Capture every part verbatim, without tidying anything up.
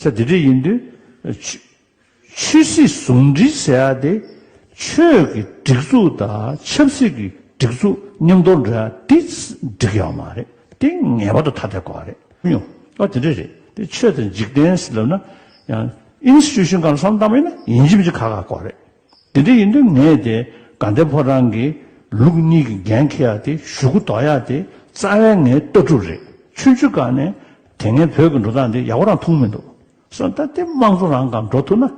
ད་དེ་འདྲ་ཡིན་དུས་ཆོས་ཆོས་སྲིད་ཟུང་འབྲེལ་ཟེར་ཡ་དེ་ཆོས་ཀྱི་སྒྲིག་འཛུགས་དང་ཆབ་སྲིད་ཀྱི་སྒྲིག་འཛུགས་མཉམ་དུ་འགྲོ་ཡ་དེ་འགྲིག་ཡོད་མ་རེད། དེ་ངེས་པར་དུ་ཐ་དད་དགོས་པ་རེད་ཡོང་། ཨ་དེ་འདྲ་རེད། དེ་ཆོས་དང་འཇིག་རྟེན་ཟེར་ལབ་ན་ཡང་ཨིན་སི་ཊི་ཊུ་ཤན་སྒང་ལ་བསམ་བློ་བཏང་བ་ཡིན་ན་ཡིན་གཅིག་མིན་གཅིག་ཁག་ཁག་དགོས་རེད། དེ་འདྲ་ཡིན་དུས་ངས་དེ་དགའ་ལྡན་ཕོ་བྲང་གི་ལུགས་གཉིས་ཀྱི་འགན་འཁྱེར་ཡ་དེ་གཞུག་གུ་ལྡོག་ཡ་དེ་རྩ་བའི་ངའི་ལྟ་གྲུབ་རེད། ཆུང་ཆུང་སྒང་ནས་དེ་སྔའི་བོད་ཀྱི་འགྲོ་སྟངས་དེ་ཡག་པོ་རང་མཐོང་མི་འདུག་སོང་ད་དེ་དམངས་གཙོ་རང་སྒང་འགྲོ་ཐུབ་ན།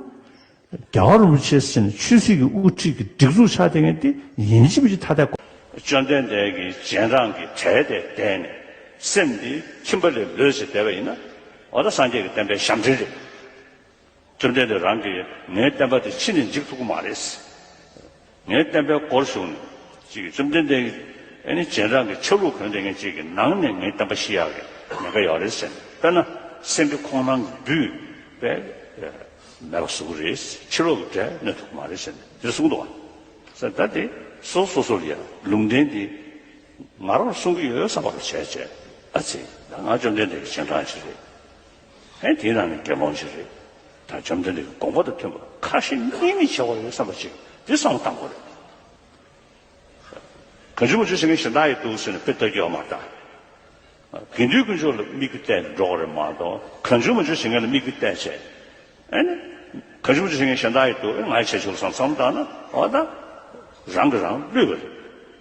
རྒྱལ་བ་རིན་པོ་ཆེ་ཟེར་ནས་ཆོས་སྲིད་ཀྱི་དབུ་ཁྲིད་ཀྱི་སྒྲིག་འཛུགས་ཆགས་བསྡད་མཁན་དེ་ཡིན་གཅིག་མིན་གཅིག་ཐ་དད་དགོས། བཅོམ་ལྡན་འདས་ཀྱི་རྗེས་འབྲང་གི་གྲལ་དེ་བསྡད་ནས་སེམས་འདི་ཁྱིམ་པ་ལས་ལོས་བྱས་བསྡད་པ་ཡིན་ན། འོ་ད་སངས་རྒྱས་ཀྱི་བསྟན་པའི་ཞབས་འདྲེན་རེད། བཅོམ་ལྡན་འདས་རང་གིས་ངའི་བསྟན་པ་འདི་ཕྱི་ནས་འཇིག་ཐུབ་ཀྱི་མ་རེད། ངའི་བསྟན་པའི་སྒོར་ཞུགས་ནས་ཅིག་གིས་བཅོམ་ལྡན་འདས་ཀྱི་ཨ་ནི་རྗེས་འབྲང་གི་ཆ་ལུགས་གོན་བསྡད་མཁན་ཅིག་གི་ནང་ནས་ངའི་བསྟན་པ་ཤི་ཡག་གི་ཉེན་ཁ་ཡོད་རེད་ཟེར་ནས། དཔེར་ན་སེང་གེ་ཁོང་རྣམས་ཀྱིས་འབུད་པས་མེད་པ་བཟོ་གི་རེད། ཕྱི་ལོགས་ཀྱི་འབྲས་གནོད་ཐུབ་ཀྱི་མ་རེད་ཟེར་ནས་དེ་གསུངས་འདུག་བ། ཟེར་ད་དེ་སོ་སོ་སོ་ལ་ཡ་ལུང་བསྟན་འདི་ང་རང་གསུང་གི་ཡོད་བསམ་པ་ལ་བྱས་བྱས། ཨ་ཙི། ད་ང་བཅོམ་ལྡན་འདས་ཀྱི་རྗེས་འབྲང་ཞིག་རེད། ཧེ་དེའི་ནང་ནས་དགེ་སློང་ཞིག་རེད། ད་བཅོམ་ལྡན་འདས་ཀྱི་དགོངས་པ་དང་མཐུན་པ་ཁ་ཞེ་གཉིས་མེད་བྱེད་དགོས་རེད་བསམ་པ་ཅིག་དེ་བསམ་བློ་བཏང་དགོས་རེད། གང་བྱུང་མང་བྱུང་བྱེད་མཁན་གཞན་དག་ཡིན་འདུག་ཟེར་ནས་དཔེ་ལྟ་རྒྱུ་ཡོད་མ་རེད་ད། དགེ་འདུན་དཀོན་མཆོག་ལ་མིག་དཔེ་གཏད་ནས་འགྲོ་དགོས་རེད་མ་གཏོགས། གང་བྱུང་མང་བྱུང་བྱེད་མཁན་ལ་མིག་དཔེ་གཏད་བྱས། ཨ་ནི། གང་བྱུང་མང་བྱུང་བྱེད་མཁན་གཞན་དག་ཡིན་འདུག་ཨེ་ང་ཡི་བྱས་ཆོག་བསམ་བསམ་བཏང་ན། འོ་ད། རང་གིས་རང་བསླུས་པ་རེད།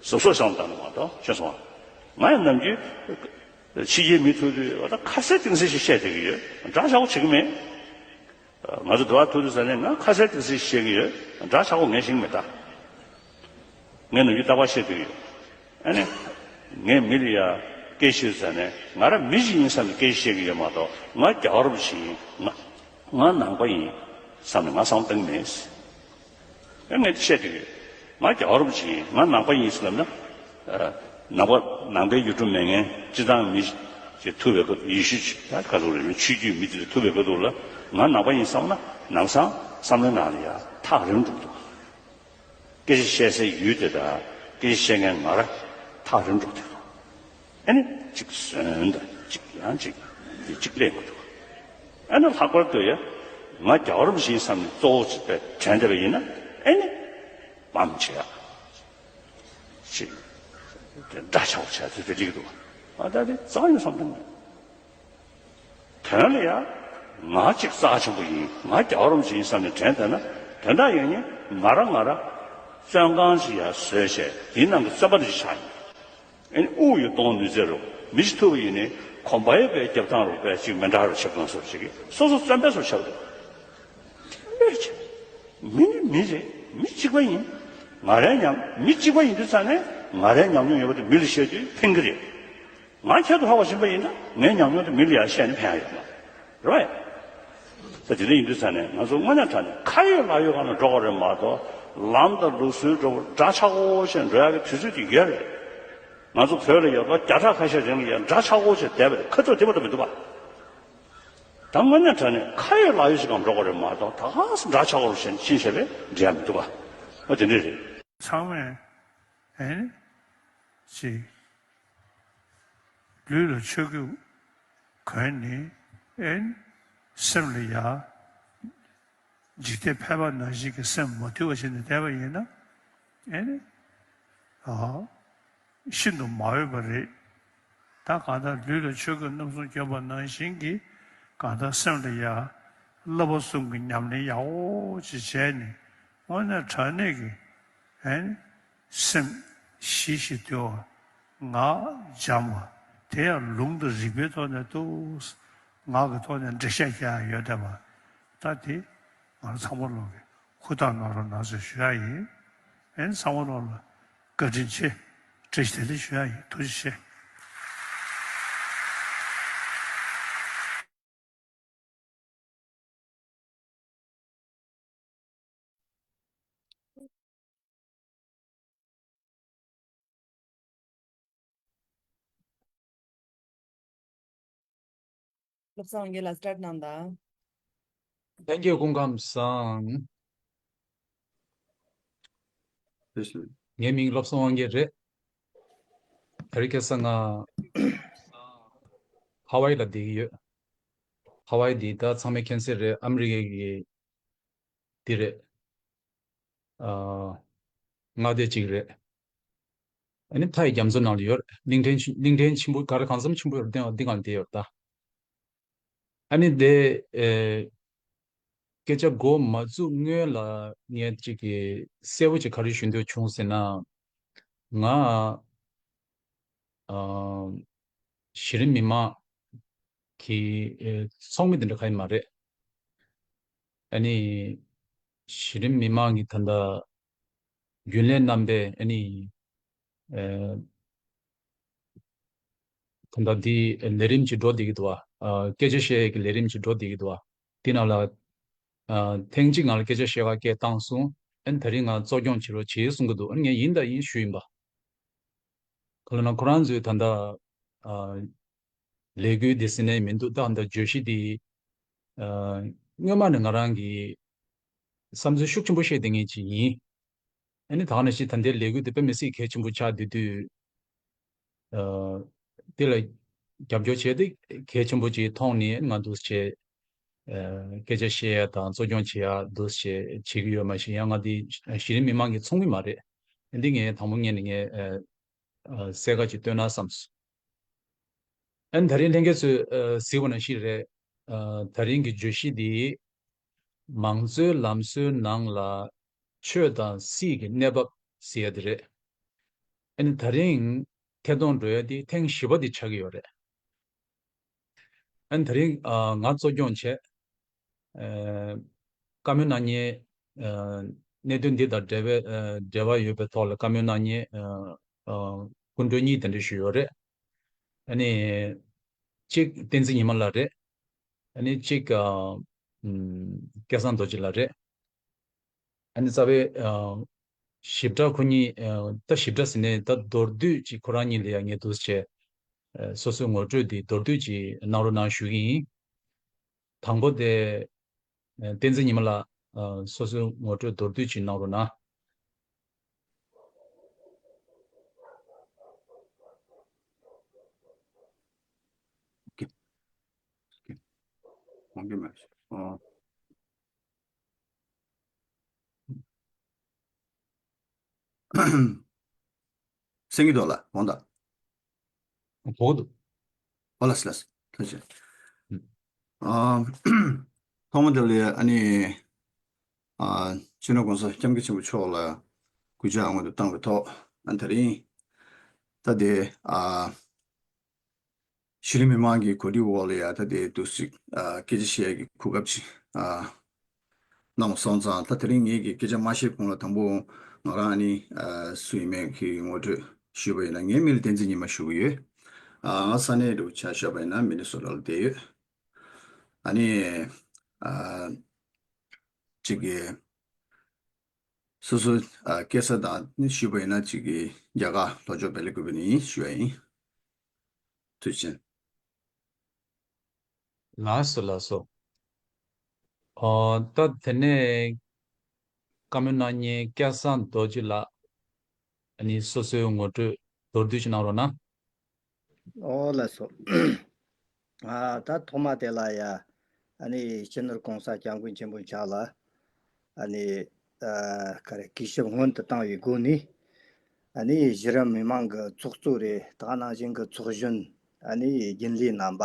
གཟབ་གཟབ་བསམ་བཏང་ན་མ་གཏོགས། ཤེས་སོང་ང་། ང་ཡང་ནམ་རྒྱུན་ཕྱི་རྒྱལ་མི་ཐུག་དུས་འོ་ད་ཁ་གསལ་གཏིང་གསལ་ཞིག་བཤད་བསྡད་ཀྱི་ཡོད། འདྲ་ཆགས་པོ་བྱེད་ཀྱི་མེད། ང་ཚོ་འགྲོ་བ་ཐུག་དུས་ཙ་ནས་ང་ཁ་གསལ་གཏིང་གསལ་ཞིག་བཤད་ཀྱི་ཡོད། འདྲ་ཆགས་པོ་ངས་བཤད་ཀྱི་མེད་ད། ངས་ནམ་རྒྱུན་རྟག་པར་བཤད་བསྡད་ཀྱི་ཡོད། ཨ་ནི། ངས་མི་ལ་ཡ་སྐད་ཆ་ཤོད་ཙ་ནས་ང་རང་མི་ཞིག་ཡིན་བསམ་ནས་སྐད་ཆ་བཤད་ཀྱི་ཡོད་མ་གཏོགས། ང་རྒྱལ་བ་རིན་པོ་ཆེ་ཡིན། ང་ང་ནང་པ་ཡིན་བསམ་ནས་ང་བསམ་བློ་བཏང་གི་མེད། ཨ་ངས་བཤད་བསྡད་ཀྱི་ཡོད། ང་རྒྱལ་བ་རིན་པོ་ཆེ་ཡིན། ང་ནང་པ་ཡིན་ཟེར་ལབ་ན། ཨ། ནང་པ་ནང་པའི་ཡུལ་གྲུ་མེད་མཁན་སྤྱིར་བཏང་མི་ཞིག་ཐུག་པའི་སྐབས། ཡེ་ཤུ་ཆོས་ད་ག་ཚོད་རེད། ཆོས་བརྒྱུད་མི་དེ་ཚོ་ཐུག་པའི་སྐབས་དུས་ལ་ང་ནང་པ་ཡིན་བསམ་ན་ནང་སང་བསམ་བློའི་ནང་ལ་ཡ་ཐག་རིང་འགྲོ་གི་འདུག་སྐད་ཆ་བཤད་སའི་ཡུལ་དེ་དང་སྐད་ཆ་བཤད་མཁན་ང་རང་ཐག་རིང་འགྲོ་གི་འདུག་ཨ་ནི་གཅིག་ཟོན་དང་གཅིག་ཡང་གཅིག་དེ་གཅིག་ལས་མ་ཐུབ། ཨ་ནི་ལྷག་པར་དུ་ཡ་ང་རྒྱལ་བ་རིན་པོ་ཆེ་ཡིན་བསམ་ནས་གཙོ་བོ་བྱས་དྲན་བསྡད་པ་ཡིན་ན། ཨ་ནི་སྤམ་བྱེད་ཡག་ཅིག་དེ་འདྲ་ཆགས་པོ་བྱས་ཚུལ་དེ་སླེབས་འདུག་ཨ་ད་དེ་རྩ་བ་ནས་བསམ་བཏང་མེད། དོན་ལ་ཡ། ང་གཅིག་རྩ་ཆེན་པོ་ཡིན། ང་རྒྱལ་བ་རིན་པོ་ཆེ་ཡིན་བསམ་ནས་དྲན་བསྡད་ན། དོན་དག་ཡིན་ནི་ང་རང་ང་རང་བཙོན་ཁང་ཞིག་ཡར་བཟོས་བྱས་དེའི་ནང་གི་བཙོན་པ་འདྲ་ཞིག་ཆགས་ཡིན། ཨ་ནི་དབུགས་ཡོད་གཏོང་ནུས་ཚད་རུ་མི་ཞིག་ཐུག་པ་ཡིན་ནི་གོམ་པ་ཡོད་པའི་རྒྱབ་ཐང་རུ་པའི་ཅིག་མི་འདྲ་རུ་ཆབ་གང་སོར་ཞིག་གིས་སོ་སོ་བཙོན་པའི་བཟོ་ཆགས་འདུག་དམིགས་བྱས། མི་ནི་མི་རེད། མི་གཅིག་པ་ཡིན། ང་རའི་ཉམས། མི་གཅིག་པ་ཡིན་དུས་ཙ་ནས་ང་རའི་ཉམས་མྱོང་ཡོད་པ་དེ་མི་ལ་བཤད་དུས་ཕན་གྱི་རེད། ང་ཁྱད་དུ་འཕགས་པ་ཡིན་པ་ཡིན་ན་ངའི་ཉམས་མྱོང་དེ་མི་ལ་ཡང་བཤད་ནས་ཕན་ཡ་ཡོད་མ་རེད་པས། ད་དེ་འདྲ་ཡིན་དུས་ཙ་ནས་ང་ཚོ་དངོས་གནས་དྲང་གནས་ཁ་ཡོད་ལག་ཡོད་སྒང་ལ་འགྲོ་དགོས་རེད་མ་གཏོགས། ལམ་དང་ལུགས་སྲོལ་འདྲ་པོ་འདྲ་ཆགས་པོ་བྱས་འགྲོ་ཡག་གི་དུས་ཚོད་དེ་ཡོད་རེད། ང་ཚོ་བོད་ལ་ཡོད་ལོ་བརྒྱ་ཕྲག་ཁ་ཤས་རིང་ལ་ཡང་འདྲ་ཆགས་པོ་བྱས་བསྡད་པ་རེད། ཁ་ཐུག་བདེ་པོ་དང་མི་འདུག་པ། ད་དངོས་གནས་དྲང་གནས་ཁ་ཡོད་ལག་ཡོད་ཞིག་གམ་འགྲོ་དགོས་རེད་མ་གཏོགས། ད་ག་སེ་འདྲ་ཆགས་པོ་ཞིག་ཕྱིན་བྱས་པས་འགྲིག་ཡ་མི་འདུག་ག་འོ་དེ་འདྲས་རེད། ཚང་མས་ཨེ་ནི་ཅིག་ལུས་ལ་ཆོས་གོས་གོན་ནས་ཨེ་ནི་སེམས་ལ་ཡ་འཇིག་རྟེན་ཕལ་པ་ནང་བཞིན་གྱི་སེམས་མ་དུལ་བ་བྱས་ནས་བསྡད་པ་ཡིན་ན་ཨེ་ནི་ཨ། ཤིན་ཏུ་མ་འོས་པ་རེད། ད་གང་ལྟར་ལུས་ལ་ཆོས་གོས་རྣམ་གསུམ་གྱོན་པ་ནང་བཞིན་གྱི་གང་ལྟར་སེམས་ལ་ཡ་བསླབ་པ་གསུམ་གྱི་ཉམས་ལེན་ཡག་པོ་ཅིག་བྱས་ནས་དངོས་གནས་དྲང་གནས་ཀྱི་ཨེ་ནི་སེམས་ཞི་ཞིང་དུལ་བ། ངག་འཇམ་པ། དེ་ཡང་ལུང་དང་རིགས་པའི་ཐོག་ནས་འདུག་ངག་གི་ཐོག་ནས་འགྲེལ་བཤད་རྒྱག་ཡ་ཡོད་བསྡད་པ། ད་དེ་ང་རང་ཚང་མ་ལོག་གི་ཧུར་ཐག་གནང་རོགས་གནང་ཟེར་ཞུ་ཡ་ཡིན། ཨེ་ནི་ཚང་མ་ལོག་ལ་བཀའ་དྲིན་ཆེ། བཀྲ་ཤིས་བདེ་ལེགས་ཞུ་ཡ་ཡིན། ཐུགས་རྗེ་ཆེ། བློ་བཟང་དབང་རྒྱལ་ལགས་སི་ཊར་ཊི་གནང་དང་། Thank you. སྐུ་ཁམས་བཟང་། ངའི་མིང་བློ་བཟང་དབང་རྒྱལ་རེད། ད་རེས་ཁ་སང་ང་ཧ་ཝའི་ལ་བསྡད་ཀྱི་ཡོད། ཧ་ཝའི་འདི་ད་ཚང་མས་མཁྱེན་གསལ་རེད། ཨ་མི་རི་ཀའི་གི་འདི་རེད། ཨ། མངའ་སྡེ་གཅིག་རེད། ཨ་ནི་མཐའ་ཡི་རྒྱ་མཚོ་ནང་ལ་ཡོད། གླིང་ཕྲན་ཆེ- གླིང་ཕྲན་ཆེན་པོ་ག་རེ་གང་འཚམ་ཆེན་པོ་ཡོད་རེད། འདི་འདི་སྒང་ལ་བསྡད་ཡོད་རེད་ད། ཨ་ནི་དེ་ཨེ། སྐད་ཆ་འགོ་མ་བཙུགས་སྔོན་ལ་ངས་ཅིག་གི་གསལ་པོ་ཅིག་ག་རེ་ཞུ་འདོད་བྱུང་ཟེར་ན། ང་ཨ། གཞི་རིམ་མི་མང་གི་ཨེ། ཚོགས་མི་དེ་འདྲ་ག་ཡི་མ་རེད། ཨ་ནི་གཞི་རིམ་མི་མང་གི་ད་ལྟ་རྒྱུན་ལས་རྣམ་པས་ཨ་ནི་ཨེ། ད་ལྟ་འདི་ལས་རིམ་ཅིག་འགྲོ་བསྡད་ཀྱི་འདུག་བ། ཨ། སྐད་ཆ་བཤད་ཡས་ཀྱི་ལས་རིམ་ཅིག་འགྲོ་བསྡད་ཀྱི་འདུག་བ། འདི་ནང་ལ་ཨ། ཐེངས་གཅིག་ང་ལ་སྐད་ཆ་བཤད་ག་སྐད་བཏང་སོང་། ཨ་ནི་དེ་རིང་ང་གཙོ་སྐྱོང་བྱེད་རོགས་བྱེད་གསུང་གི་འདུག་ཨ་ནི་ངས་ཡིན་དང་ཡིན་ཞུས་ཡིན་པ། ག་ལབ་ན་ཁོ་རང་ཚོས་ད་ལྟ་ཨ། ལས་འགུལ་འདི་ཟིན་ནས་མི་འདུག་ད་ལྟ་བརྗོད་གཞི་འདི་ཨ། སྔོན་མ་ནས་ང་རང་གིས་བསམ་ཚུལ་ཤུགས་ཆེན་པོ་བཤད་བསྡད་མཁན་ཅིག་ཡིན། ཨ་ནི་ད་ག་ནང་བཞིན་ད་ལྟའི་ལས་འགུལ་འདི་དཔེ་མི་སྲིད་གལ་ཆེན་པོ་ཆགས་བསྡད་དུས། ཨ། དེ་ལ་རྒྱབ་སྐྱོར་བྱས་ཏེ་གལ་ཆེན་པོ་ཅིག་མཐོང་ནས་ང་འདུག་སེ་བྱས། ཨ། སྐད་ཆ་བཤད་ཡ་དང་གཙོ་སྐྱོང་བྱེད་ཡ་འདུག་སེ་བྱེད་ཀྱི་ཡོད། མ་གཞི་ཡང་ང་འདི་གཞི་རིམ་མི་མང་གི་ཚོགས་མི་མ་རེད། འདི་ངས་དང་པོ་ཉིད་ནས་ངས་ཨ། གསལ་ཁ་ཅིག་སྟོན་ན་བསམས་སོང་། ཨ་ནི་ད་རིང་ལྷན་རྒྱས་ཚོས་ཨ། གཟིགས་པ་ནང་བཞིན་རེད། ཨ། ད་རིང་གི་བརྗོད་གཞི་འདི་མང་གཙོའི་ལམ་སྲོལ་ནང་ལ་ཆོས་དང་སྲིད་ཀྱི་གནས་བབ་ཟེར་ཡ་དེ་རེད། ཨ་ནི་ད་རིང་ཐད་གཏོང་འགྲོ་ཡ་དེ་ཐེངས་བཞི་པ་དེ་ཆགས་ཀྱི་ཡོད་རེད། ཨ་ནི་ད་རིང་ཨ། ང་གཙོ་སྐྱོང་བྱས། ཨ། བཀའ་མོལ་གནང་མཁན་ཨ། གནད་དོན་འདི་དང་འབྲེལ་བའི་ཨ། འབྲེལ་བ་ཡོད་པའི་ཐོག་ལ་བཀའ་མོལ་གནང་མཁན་ཨ། ཨ། སྐུ་མགྲོན་གཉིས་དེ་འདྲ་ཞིག་ཡོད་རེད། ཨ་ནི་གཅིག་བསྟན་འཛིན་ཉི་མ་ལགས་རེད། ཨ་ནི་གཅིག་ཨ། ཨམ། སྐལ་བཟང་རྡོ་རྗེ་ལགས་རེད། ཨ་ནི་རྩ་བའི་ཨ། ཞིབ་ཕྲ་ཁོ་གཉིས་ཨ། ད་ཞིབ་ཕྲ་ཟེར་ནས་ད་མདོར་བསྡུས་ཅིག་ཁོ་རང་གཉིས་ལ་ཡང་ངས་འདུག་སེ་བྱས། ཨ། སོ་སོའི་ངོ་སྤྲོད་འདི་མདོར་བསྡུས་ཅིག་གནང་རོགས་གནང་ཞུ་གི་ཡིན། དང་པོ་དེ་ཨ། བསྟན་འཛིན་ཉི་མ་ལགས་ཨ། སོ་སོའི་ངོ་སྤྲོད་མདོར་བསྡུས་ཅིག་གནང་རོགས་གནང་། ཨོ་ཁེ། ཨོ་ཁེ། ཨོ་ཁེ་མ། ཨོ། གསན་གྱི་འདུག་ལགས། འོང་དང་། གོ་འདུག་ཨོ་ལགས་ལགས། ཐུགས་རྗེ་ཆེ། ཨ། ཐོག་མ་དེ་ལ་ཨ་ནི། ཨ། སྤྱི་ནོར་གོང་ས་སྐྱབས་མགོན་ཆེན་པོ་མཆོག་ལ་གུས་ཕྱག་སྔོན་དུ་བཏང་བའི་ཐོག་ཨ། དེ་རིང་ད་དེ་ཨ། གཞི་རིམ་མི་མང་གི་གོ་སྒྲིག་འོག་ལ་ཡ་ད་དེ་འདུག་སེ་ཨ། སྐད་ཆ་བཤད་ཡ་གི་གོ་སྐབས་ཅིག་ཨ། གནང་བ་སོང་ཙང་། ད་དེ་རིང་ངེད་ཀྱིས་སྐད་ཆ་མ་བཤད་གོང་ལ་དང་པོ་ང་རང་ཨ་ནི་ཨ། སུ་ཡིན་མིན་གྱི་ངོ་སྤྲོད་ཞུས་པ་ཡིན་ན། ངའི་མིང་ལ་བསྟན་འཛིན་ཉི་མ་ཞུ་གི་ཡོད། ཨ། ང་ས་གནས་འདྲ་བོ་ཆ་བཞག་པ་ཡིན་ན་མི་ནི་སོ་ཊ་ལ་བསྡད་ཡོད། ཨ་ནི་ཨ། གཅིག་གི་སོ་སོ་ཨ། སྐྱེས་ས་དང་ནི་ཞུས་པ་ཡིན་ན་གཅིག་གི་རྒྱ་གར་ལྷོ་ཕྱོགས་བེ་ལི་ཀུ་པེ་ནས་ཡིན་ཞུ་ཡ་ཡིན། ཐུགས་རྗེ་ཆེ། ལགས་སོ་ལགས་སོ། ཨོ། ད་དེ་ནས་བཀའ་མོལ་གནང་མཁན་སྐལ་བཟང་རྡོ་རྗེ་ལགས། ཨ་ནི་སོ་སོའི་ངོ་སྤྲོད་མདོར་བསྡུས་ཅིག་གནང་རོགས་གནང་། ཨོ་ལགས་སོ། ཨ། ད་ཐོག་མ་དེ་ལ་ཡ། ཨ་ནི་སྤྱི་ནོར་གོང་ས་སྐྱབས་མགོན་ཆེན་པོ་མཆོག་ལ་ཨ་ནི་ཨ། ག་རེ་གུས་ཞབས་སྔོན་དུ་བཏང་བའི་སྒོ་ནས། ཨ་ནི་གཞི་རིམ་མི་མང་གི་ཚོགས་གཙོ་རེད། ད་ག་ནང་བཞིན་གྱི་ཚོགས་གཞོན། ཨ་ནི་རྒྱུན་ལས་རྣམ་པ།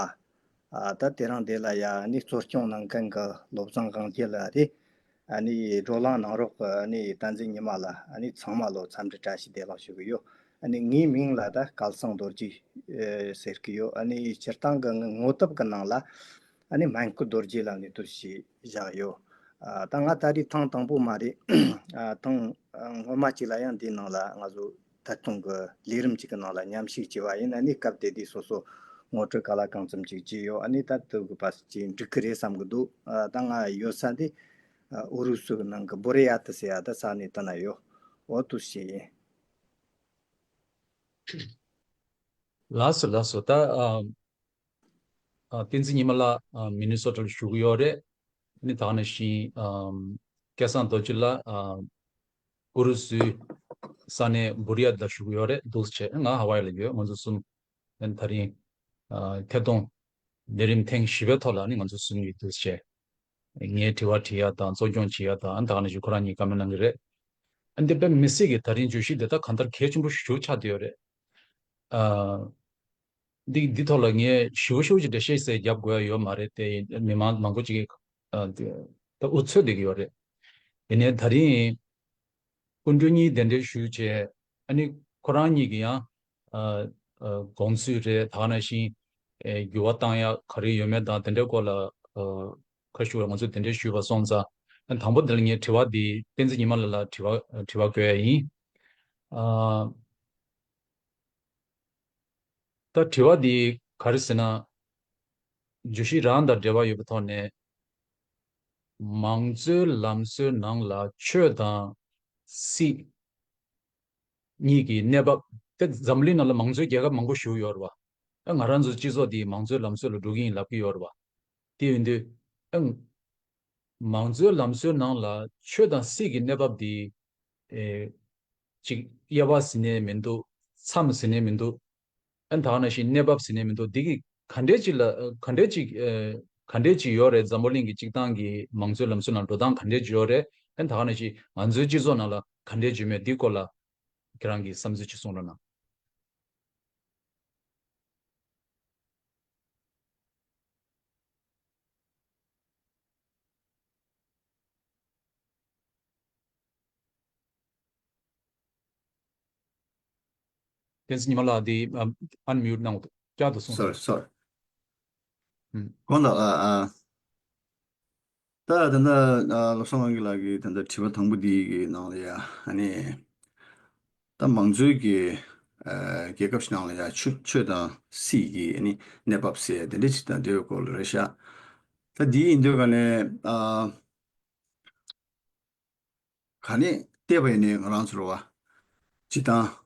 ཨ། ད་དེ་རིང་འདི་ལ་ཡ་ཨ་ནི་གཙོ་སྐྱོང་གནང་མཁན་གྱི་བློ་བཟང་དབང་རྒྱལ་ལགས་རེད། ཨ་ནི་བགྲོ་གླེང་གནང་རོགས་ཀྱི་ཨ་ནི་བསྟན་འཛིན་ཉི་མ་ལགས། ཨ་ནི་ཚང་མ་ལ་འཚམས་འདྲི་བཀྲ་ཤིས་བདེ་ལེགས་ཞུ་གི་ཡོད། ཨ་ནི་ངའི་མིང་ལ་ད་སྐལ་བཟང་རྡོ་རྗེ་ཨེ་ཟེར་གི་ཡོད། ཨ་ནི་སྤྱིར་བཏང་གི་ངོ་དེབ་གི་ནང་ལ་ཨ་ནི་སྨན་སྐུ་རྡོ་རྗེ་ལ་ནི་དུ་ཞེས་བཞག་ཡོད། ཨ། ད་ང་ད་རེས་ཐེངས་དང་པོ་མ་རེད། ཨ། ཐེངས་སྔོན་མ་གཅིག་ལ་ཡང་འདིའི་ནང་ལ་ང་ཚོ་ཐད་གཏོང་གི་ལས་རིམ་གཅིག་གི་ནང་ལ་མཉམ་ཞུགས་བྱས་པ་ཡིན། ཨ་ནི་སྐབས་དེ་དུས་སོ་སོ་ངོ་སྤྲོད་ག་ལ་གང་འཚམ་ཅིག་བྱས་ཡོད། ཨ་ནི་ད་དུ་གི་བར་ཅིག་འགྲིག་གི་རེད་བསམ་གི་འདུག་ཨ། ད་ང་ཡོད་ས་འདི་ཨ། ཨུ་རུ་སུ་གི་ནང་གི་བྷུ་རི་ཡ་ཏི་ཟེར་ཡ་ད་ས་གནས་དེ་ན་ཡོད། འོ་དུ་ཞིག་ཡིན། ལགས་སོ་ལགས་སོ། ད་ཨ། ཨ། བསྟན་འཛིན་ཉི་མ་ལགས་ཨ། མི་ནི་སོ་ཊ་ལ་བཞུགས་ཡོད་རེད། ཨ་ནི་ད་ག་ནང་བཞིན་ཨ། སྐལ་བཟང་རྡོ་རྗེ་ལགས་ཨ། ཨུ་རུ་སུའི་ས་གནས་བྷུ་རི་ཡ་ཏི་ལ་བཞུགས་ཡོད་རེད། འདུག་སེ་བྱས། ང་ཧ་ཝའི་ལ་ཡོད། ང་ཚོ་གསུམ་ཨ་ནི་ད་རིང་ཨ། ཐད་གཏོང་ ལས་རིམ་ཐེངས་བཞི་པའི་ཐོག་ལ་ནི་ང་ཚོ་གསུང་གི་འདུག་ཅེས། ངས་དྲི་བ་དྲི་ཡ་དང་གཙོ་སྐྱོང་བྱེད་ཡ་དང་ད་ག་ནང་བཞིན་ཁོ་རང་གཉིས་བཀའ་མོལ་གནང་གི་རེད། ཨ་འདི་དཔེ་མི་སྲིད་ཀྱི་ད་རིང་བརྗོད་གཞི་འདི་དག་གང་ལྟར་གལ་ཆེན་པོ་ཞིག་ཆགས་བསྡད་ཡོད་རེད། ཨ། འདི་འདི་ཐོག་ལ་ངས་ཞིབ་ཞིབ་ཅིག་འགྲེལ་བཤད་ཟེར་རྒྱབ་དགོས་ཡ་ཡོད་མ་རེད་དེ། མི་མང་མང་པོ་ཅིག་གིས་ཨ་འདི་ད་འུ་ཚོད་བསྡད་ཀྱི་ཡོད་རེད། ཡིན་ནའི་ད་རིང་སྐུ་མགྲོན་གཉིས་གདན་འདྲེན་ཞུས་བྱས། ཨ་ནི་ཁོ་རང་གཉིས་ཀྱི་ཡང་ཨ་ཨ་དགོངས་ཚུལ་རེད། ད་ག་ནང་བཞིན་ཨེ་འགྱུར་བ་བཏང་ཡ་ག་རེ་ཡོད་མེད་དང་དེ་འདྲའི་སྐོར་ལ་ཨ་ཁ་ཞུ་བ་ང་ཚོས་དེ་འདྲ་ཞུས་པ་སོང་ཙང་། དང་པོ་འདི་ལ་ངས་དྲི་བ་འདི་བསྟན་འཛིན་ཉི་མ་ལགས་ལ་དྲི་བ་དྲི་བ་བཀོད་ཡ་ཡིན། ཨ། ད་དྲི་བ་འདི་ག་རེ་ཟེར་ན། བརྗོད་གཞི་རང་དང་འབྲེལ་བ་ཡོད་པའི་ཐོག་ནས། མང་གཙོའི་ལམ་སྲོལ་ནང་ལ་ཆོས་དང་སྲིད་གཉིས་ཀྱི་གནས་བབ་དེ་འཛམ་གླིང་ནང་ལ་མང་གཙོའི་རྒྱལ་ཁབ་མང་པོ་ཞིག་ཡོད་རེད་བ། ཨ་ང་རང་ཚོའི་སྤྱི་ཚོགས་འདི་མང་གཙོའི་ལམ་སྲོལ་ལ་འགྲོ་གི་ཡིན་ལབ་ཀྱི་ཡོད་རེད་བ། དེ་ཡིན་དུས་ཨ་མང་གཙོའི་ལམ་སྲོལ་ནང་ལ་ཆོས་དང་སྲིད་ཀྱི་གནས་བབ་འདི་ཨེ་ཅིག་དབྱེ་བ་ཟིན་ནས་མི་འདུག་མཚམས་ཟིན་ནས་མི་འདུག་ཨ་ད་ག་ནང་བཞིན་གནས་བབ་ཟིན་ནས་མི་འདུག་འདི་གི་ག་འདྲས་ཅིག་ལ་ག་འདྲས་ཅིག་ཨེ་ག་འདྲས་ཅིག་ཡོད་རེད། འཛམ་བུ་གླིང་གི་སྤྱི་བཏང་གི་མང་གཙོའི་ལམ་སྲོལ་ནང་འགྲོ་སྟངས་ག་འདྲས་ཅིག་ཡོད་རེད། ཨ་ད་ག་ནང་བཞིན་ང་ཚོའི་སྤྱི་ཚོགས་ནང་ལ་ག་འདྲས་ཅིག་ཡོད་མེད་འདི་སྐོར་ལ་ཁྱེད་རང་གི་བསམ་ཚུལ་ཅིག་གསུང་རོགས་གནང་། བསྟན་འཛིན་ཉི་མ་ལགས་འདི་ཨ་ཨན་མིའུ་ཊི་གནང་འདུག་བསྐྱར་དུ་གསུངས་སོང་། སོར་སོར། ཨུམ། དགོངས་དག་ཨ་ཨ། ད་ད་ལྟ་ཨ་བློ་བཟང་དབང་རྒྱལ་ལགས་ཀྱིས་ད་ལྟ་དྲི་བ་དང་པོ་འདི་གི་ནང་ལ་ཡ་ཨ་ནི། ད་མང་གཙོའི་གི་ཨ་རྒྱལ་ཁབ་ཞིག་ནང་ལ་ཡ་ཆོས་ཆོས་དང་སྲིད་ཀྱི་ཨ་ནི་གནས་བབ་ཟེར་དེ་འདྲ་ཅིག་དང་འབྲེལ་བའི་སྐོར་ལ་རེད་ཤག་ད་འདི་ཡིན་དུས་ག་ནས་ཨ་ག་ནས་བལྟས་པ་ཡིན་ནའི་ང་རང་ཚོ་རེད་བ། སྤྱིར་བཏང་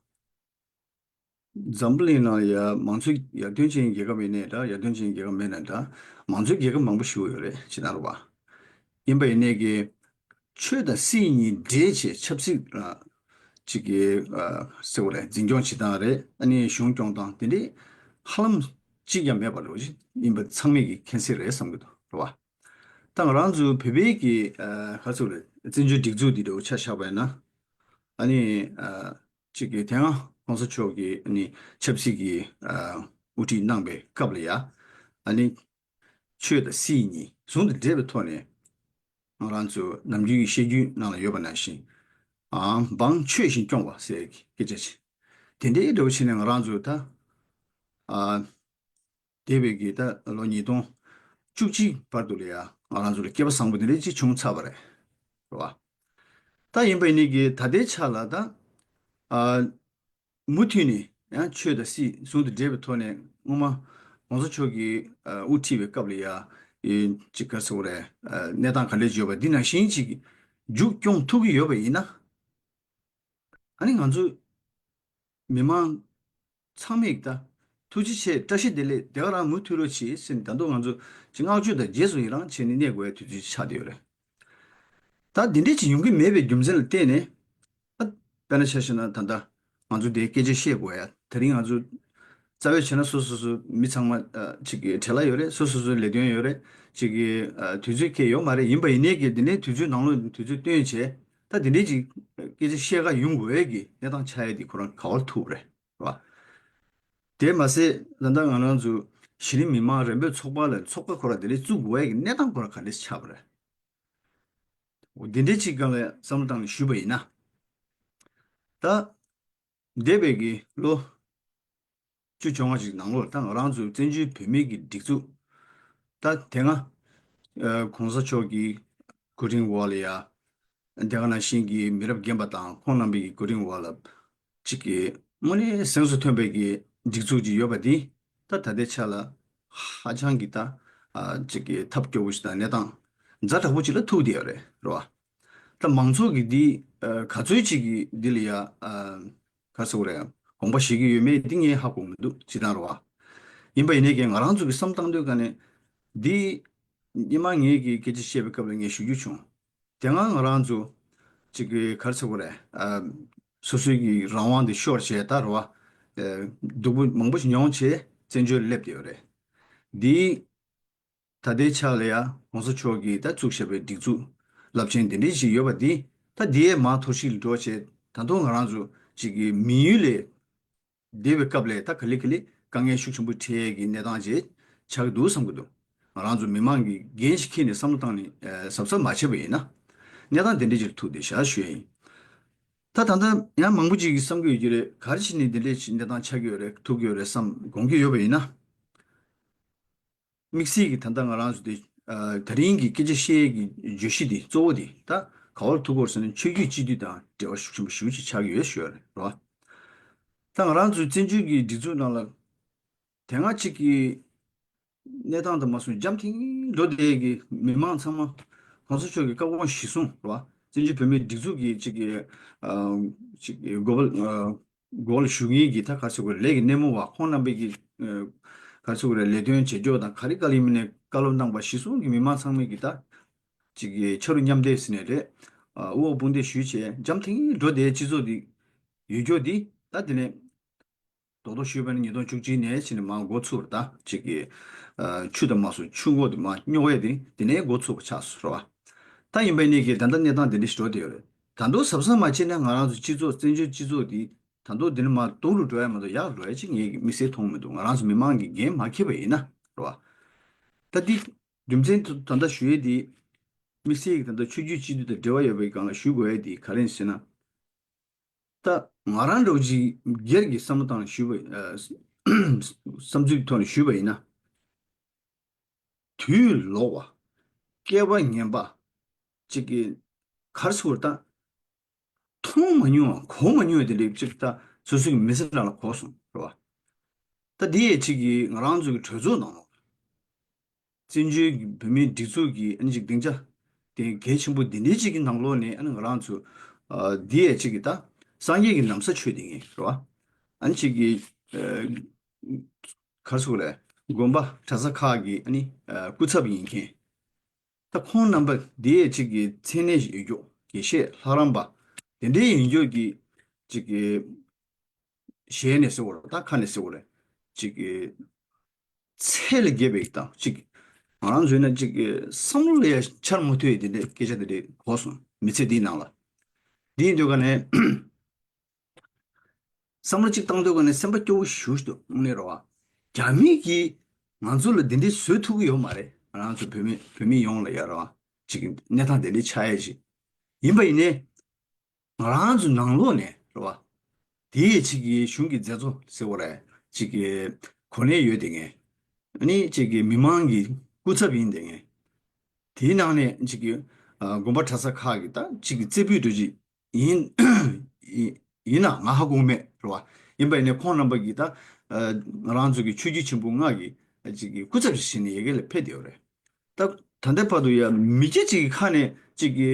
འཛམ་བུ་གླིང་ནང་ཡ་མང་གཙོའི་ཡར་ཐོན་ཅན་རྒྱལ་ཁབ་ཡིན་ནའི་འདྲ། ཡར་ཐོན་ཅན་རྒྱལ་ཁབ་མེད་ན་འདྲ། མང་གཙོའི་རྒྱལ་ཁབ་མང་པོ་ཞིག་ཡོད་རེད། ཅི་ལྟར་བ། ཡིན་པ་ཡིན་ནའི་གི་ཆོས་དང་སྲིད་གཉིས་འདྲེས་བྱས་ཆབ་སྲིད་ཨ་ཅིག་གི་ཨ་ཟེར་བ་རེད། འཛིན་སྐྱོང་བྱེད་སྟངས་རེད། ཨ་ནི་གཞུང་སྐྱོང་སྟངས་དེ་འདྲའི་ཧ་ལམ་གཅིག་ཀྱང་མེད་པ་རེད། ཡིན་པ་ཚང་མས་ཀྱི་མཁྱེན་གསལ་རེད་བསམ་གྱི་འདུག་རེད་བ། ད་ང་རང་ཚོ་བོད་པའི་གི་ཨ་ག་ཚོད་རེད། བཙན་བྱོལ་སྒྲིག་འཛུགས་འདི་འདྲ་བོ་ཆ་བཞག་པ་ཡིན་ན། ཨ་ནི་ཨ། གཅིག་གིས་དེ་སྔ་གོང་ས་མཆོག་གིས་ཨ་ནི་ཆབ་སྲིད་ཀྱི་ཨ་དབུ་ཁྲིད་གནང་པའི་སྐབས་ལ་ཡ། ཨ་ནི་ཆོས་དང་སྲིད་གཉིས་ཟུང་དུ་འབྲེལ་བའི་ཐོག་ནས་ང་རང་ཚོ་ནམ་རྒྱུན་གྱི་བཤད་རྒྱུན་ནང་ལ་ཡོད་པ་ནང་བཞིན། ཨ་འབངས་ཆོས་བཞིན་སྐྱོང་བ་ཟེར་གྱི་སྐད་ཆ་ཅིག་དེ་འདྲའི་འདྲ་བོ་བྱས་ནས་ང་རང་ཚོ་ད་ཨ། འདས་པའི་གི་ད་ལོ་ཉིས་སྟོང་བཅུ་གཅིག་བར་དུ་ལ་ཡ་ང་རང་ཚོ་ལ་སྐལ་པ་བཟང་པོ་འདི་འདྲ་ཅིག་བྱུང་ཚར་བ་རེད། རེད་བ། ད་ཡིན་པ་ཡིན་ནའི་གི་ད་ལྟའི་ཆ་ལ་ད་ཨ་མུ་མཐུད་ནས་ཡང་ཆོས་དང་སྲིད་ཟུང་དུ་འབྲེལ་བའི་ཐོག་ནས་སྔོན་མ་གོང་ས་མཆོག་གིས་ཨ་དབུ་ཁྲིད་པའི་སྐབས་ལ་ཡ་ཨེ་ཅིག་ག་རེ་ཟེར་དགོས་རེད། ཨ་གནས་སྟངས་ག་འདྲ་ཅིག་ཡོད་པ་འདི་ནང་བཞིན་ཅིག་མཇུག་སྐྱོང་ཐུབ་ཀྱི་ཡོད་པ་ཡིན་ན། ཨ་ནི་ང་ཚོ་མི་མང་ཚང་མས་ད་ཐུགས་རྗེ་ཆེ། བཀྲ་ཤིས་བདེ་ལེགས། དེ་ག་རང་མུ་མཐུད་རོགས་གྱིས་ཟེར་ནས་ད་དུང་ང་ཚོ་ཅིག་བསྔགས་བརྗོད་དང་རྗེས་སུ་ཡི་རང་བྱས་ནས་གནས་དགོས་ཡ་དུས་ཚོད་ཆགས་བསྡད་ཡོད་རེད། ད་འདི་འདྲས་ཅིག་ཡོང་གི་མེད་པའི་རྒྱུ་མཚན་ལ་བརྟེན་ནས། ཨ་དཔེར་ན་ཆ་བཞག་ན་ད་ལྟ་ང་ཚོ་འདིར་སྐད་ཆ་བཤད་དགོས་ཡ། དེ་རིང་ང་ཚོ་རྩ་བའི་བྱས་ན་སོ་སོ་སོ་མི་ཚང་མ་ཨ་ཅིག་གི་བྲེལ་བ་ཡོད་རེད། སོ་སོ་སོའི་ལས་དོན་ཡོད་རེད། ཅིག་གི་ཨ་དུས་ཚོད་ཁེལ་ཡོད་མ་རེད། ཡིན་པ་ཡིན་ནའི་གི་འདི་ནས་དུས་ཚོད་ནང་ལོགས་དུས་ཚོད་བཏོན་བྱས། ད་དེ་འདྲའི་ཅིག་སྐད་ཆ་བཤད་ག་ཡོང་དགོས་ཀྱི་གནས་སྟངས་ཆགས་ཡས་དེ་ཁོ་རང་ག་བར་ཐུག་རེད་བ། དེ་མ་ཟད་ད་ལྟ་ང་རང་ཚོ་གཞི་རིམ་མི་མང་རིམ་པའི་ཚོགས་པ་ལ་ཚོགས་པ་ཁོ་རང་དེ་འདྲའི་བཙུགས་དགོས་ཀྱི་གནས་སྟངས་ཁོ་རང་ག་འདྲས་ཆགས་པ་རེད། འོ་དེ་འདྲའི་ཅིག་སྒང་ལ་བསམ་བློ་བཏང་ནས་ཞུས་པ་ཡིན་ན། ད་འདས་པའི་གི་ལོ་བཅུ་བཅོ་ལྔ་ཅིག་ནང་ལོགས་ད་ང་རང་ཚོའི་བཙན་བྱོལ་བོད་མིའི་གི་སྒྲིག་འཛུགས་ད་དེ་སྔ་ཨ་གོང་ས་མཆོག་གི་སྐུ་དྲིན་འོག་ལ་ཡ་དེ་ག་ནང་བཞིན་གྱི་མི་རབས་རྒན་པ་དང་ཁོང་རྣམ་པའི་གི་སྐུ་དྲིན་འོག་ལ་ཅིག་གི་དངོས་གནས་གཟེངས་སུ་ཐོན་པའི་གི་སྒྲིག་འཛུགས་ཅིག་ཡོད་པ་འདི་ད་ད་ལྟའི་ཆ་ལ་ཧ་ཅང་གི་ད་ཨ་ཅིག་གི་ཐབས་སྐྱོ་པོ་ཞིག་དང་གནས་སྟངས་ཛ་དྲག་པོ་ཅིག་ལ་ཐུག་བསྡད་ཡོད་རེད་རེད་བ། ད་མང་ཚོགས་ཀྱི་འདི་ཨ་ག་ཚོད་ཅིག་གི་འདི་ལ་ཡ་ཨ་ག་རེ་ཟེར་དགོས་རེད། དགོངས་པ་བཞེས་ཀྱི་ཡོད་མེད་འདི་ངས་ཧ་གོ་མི་འདུག་ཇི་ལྟར་བ། ཡིན་པ་ཡིན་ནའི་ཀྱང་ང་རང་ཚོ་གི་བསམ་བཏང་དུས་ག་ནས་འདི་སྔོན་མ་ངས་ཀྱི་སྐད་ཆ་བཤད་པའི་སྐབས་ལ་ངས་ཞུ་རྒྱུ་བྱུང་། དེ་སྔ་ང་རང་ཚོ་ཅིག་གི་ག་རེ་ཟེར་དགོས་རེད། ཨ་སོ་སོའི་གི་རང་དབང་འདི་ཤོར་བྱས་ད་རེད་བ། ཨ་སྡུག་པོ་མང་པོ་ཞིག་མྱོང་བྱས་བཙན་བྱོལ་སླེབས་བསྡད་ཡོད་རེད། འདི་ ད་ལྟའི་ཆ་ལ་ཡ་གོང་ས་མཆོག་གིས་ད་བཙུགས་བཞག་པའི་སྒྲིག་འཛུགས་རླབས་ཆེན་དེ་འདྲའི་ཞིག་ཡོད་པ་འདི་ད་འདི་ཡས་མར་འཐོར་ཞིག་འགྲོ་བྱས་ད་དུང་ང་རང་ཚོ་ཅིག་གི་མི་ཡུལ་ལས་འདས་པའི་སྐབས་ལས་ད་ག་ལེ་ག་ལེ་དཀའ་ངལ་ཤུགས་ཆེན་པོ་འཕྲད་ཡས་ཀྱི་གནས་སྟངས་ཅིག་ཆགས་ཀྱི་འདུག་བསམ་གྱི་འདུག་ང་རང་ཚོ་མི་མང་གིས་འགན་ཞིག་འཁྱེར་ནས་བསམ་བློ་བཏང་ནས་གཟབ་གཟབ་མ་བྱས་པ་ཡིན་ན་གནས་སྟངས་དེ་འདྲ་ཅིག་ཐུག་བསྡད་བཞག་ཞུ་ཡས་ཡིན། ད་ད་ལྟ་ཡང་མང་པོ་ཅིག་གིས་བསམ་གྱི་ཡོད་ཀྱི་རེད། ག་རེ་བྱས་ནས་འདི་འདྲའི་གནས་སྟངས་ཆགས་ཀྱི་ཡོད་རེད་ཐུག་གི་ཡོད་རེད་བསམ་དགོངས་ཀྱི་ཡོད་པ་ཡིན་ན། དམིགས་བསལ་གྱིས་ད་ལྟ་ང་རང་ཚོ་དེ་ཨ་ད་རིང་གི་སྐད་ཆ་བཤད་ཡས་ཀྱི་བརྗོད་གཞི་དེ་གཙོ་བོ་དེ་ད་ག་བར་ཐུག་གོ་ཟེར་ན་ཆོས་བརྒྱུད་སྤྱི་འཐུས་དང་འབྲེལ་བ་ཤུགས་ཆེན་པོ་ཞེ་པོ་ཅིག་ཆགས་ཀྱི་ཡོད་ཞུ་ཡ་རེད་རོ། ད་ང་རང་ཚོའི་བཙན་བྱོལ་གྱི་སྒྲིག་འཛུགས་ནང་ལ་དེ་སྔ་གཅིག་གི་གནས་སྟངས་དང་མ་སོང་འཇམ་ཐིང་འགྲོ་བསྡད་ཀྱི་མི་མང་ཚང་མ་གོང་ས་མཆོག་གི་བཀའ་དགོངས་གཞིར་བཟུང་རེད་བ། བཙན་བྱོལ་བོད་མིའི་སྒྲིག་འཛུགས་ཀྱི་གཅིག་གི་ཨ་གཅིག་གི་འགོ་པ་ཨ་འགོ་ལ་ཞུགས་མཁན་གྱི་ད་ག་རེ་ཟེར་དགོས་རེད་ལས་ཀྱི་སྣེ་མོ་བ་ཁོང་རྣམ་པས་ཀྱི་ཨ་ག་རེ་ཟེར་དགོས་རེད་ལས་དོན་བྱེད་ཕྱོགས་དང་ག་རེ་ག་ལེར་མིན་ནས་བཀའ་སློབ་གནང་བ་གཞིར་བཟུང་གི་མི་མང་ཚང་མས་ཀྱི་ད་གཅིག་གི་ཆ་རུ་མཉམ་འདེགས་ཟེར་ནས་རེད། ཨ་དབུ་འོག་དཔུང་འདེགས་ཞུས་བྱས་འཇམ་ཐིང་འགྲོ་བསྡད་སྤྱི་ཚོགས་འདི་ཡོད་རྒྱུ་འདི་ད་དེ་ནས། རྡོག་རྡོག་ཞུས་པ་ནི་ཉིས་སྟོང་བཅུ་གཅིག་ནས་ཕྱིན་ནས་མར་འགོ་ཚུགས་པ་ད་ཅིག་གི་ཨ་ཆུ་དང་མ་སོ་ཆུ་འགོ་དེ་མར་རྙོག་ཡས་དེ་དེ་ནས་འགོ་ཚུགས་པ་ཆགས་སོང་ར་བ། ད་ཡིན་པ་ནི་གི་ད་ལྟ་གནས་སྟངས་དེ་འདྲ་ཞིག་འགྲོ་བསྡད་ཡོད་རེད། ད་དུང་གཟབ་གཟབ་མ་བྱས་ན་ང་རང་ཚོ་སྤྱི་ཚོགས་བཙན་བྱོལ་སྤྱི་ཚོགས་འདི་ད་དུང་འདི་ནས་མར་སྡུག་རུ་འགྲོ་ཡ་མ་གཏོགས་ཡག་འགྲོ་ཡ་ཅིག་ངས་དམིགས་བསལ་མཐོང་མི་འདུག་ང་རང་ཚོ་མི་མང་གི་འགན་མ་འཁྱེར་བ་ཡིན་ན་ར་བ། ད་འདི་རྒྱུ་མཚན་ད་ལྟ་ཞུ་ཡས་འདི་དམིགས་བསལ་གྱི་ད་ལྟ་ཆོས་བརྒྱུད་སྤྱི་འཐུས་དང་འབྲེལ་བ་ཡོད་པའི་སྒང་ལ་ཞུ་དགོས་ཡས་འདི་ག་རེ་ཡིན་ཟེར་ན། ད་ང་རང་འདྲ་བོ་ཅིག་སྒེར་གྱི་བསམ་བློ་བཏང་ནས་ཞུས་པ་ཨ་བསམ་ཚུལ་གྱི་ཐོག་ནས་ཞུས་པ་ཡིན་ན། དུས་ལོག་པ། སྐལ་པ་ངན་པ། ཅིག་གི་གར་སོང་བར་ད། མཐོང་མ་མྱོང་བ་གོ་མ་མྱོང་བ་དེ་འདྲའི་ཅིག་ད་སོ་སོ་གི་མི་ཚེ་ནང་ལ་གོ་སོང་རེད་བ། ད་འདི་ཡས་ཅིག་གི་ང་རང་ཚོ་གི་གྲོས་ཚོགས་ནང་ལོགས། བཙན་བྱོལ་གྱི་བོད་མིའི་སྒྲིག་འཛུགས་ཀྱི་ཨ་ནི་ཅིག་སྡིངས་ཆ་དེ་གལ་ཆེན་པོ་འདི་འདྲའི་ཅིག་གི་ནང་ལོགས་ནས་ཨ་ནི་ང་རང་ཚོ་ཨ་འདི་ཡས་ཅིག་གི་ད་སངས་རྒྱས་ཀྱི་ན་བཟའ་མཆོད་བསྡད་མཁན་རེད་བ། ཨ་ནི་ཅིག་གི་ཨ་ག་རེ་ཟེར་དགོས་རེད། དགོན་པ་གྲྭ་ས་ཁག་གི་ཨ་ནི་ཨ་སྐུ་ཚབ་ཡིན་མཁན། ད་ཁོང་རྣམ་པ་འདི་ཡས་ཅིག་གི་མཚན་གནས་ཡོད་རྒྱུ་དགེ་བཤེས་ལྷ་རམས་པ་དེ་འདྲའི་ཡིན་རྒྱུ་གི་ཅིག་གི་ཞལ་ནས་ཟེར་བ་རེད་ད་ཁ་ནས་ཟེར་བ་རེད། ཅིག་གི་ཚད་ལས་བརྒལ་བའི་དང་ཅིག་ང་རང་ཚོའི་ན་ཅིག་གི་བསམ་བློ་ལ་ཡ་འཆར་མ་ཐུབ་ཡས་དེ་འདྲའི་སྐད་ཆ་དེ་འདྲའི་གོ་སོང་མི་ཚེ་འདིའི་ནང་ལ། འདི་ཡིན་དུས་ག་ནས་བསམ་བློ་གཅིག་བཏང་དུས་ག་ནས་སེམས་པ་སྐྱོ་བོ་ཞེ་པོ་ཞིག་འདུག་དངོས་གནས་རེད་བ། རྒྱ་མི་གིས་ང་ཚོ་ལ་འདི་འདྲའི་བཟོ་ཐུབ་ཀྱི་ཡོད་མ་རེད། ང་རང་ཚོ་བོད་མི་བོད་མི་ཡོངས་ལ་ཡ་རེད་བ། ཅིག་གནས་སྟངས་དེ་འདྲའི་ཆགས་ཡས་ཅིག་ཡིན་པ་ཡིན་ནའི་ང་རང་ཚོ་ནང་ལོགས་ནས་རེད་བ། དེ་ཡས་ཅིག་གི་གཞུང་གི་མཛད་གཙོ་ཟེར་བ་རེད་ཅིག་གི་གོ་གནས་ཡོད་དེ་ངས་ཨ་ནི་ཅིག་གི་མི་མང་གི་སྐུ་ཚབ་ཡིན་དེ་ངས་དེའི་ནང་ནས་ཅིག་གི་ཨ་དགོན་པ་གྲྭ་ས་ཁག་གི་ད་ཅིག་གི་རྩེ་ཕུད་འགྲོ་ཅིག་ཡིན། ཡིན་ན་ང་ཧ་གོ་མེད་རེད་བ། ཡིན་པ་ཡིན་ནའི་ཁོང་རྣམ་པ་གིས་ད་ང་རང་ཚོ་གི་ཆོས་བརྒྱུད་ཆེན་པོ་ལྔ་གི་ཅིག་གི་སྐུ་ཚབ་ཞིག་བྱས་ནས་ཡ་གི་ལ་ཕེབས་བསྡད་ཡོད་རེད། ད་ད་ལྟའི་བར་དུ་ཡ་མི་སྐྱ་ཅིག་གི་ཁ་ནས་ཅིག་གི་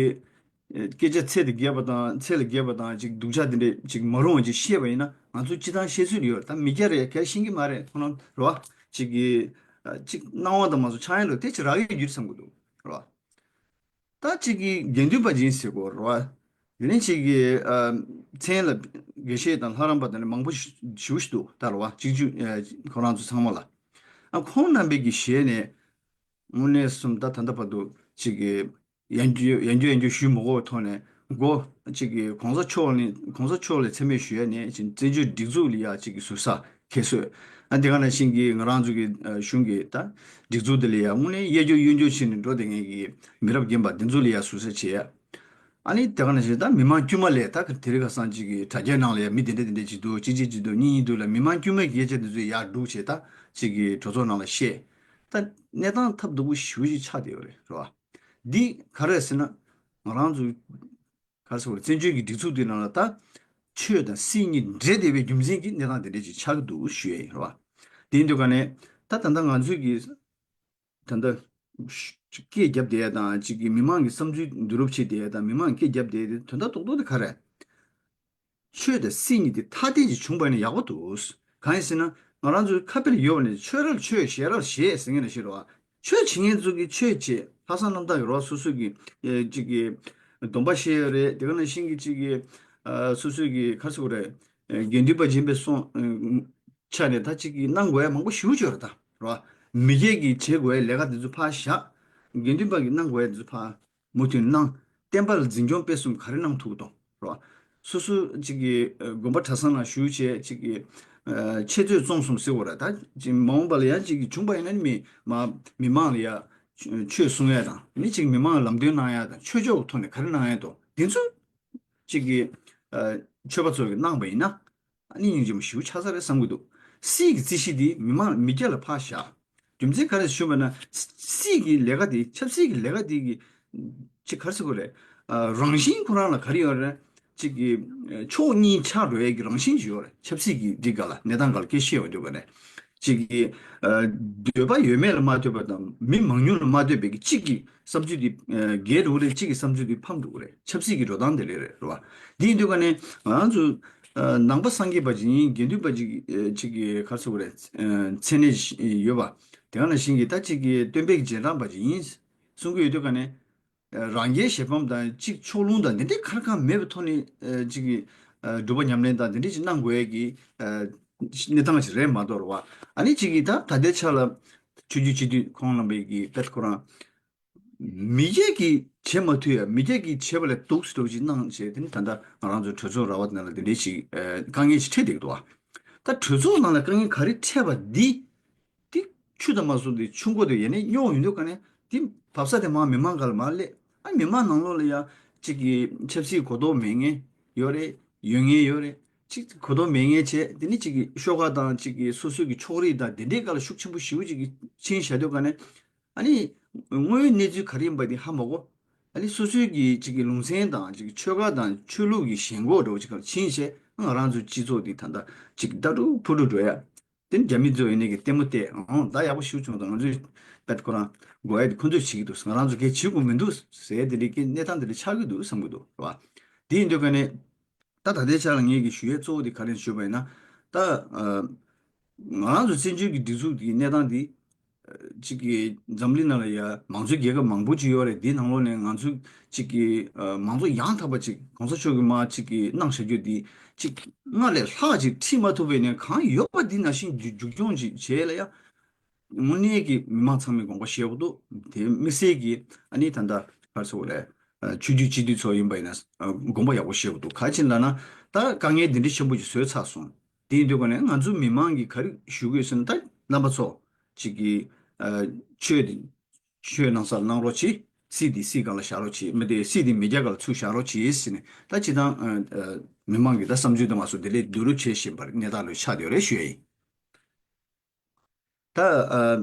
སྐད་ཆ་ཚད་དང་བརྒལ་བ་དང་ཚད་ལས་བརྒལ་བ་དང་ཅིག་སྡུག་ཅག་དེ་འདྲས་ཅིག་མ་རུང་བ་ཅིག་བཤད་པ་ཡིན་ན་ང་ཚོ་སྤྱི་བཏང་བཤད་ཚུལ་ཡོད་རེད། ད་མི་སྐྱ་རེད་གལ་ཤེས་ཀྱི་མ་རེད་ཁོང་རྣམ་རེད་བ། ཅིག་གི་ཅིག་སྣང་བ་དང་མ་སོང་ཆགས་ཡ་ལོ་དེ་ཅིག་རག་གི་ཡོད་རྒྱུ་རེད་བསམ་གི་འདུག་རེད་བ། ད་གཅིག་གིས་དགེ་འདུན་པ་ཅིག་ཡིན་ཟེར་གོ་རེད་བ། དེ་ནས་གཅིག་གིས་ཨ་མཚན་ལ་དགེ་བཤེས་དང་ལྷ་རམས་པ་དང་ནི་མང་པོ་ཞུ་ཞུ་འདུག་ད་རེད་བ་གཅིག་གཅིག་ཨ་ཁོ་རང་ཚོ་ཚང་མ་ལ། ཨ་ཁོང་རྣམ་པས་ཀྱི་ཞལ་ནས་དངོས་གནས་སོང་ད་ད་ལྟ་བར་དུ་གཅིག་གིས་ཡང་བསྐྱར་ཡང་བསྐྱར་ཡང་བསྐྱར་ཞུས་མ་དགོས་པའི་ཐོག་ནས་མགོ་གཅིག་གིས་གོང་ས་མཆོག་ནས་གོང་ས་མཆོག་ལ་མཚན་སྨད་ཞུ་ཡ་ནས་བཙན་བྱོལ་སྒྲིག་འཛུགས་ལ་ཡ་གཅིག་གིས་ཟུར་ཟ། ཁྱད་གསོད། ཨ་དེ་ག་ནང་བཞིན་གྱི་ང་རང་ཚོ་གི་ཨ་གཞུང་གི་ད་སྒྲིག་འཛུགས་དེ་ལ་ཡང་དངོས་གནས་གཡས་སྐྱོར་གཡོན་སྐྱོར་བྱས་ནས་འགྲོ་བསྡད་མཁན་གྱི་མི་རབས་རྒན་པ་དེ་ཚོ་ལ་ཡང་ཟུར་ཟ་བྱེད་ཡ། ཨ་ནི་དེ་ག་ནང་བཞིན་ད་མི་མང་དཀྱུས་མ་ལས་ད་དེ་རིང་ཁ་སང་ཅིག་གི་དྲ་རྒྱའི་ནང་ལ་ཡང་མི་དེ་འདྲ་དེ་འདྲ་ཅིག་འདུག་གཅིག་གཅིག་ཅིག་འདུག་གཉིས་གཉིས་འདུག་ལ་མི་མང་དཀྱུས་མའི་སྐད་ཆ་དེ་ཚོ་ཡར་སྒྲུག་བྱས་ད་ཅིག་གི་གྲོས་ཚོགས་ནང་ལ་བཤད། ད་གནས་སྟངས་ཐབས་སྡུག་པོ་ཞེ་པོ་ཅིག་ཆགས་བསྡད་ཡོད་རེད་རེད་བ། འདི་ག་རེ་ཟེར་ན་ང་རང་ཚོ་ག་རེ་ཟེར་དགོས་རེད། བཙན་བྱོལ་གྱི་སྒྲིག་འཛུགས་འདིའི་ནང་ལ་ད་ཆོས་དང་སྲིད་གཉིས་འདྲེས་བསྡད་པའི་རྒྱུ་མཚན་གྱིས་གནས་སྟངས་དེ་འདྲས་ཅིག་ཆགས་ཀྱི་འདུག་ཞུ་ཡས་ཡིན་རེད་བ། དེ་ཡིན་དུས་ག་ནས་ད་ད་ལྟ་ང་ཚོས་ཀྱི་ད་ལྟ་སྐད་རྒྱབ་བསྡད་ཡས་དང་གཅིག་གི་མི་མང་གི་བསམ་ཚུལ་བསྡུ་རུབ་བྱེད་བསྡད་ཡས་དང་མི་མང་གི་སྐད་རྒྱབ་བསྡད་ཡས་དེ་དོན་དག་རྡོག་རྡོག་དེ་ག་རེད། ཆོས་དང་སྲིད་གཉིས་དེ་ཐ་དད་ཅིག་བྱུང་བ་ཡིན་ན་ཡག་པོ་འདུག་གང་ཡིན་ཟེར་ན་ང་རང་ཚོའི་ཁ་དཔེ་ལ་ཡོད་པ་ནི་ཆོས་ར་ལ་ཆོས་ཞེས་ར་ལ་ཞེས་ཟེར་མཁན་ལ་ཞེས་རེད་བ། ཆོས་བྱེད་མཁན་ཚོ་གིས་ཆོས་བྱེད་ལྷག་བསམ་རྣམ་དག་གི་རོགས་སོ་སོ་གི་ཨེ་ཅིག་གི་སྡོམ་པ་བཞེས་ཡོད་རེད། དེ་ག་ནང་བཞིན་གྱི་ཅིག་གི་ཨ་སོ་སོ་གི་ག་རེ་ཟེར་དགོས་རེད། ཨེ་དགེ་འདུན་པ་ཡིན་པའི་སོང་ཨེ་ཆ་ནས་ད་ཅིག་གི་གནང་དགོས་ཡ་མང་པོ་ཞེ་པོ་ཅིག་ཡོད་རེད་ད་རེད་བ། མི་སྒེར་གྱིས་བྱེད་དགོས་ལས་ཀ་དེ་ཚོ་ཕར་བཞག་དགེ་འདུན་པ་གིས་གནང་དགོས་དེ་ཚོ་ཕར་མུ་མཐུད་གནང་། བསྟན་པ་ལ་འཛིན་སྐྱོང་སྤེལ་གསུམ་ག་རེ་གནང་ཐུབ་ཀྱི་འདུག་རེད་བ། སོ་སོ་གཅིག་གི་ཨ་དགོན་པ་གྲྭ་ཚང་ནང་བཞུགས་བྱས་གཅིག་གི་ཨ་འཆད་རྩོད་རྩོམ་གསུམ་ཟེར་བ་རེད། ད་གཅིག་མ་འོངས་པ་ལ་ཡང་གཅིག་གི་བྱུང་བ་ཡིན་ན་ནི་མི་མ་མི་མང་ལ་ཡ་ཆོས་གསུང་ཡ་དང་ནི་གཅིག་མི་མང་ལ་ལམ་སྟོན་གནང་ཡ་དང་ཆོས་ཕྱོགས་ཀྱི་ཐོག་ནས་ག་རེ་གནང་ཡ་འདུག་དེ་ཚོ་གཅིག་གི་ཨ་ཆོས་པ་ཚོ་གིས་གནང་པ་ཡིན་ན། ཨ་ནི་སྙིང་རྗེ་མོ་ཞེ་པོ་ཆགས་ས་རེད་བསམ་གྱི་འདུག་སྲིད་ཀྱི་རྩིས་གཞི་འདི་མི་མང་མི་སྒེར་ལ་ཕར་བཞག་རྒྱུ་མཚན་ག་རེ་ཞུས་པ་ན། སྲིད་ཀྱི་ལས་ཀ་འདི་ཆབ་སྲིད་ཀྱི་ལས་ཀ་འདི་གི་ཅིག་ག་རེ་ཟེར་དགོས་རེད། ཨ་རང་བཞིན་ཁོ་རང་ལ་ག་རེ་ཡོད་རེད། ཅིག་གི་ཕྱོགས་གཉིས་ཆགས་འགྲོ་ཡས་ཀྱི་རང་བཞིན་ཅིག་ཡོད་རེད། ཆབ་སྲིད་ཀྱི་འདི་ག་ལ་གནས་སྟངས་ག་ལ་སྐད་ཆ་བཤད་ཡོང་དུས་ག་ནས་ཅིག་གི་ཨ་འདོད་པ་ཡོད་མེད་ལ་མ་ལྟོས་པ་དང་མི་མང་ཉུང་ལ་མ་ལྟོས་པའི་གི་གཅིག་གི་བསམ་ཚུལ་འདི་ཨ་རྒྱས་འགྲོ་གི་རེད། གཅིག་གི་བསམ་ཚུལ་འདི་ཕམ་འགྲོ་གི་རེད། ཆབ་སྲིད་ཀྱི་འགྲོ་སྟངས་དེ་ལས་རེད་རེད་བ། འདི་ཡིན་དུས་ག་ནས་ང་རང་ཚོ་ཨ་ནང་པ་སངས་རྒྱས་པ་ཅིག་ཡིན། དགེ་འདུན་པ་ཅིག་ཨ་ཅིག་གི་ག་རེ་ཟེར་དགོས་རེད། ཨ་མཚན་གནས་ཤིག་ཡོད་པ། དེ་ག་ནང་བཞིན་གྱི་ད་ཅིག་གི་སྟོན་པའི་རྗེས་འབྲང་པ་ཅིག་ཡིན་གསུང་གི་ཡོད་དུས་ག་ནས་ཨ་རང་རྒྱལ་གཞན་ཕམ་དང་ཅིག་ཕྱོགས་ལྷུང་དང་འདི་འདྲའི་ག་རེ་གང་མེད་པའི་ཐོག་ནས་ཨ་ཅིག་གི་ཨ་སྒྲུབ་པ་ཉམས་ལེན་དང་འདི་འདྲའི་ཅིག་གནང་དགོས་ཡས་ཀྱི་ཨ་གནས་སྟངས་ཅིག་རེད་མ་གཏོགས་རེད་བ། ཨ་ནི་ཅིག་གི་ད་ད་ལྟའི་ཆ་ལ་ཆོས་བརྒྱུད་སྤྱི་འཐུས་ཁོང་རྣམ་པའི་གི་དཔེ་ཁོ་རང་མི་སྒེར་གྱིས་བྱེད་མ་ཐུབ་ཡ། མི་སྒེར་གྱིས་བྱེད་པ་ལས་སྡུག་ཙམ་ཅིག་གནང་བྱས། དེ་ནི་ད་ལྟ་ང་རང་ཚོ་གྲོས་ཚོགས་ར་བ་དེ་ནང་ལ་དེ་འདྲའི་ཞིག་ཨ་དཀའ་ངལ་ཞིག་འཕྲད་བསྡད་ཀྱི་འདུག་བ། ད་གྲོས་ཚོགས་ནང་ལ་དཀའ་ངལ་ག་རེ་འཕྲད་པ་འདི་དེ་ཆུ་དང་མ་སོ་དེ་ཆུ་མགོ་དེ་ཡ་ནས་རྙོག་ཡོང་དུས་ག་ནས་དེ་བབས་ས་དེ་མར་མི་མང་སྒང་ལ་མར་སླེབས། ཨ་མི་མང་ནང་ལོགས་ལ་ཡ་གཅིག་གི་ཆབ་སྲིད་གོ་རྟོགས་མེད་མཁན་ཡོད་རེད། ཡོད་མཁན་ཡོད་རེད། གཅིག་གོ་རྟོགས་མེད་མཁན་བྱས། དེ་ནི་གཅིག་གི་ཤོག་ཁག་དང་གཅིག་གི་སོ་སོའི་གི་ཕྱོགས་རིས་དང་དེ་འདྲའི་སྒང་ལ་ཤུགས་ཆེན་པོ་ཞེ་པོ་ཅིག་གི་ཕྱིན་བཞག་དུས་ག་ནས། ཨ་ནི་དངོས་ཡོད་གནས་ཚུལ་ག་རེ་ཡིན་པ་དེ་ཧ་མ་གོ། ཨ་ནི་སོ་སོའི་གི་ཅིག་གི་ལུང་ཚན་དང་ཅིག་གི་ཆོལ་ཁ་དང་ཆོས་ལུགས་ཀྱི་ཞེན་ཁོག་འདྲ་བོ་ཅིག་ག་ཕྱིན་བྱས། ང་རང་ཚོའི་སྤྱི་ཚོགས་འདི་ད་ལྟ་ཅིག་ལྟ་གྲུབ་ཕུ་གྲུ་འགྲོ་ཡ། དེ་ནི་རྒྱ་མི་ཚོ་ཡིན་ནའི་གི་ལྟད་མོ་བལྟས། ཨང་ད་ཡག་པོ་ཞིག་བྱུང་འདུག་ང་ཚོས་དཔེ་ཁོ་རང་དགོས་ཡ་དེ་ཁོ་ཚོས་བྱེད་ཀྱི་འདུག་ང་རང་ཚོ་གས་བྱེད་དགོས་མི་འདུག་ཟེར་དེ་འདྲའི་གི་གནས་སྟངས་དེ་འདྲ་ཆགས་ཀྱི་འདུག་བསམ་གྱི་འདུག་རེད་བ། དེ་ཡིན་དུས་ག་ནས་ད་ད་ལྟའི་ཆ་ལ་ངས་གི་ཞུ་ཡས་གཙོ་བོ་དེ་ག་རེ་ཞུས་པ་ཡིན་ན། ད་ཨ་ང་རང་ཚོ་བཙན་བྱོལ་གྱི་སྒྲིག་འཛུགས་ཀྱི་གནས་སྟངས་འདི་ཨ་གཅིག་གི་འཛམ་གླིང་ནང་ལ་ཡ་མང་གཙོའི་རྒྱལ་ཁབ་མང་པོ་ཅིག་ཡོད་རེད། འདིའི་ནང་ལོགས་ནས་ང་ཚོ་གཅིག་གི་ཨ་མང་གཙོ་ཡང་དག་པ་ཅིག་གོང་ས་མཆོག་གིས་མར་གཅིག་གི་གནང་བཞག་རྒྱུ་འདི་གཅིག་སྔར་ལས་ལྷག་ཅིག་ཁྲིད་མ་ཐུབ་པའི་ནས་གང་ཡོད་པ་འདི་ནང་བཞིན་མཇུག་མཇུག་སྐྱོང་ཅིག་བྱས་ལ་ཡ། དངོས་གནས་ཀྱི་མི་མང་ཚང་མས་དགོངས་པ་བཞེས་དགོས་འདུག་དེ་དམིགས་བསལ་གྱི་ཨ་ནི་ད་ལྟ་ག་རེ་ཟེར་དགོས་རེད། ཨ་ཆོས་བརྒྱུད་སྤྱི་འཐུས་ཚོ་ཡིན་པ་ཡིན་ན་ཨ་དགོངས་པ་ཡག་པོ་བཞེས་དགོས་འདུག་ག་རེ་ཡིན་ལབ་ན། ད་དཀའ་ངལ་འདི་འདྲ་ཆེན་པོ་ཞིག་བཟོས་ཚར་སོང་། དེ་ཡིན་དུས་ག་ནས་ང་ཚོ་མི་མང་གིས་ག་རེ་ཞུ་དགོས་ཟེར་ན། ད་རྣམ་པ་ཚོ་གཅིག་གིས་ཨ་ཆོས་དེ་ཆོས་གནང་སར་གནང་རོགས་གྱིས། སྲིད་དེ་སྲིད་སྒང་ལ་བཞག་རོགས་གྱིས། མི་དེ་སྲིད་དེ་མི་སྐྱ་སྒང་ལ་ཚུར་བཞག་རོགས་གྱིས་ཟེར་ནས། ད་སྤྱིར་བཏང་ཨ་ཨ་མི་མང་གི་ད་བསམ་ཚུལ་དང་མ་སོགས་དེ་ལས་བསྡུ་རུབ་བྱེད་བཞིན་པར་གནས་སྟངས་ལོས་ཆགས་བསྡད་ཡོད་རེད་ཞུ་ཡ་ཡིན། ད་ཨ་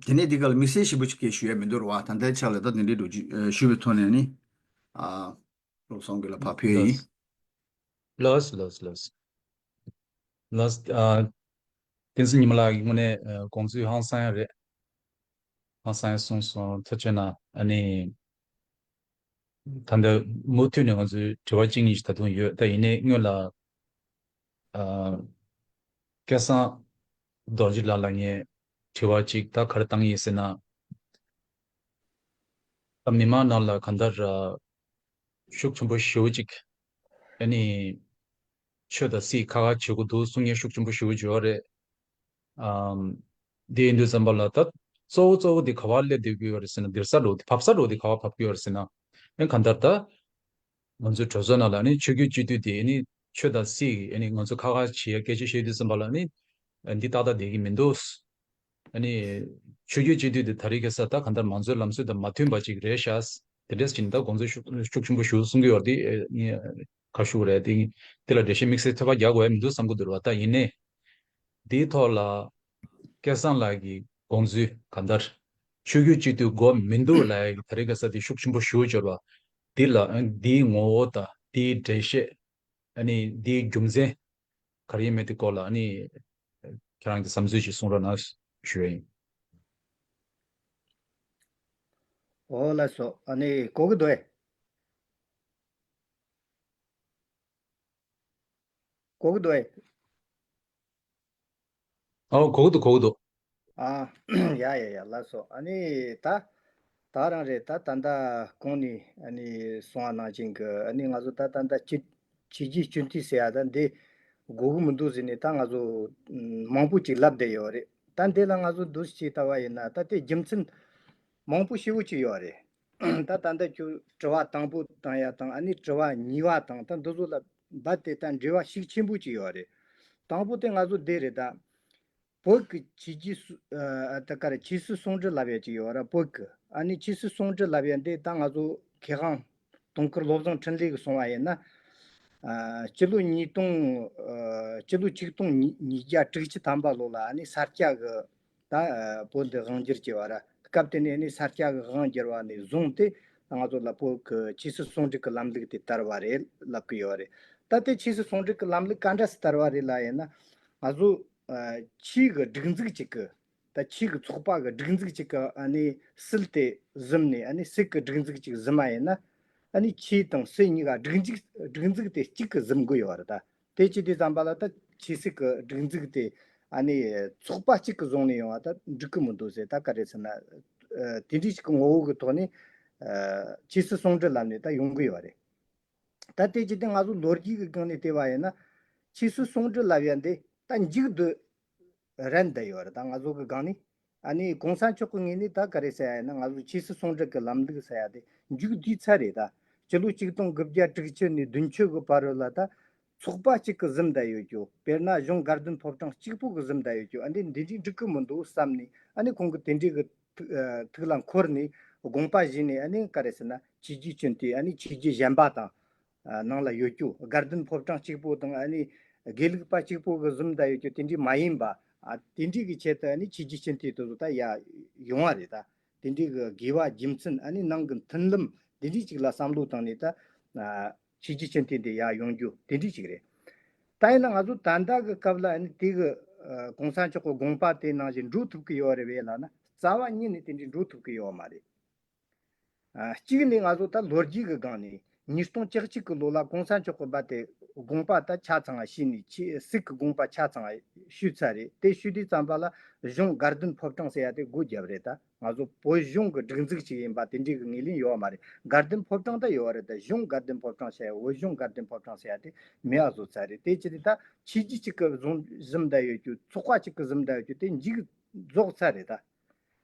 དེ་ནས་འདི་ག་ལ་དམིགས་བསལ་ཞིབ་པོ་ཅིག་སྐད་ཞུ་ཡ་མི་འདུག་ར་བ། ད་ལྟའི་ཆ་ལ་ད་དེ་འདྲའི་འགྲོ་རྒྱུ་ཨ་ཞུ་བའི་ཐོག་ནས་ནི་ཨ་བློ་བཟང་གི་ལ་ཕར་ཕུལ་ཡ་ཡིན། ལགས་ལགས་ལགས་ལགས། ལགས་ཨ་བསྟན་འཛིན་ཉི་མ་ལགས་ཀྱིས་དངོས་གནས་ཨ་དགོངས་ཚུལ་ཧང་སང་ཡ་རེད། ཧང་སང་ཡ་གསུངས་སོང་། ཐུགས་རྗེ་གནང་། ཨ་ནི། ད་ལྟ་མུ་མཐུད་ནས་ང་ཚོའི་དྲི་བ་གཅིག་གཉིས་ཤིག་ད་དུང་ཡོད། ད་ཡིན་ནའི་སྔོན་ལ་ཨ་སྐལ་བཟང་རྡོ་རྗེ་ལགས་ལ་ངས་དྲི་བ་གཅིག་ད་ག་རེ་བཏང་ཡིན་ཟེར་ན། ད་མི་མང་ནང་ལ་གང་ལྟར་ཨ་ཤུགས་ཆེན་པོ་ཞེ་པོ་ཅིག་ཨ་ནི་ཆོས་དང་སྲིད་ཁ་ཁ་བྱེད་དགོས་འདུག་གསུང་མཁན་ཤུགས་ཆེན་པོ་ཞེ་པོ་ཅིག་ཡོད་རེད། ཨམ། དེ་ཡིན་དུས་ཙམ་པ་ལ་ད་གཙོ་བོ་གཙོ་བོ་དེ་ག་པར་སླེབས་བསྡད་ཀྱི་ཡོད་རེད་ཟེར་ན། སྡེར་ས་འགྲོ་དེ་བབས་ས་འགྲོ་དེ་ག་པར་བབས་ཀྱི་ཡོད་རེད་ཟེར་ན། ཨེ་གང་ལྟར་ད་ང་ཚོའི་གྲོས་ཚོགས་ནང་ལ་ནི་ཆོས་བརྒྱུད་སྤྱི་འཐུས་དེ་ནི་ཆོས་དང་སྲིད་ཀྱི་ཨེ་ནི་ང་ཚོ་ཁ་ཁ་བྱེད་ཡ་སྐད་ཆ་བཤད་དུས་ཙམ་པ་ལ་ནི་ཨ་འདི་ཏག་ཏག་བསྡད་ཀྱི་མི་འདུག་ཨ་ནི་ཆོས་བརྒྱུད་སྤྱི་འཐུས་དེ་ད་རེས་ཁ་སང་ད་གང་ལྟར་མང་གཙོའི་ལམ་སྲོལ་དང་མ་མཐུན་པ་ཅིག་རེད་ཤག་དེ་འདྲས་ཅིག་ད་དགོངས་ཚུལ་ཤུགས་ཤུགས་ཆེན་པོ་ཞིག་གསུང་གི་ཡོད་རེད་དེ། ཨེ་ནི་ག་ཞུ་དགོས་རེད་དེ། དེ་ལ་འགྲེལ་བཤད་དམིགས་བསལ་ཐོལ་པ་རྒྱག་དགོས་ཡ་མི་འདུག་བསམ་གྱི་འདུག་ར་བ། ད་ཡིན་ནའི། དེའི་ཐོག་ལ་སྐལ་བཟང་ལགས་ཀྱི་དགོངས་ཚུལ་གང་ལྟར། ཆོས་བརྒྱུད་སྤྱི་འཐུས་དགོས་མི་འདུག་ལབ་ཡ་གི་ད་རེས་ཁ་སང་དེ་ཤུགས་ཆེན་པོ་ཞེ་པོ་ཅིག་ཡོད་རེད་བ། དེ་ལ་དེའི་ངོ་བོ་དང་དེའི་འགྲེལ་བཤད། ཨ་ནི་དེའི་རྒྱུ་མཚན་ག་རེ་ཡིན་མིན་དེ་སྐོར་ལ་ཨ་ནི་ཁྱེད་རང་གི་བསམ་ཚུལ་ཞིག་གསུང་རོགས་གནང་ཞུ་ཡ་ཡིན། འོ་ལགས་སོ། ཨ་ནི་གོ་གི་འདུག་ཨེ། གོ་གི་འདུག་ཨེ། ཨོ་གོ་གི་འདུག་གོ་གི་འདུག་ཨ། ཡ་ཡ་ཡ། ལགས་སོ། ཨ་ནི་ད་ད་རང་རེད། ད་ད་ལྟ་གོང་ནས་ཨ་ནི་གསུང་བ་ནང་བཞིན་གྱི་ཨ་ནི་ང་ཚོ་ད་ད་ལྟ་ཆོས་ཆོས་བརྒྱུད་སྤྱི་འཐུས་ཟེར་ཡ་ད་འདི་དགོས་ཀྱི་མི་འདུག་ཟེར་ནས་ད་ང་ཚོ་མང་པོ་ཅིག་ལབ་བསྡད་ཡོད་རེད། ད་འདི་ལ་ང་ཚོ་འདུ་ཤེས་བལྟ་བ་ཡིན་ན་ད་དེ་རྒྱུ་མཚན་མང་པོ་ཞེ་པོ་ཅིག་ཡོད་རེད། ད་ད་ལྟ་ཁྱོད་དྲི་བ་དང་པོ་བཏང་ཡ་དང་ཨ་ནི་དྲི་བ་གཉིས་པ་དང་ད་འདི་ཚོ་ལ་རྦད་དེ་ད་འབྲེལ་བ་ཤུགས་ཆེན་པོ་ཅིག་ཡོད་རེད། དང་པོ་དེ་ང་ཚོ་འདི་རེད་ད། བོད་ཀྱི་ཆོས་བརྒྱུད་སུ་ཨ་ད་ག་རེ་ཆོས་སྲིད་ཟུང་འབྲེལ་ལབ་ཡ་ཅིག་ཡོད་ར། བོད་ཀྱི་ཨ་ནི་ཆོས་སྲིད་ཟུང་འབྲེལ་ལབ་ཡ་འདི་ད་ང་ཚོ་མཁས་དབང་དུང་དཀར་བློ་བཟང་འཕྲིན་ལས་ཀྱིས་གསུངས་པ་ཡིན་ན། ཨ་སྤྱི་ལོ་ཉིས་སྟོང་ཨ་སྤྱི་ལོ་ཆིག་སྟོང་ཉིས་ཉིས་བརྒྱ་དྲུག་ཅུ་ཐམ་པ་ལོ་ལ་ཨ་ནི་ས་སྐྱ་གི་ད་ཨ་བོད་འདི་དབང་བསྒྱུར་བྱས་པ་ར། སྐབས་དེ་ནས་ཨ་ནི་ས་སྐྱ་གི་དབང་བསྒྱུར་བ་ནས་བཟུང་སྟེ་ང་ཚོ་ལ་བོད་ཀྱི་ཆོས་སྲིད་ཟུང་འབྲེལ་གྱི་ལམ་ལུགས་དེ་དར་བ་རེད་ལབ་ཀྱི་ཡོད་རེད། ད་ལྟའི་ཆོས་སྲིད་ཟུང་འབྲེལ་གྱི་ལམ་ལུགས་ག་འདྲ་སེ་དར་བ་རེད་ལབ་ཡིན་ན། ང་ཚོ་ཨ་ཆོས་ཀྱི་སྒྲིག་འཛུགས་གཅིག་གི་ད་ཆོས་ཀྱི་ཚོགས་པ་གི་སྒྲིག་འཛུགས་གཅིག་གི་ཨ་ནི་སྲིད་དེ་བཟུང་ནས་ཨ་ནི་སྲིད་ཀྱི་སྒྲིག་འཛུགས་གཅིག་བཟུང་བ་ཡིན་ན། ཨ་ནི་ཆོས་དང་སྲིད་གཉིས་ཀ་སྒྲིག་འཛུགས་སྒྲིག་འཛུགས་དེ་གཅིག་གི་བཟུང་གི་ཡོད་རེད་ད། དེ་བྱས་དུས་ཙམ་པ་ལ་ད་ཆོས་སྲིད་ཀྱི་སྒྲིག་འཛུགས་དེ་ཨ་ནི་ཚོགས་པ་གཅིག་གི་བཟུང་ནས་ཡོང་བ་ད་འགྲིག་གི་མི་འདུག་ཟེར། ད་ག་རེ་ཟེར་ན་ཨ་དེ་འདྲའི་ཞིག་གི་ངོ་བོ་གི་ཐོག་ནས་ཨ་ཆོས་སྲིད་ཟུང་འབྲེལ་ལམ་ནས་ད་ཡོང་གི་ཡོད་རེད། ད་དེ་བྱས་དུས་ང་ཚོ་ལོ་རྒྱུས་ཀྱི་སྒང་ནས་བལྟས་པ་ཡིན་ན་ཆོས་སྲིད་ཟུང་འབྲེལ་ལབ་ཡ་འདི་ད་མཇུག་བསྡུ་རན་བསྡད་ཡོད་རེད། ད་ང་ཚོ་གི་སྒང་ནས་ཨ་ནི་གོང་ས་མཆོག་གི་ངོས་ནས་ད་ག་རེ་ཟེར་ཡ་ཡིན་ན་ང་ཚོ་ཆོས་སྲིད་ཟུང་འབྲེལ་གྱི་ལམ་ལུགས་ཟེར་ཡ་དེ་མཇུག་བསྡུས་ཚར་རེད། ད་སྤྱི་ལོ་ཆིག་སྟོང་དགུ་བརྒྱ་དྲུག་ཅུ་ནས་བདུན་ཅུ་གི་བར་རུ་ལ་ད་ཚོགས་པ་གཅིག་གི་བཟུང་བསྡད་ཡོད་རྒྱུ། དཔེར་ན་གཞུང་དགའ་ལྡན་ཕོ་བྲང་གཅིག་པོ་གི་བཟུང་བསྡད་ཡོད་རྒྱུ། ཨ་འདི་འདི་འདྲའི་འགྲིག་གི་མི་འདུག་བསམ་ནས་ཨ་ནི་ཁོང་གི་དེ་འདྲའི་གི་ཐུགས་ཨ་ཐུགས་ལ་འཁོར་ནས་དགོངས་པ་བཞེས་ནས་ཨ་ནི་ག་རེ་ཟེར་ན་ཆོས་བརྒྱུད་སྤྱི་འཐུས་ཨ་ནི་ཆོས་བརྒྱུད་གཞན་པ་དང་ཨ་ནང་ལ་ཡོད་རྒྱུ། དགའ་ལྡན་ཕོ་བྲང་གཅིག་པོ་དང་ཨ་ནི་དགེ་ལུགས་པ་གཅིག་པོ་གི་བཟུང་བསྡད་ཡོད་རྒྱུ་དེ་འདྲའི་མ་ཡིན་པ། ཨ་དེ་འདྲའི་གི་ཆེད་དུ་ཨ་ནི་ཆོས་བརྒྱུད་སྤྱི་འཐུས་དེ་ཚོ་ད་ཡ་ཡོང་བ་རེད་ད། དེ་འདྲའི་གི་དགོས་པ་རྒྱུ་མཚན་ཨ་ནི་ནང་གི་མཐུན་ལམ་དེ་འདྲའི་ཅིག་ལ་བསམ་བློ་བཏང་ནས་ད་ཨ་ཆོས་བརྒྱུད་སྤྱི་འཐུས་འདི་ཡར་ཡོང་རྒྱུ་དེ་འདྲའི་ཅིག་རེད། ད་ཡིན་ན་ང་ཚོ་ད་ལྟ་གི་སྐབས་ལ་ཨ་ནི་དེ་གི་ཨ་གོང་ས་མཆོག་གི་དགོངས་པ་དེ་ནང་བཞིན་འགྲོ་ཐུབ་ཀྱི་ཡོད་རེད་བས་ལབ་ན་རྩ་བ་ཉིད་ནས་དེ་འདྲའི་འགྲོ་ཐུབ་ཀྱི་ཡོད་མ་རེད། ཨ་གཅིག་ནས་ང་ཚོ་ད་ལོ་རྒྱུས་ཀྱི་སྒང་ནས་ཉིས་སྟོང་བཅུ་གཅིག་གི་ལོ་ལ་གོང་ས་མཆོག་གི་བར་དེ་དགོངས་པ་ད་ཆ་ཚང་བ་ཞུས་ནས་ཆེ་སྲིད་ཀྱི་དགོངས་པ་ཆ་ཚང་བ་ཞུས་ཚར་རེད། དེ་ཞུས་དུས་ཙམ་པ་ལ་གཞུང་དགའ་ལྡན་ཕོ་བྲང་ཟེར་ཡ་དེ་སྒོ་བརྒྱབ་རེད། ད་ང་ཚོ་བོད་གཞུང་གི་སྒྲིག་འཛུགས་ཅིག་ཡིན་པ་དེ་འདྲའི་གི་ངོས་ལེན་ཡོད་མ་རེད། དགའ་ལྡན་ཕོ་བྲང་ད་ཡོད་རེད། ད་གཞུང་དགའ་ལྡན་ཕོ་བྲང་ཟེར་ཡ་བོད་གཞུང་དགའ་ལྡན་ཕོ་བྲང་ཟེར་ཡ་དེ་མེད་པ་བཟོ་ཚར་རེད། དེ་ཅི་རེད་ད་ཆོས་བརྒྱུད་ཅིག་གི་བཟུང་བཟུང་བསྡད་ཡོད་རྒྱུ། ཚོགས་པ་ཅིག་གི་བཟུང་བསྡད་ཡོད་རྒྱུ་དེ་མཇུག་རྫོགས་ཚར་རེད་ད།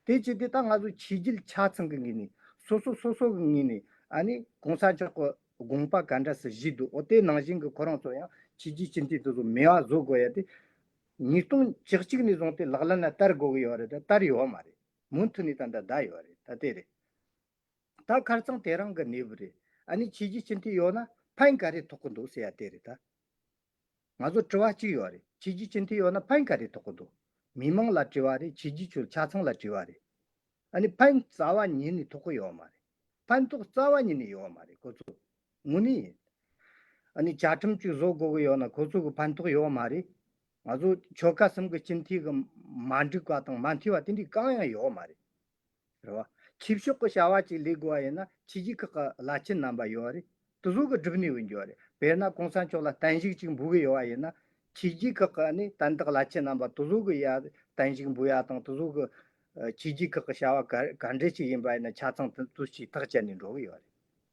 དེ་བྱས་ཏེ་ད་ང་ཚོ་ཆོས་བརྒྱུད་ཆ་ཚང་གི་ངོས་ནས་སོ་སོ་སོ་སོ་གི་ངོས་ནས་ཨ་ནི་གོང་ས་མཆོག་གི་དགོངས་པ་ག་འདྲ་སེ་བཞེས་འདུག་འོ་དེ་ནང་བཞིན་གྱི་ཁོ་རང་ཚོ་ཡང་ཆོས་བརྒྱུད་སྤྱི་འཐུས་དེ་ཚོ་མེད་པ་བཟོ་དགོས་ཡ་དེ་ཉིས་སྟོང་བཅུ་གཅིག་ནས་བཟུང་སྟེ་ལག་ལེན་ལ་བསྟར་དགོས་ཀྱི་ཡོད་རེད། ད་བསྟར་ཡོད་མ་རེད། མུ་མཐུད་ནས་ད་ལྟ་བསྡད་ཡོད་རེད། ད་དེ་རེད། ད་ཁ་རྩང་དེ་རང་གི་གནས་བབ་རེད། ཨ་ནི་ཆོས་བརྒྱུད་སྤྱི་འཐུས་ཡོད་ན་ཕན་ག་རེ་ཐོགས་ཀྱི་འདུག་ཟེར་ཡ་དེ་རེད་ད། ང་ཚོ་དྲི་བ་གཅིག་ཡོད་རེད། ཆོས་བརྒྱུད་སྤྱི་འཐུས་ཡོད་ན་ཕན་ག་རེ་ཐོགས་ཀྱི་འདུག་མི་མང་ལ་དྲི་བ་རེད། ཆོས་བརྒྱུད་ཆོས་ཆ་ཚང་ལ་དྲི་བ་རེད། ཨ་ནི་ཕན་རྩ་བ་ཉིད་ནས་ཐོགས་ཀྱི་ཡོད་མ་རེད། ཕན་ཐོགས་རྩ་བ་ཉིད་ནས་ཡོད་མ་རེད་ཁོ་ཚོ། དངོས་གནས་ཡིན། ཨ་ནི་བཅའ་ཁྲིམས་གཅིག་བཟོ་དགོས་ཀྱི་ཡོད་ན་ཁོ་ཚོ་གི་ཕན་ཐོགས་ཡོད་མ་རེད། ང་ཚོ་ཆོལ་ཁ་གསུམ་གི་སྤྱི་འཐུས་གི་མ་འགྲིག་པ་དང་མ་མཐུན་པ་དེ་འདྲའི་གང་ཡང་ཡོད་མ་རེད། རེད་བ། ཆོས་ཕྱོགས་ཀྱི་བྱ་བ་ཅིག་ལས་དགོས་པ་ཡིན་ན་ཆོས་བརྒྱུད་ཁག་གི་བླ་ཆེན་རྣམ་པ་ཡོད་རེད། དེ་ཚོ་གི་སྒྲུབ་གནས་ཡིན་རྒྱུ་རེད། དཔེར་ན་གོང་ས་མཆོག་ལ་བརྟན་བཞུགས་ཅིག་འབུལ་གི་ཡོད་པ་ཡིན་ན་ཆོས་བརྒྱུད་ཁག་གི་ཨ་ནི་དན་རྟགས་བླ་ཆེན་རྣམ་པ་དེ་ཚོ་གི་ཡ་བརྟན་བཞུགས་འབུལ་ཡ་དང་དེ་ཚོ་གི་ཨ་ཆོས་བརྒྱུད་ཁག་གི་བྱ་བ་ག་ག་འདྲ་ཅིག་ཡིན་པ་ཡིན་ན་ཆ་ཚང་དེ་ཚོ་ཞིག་ཐག་བཅད་ནས་འགྲོ་གི་ཡོད་རེད།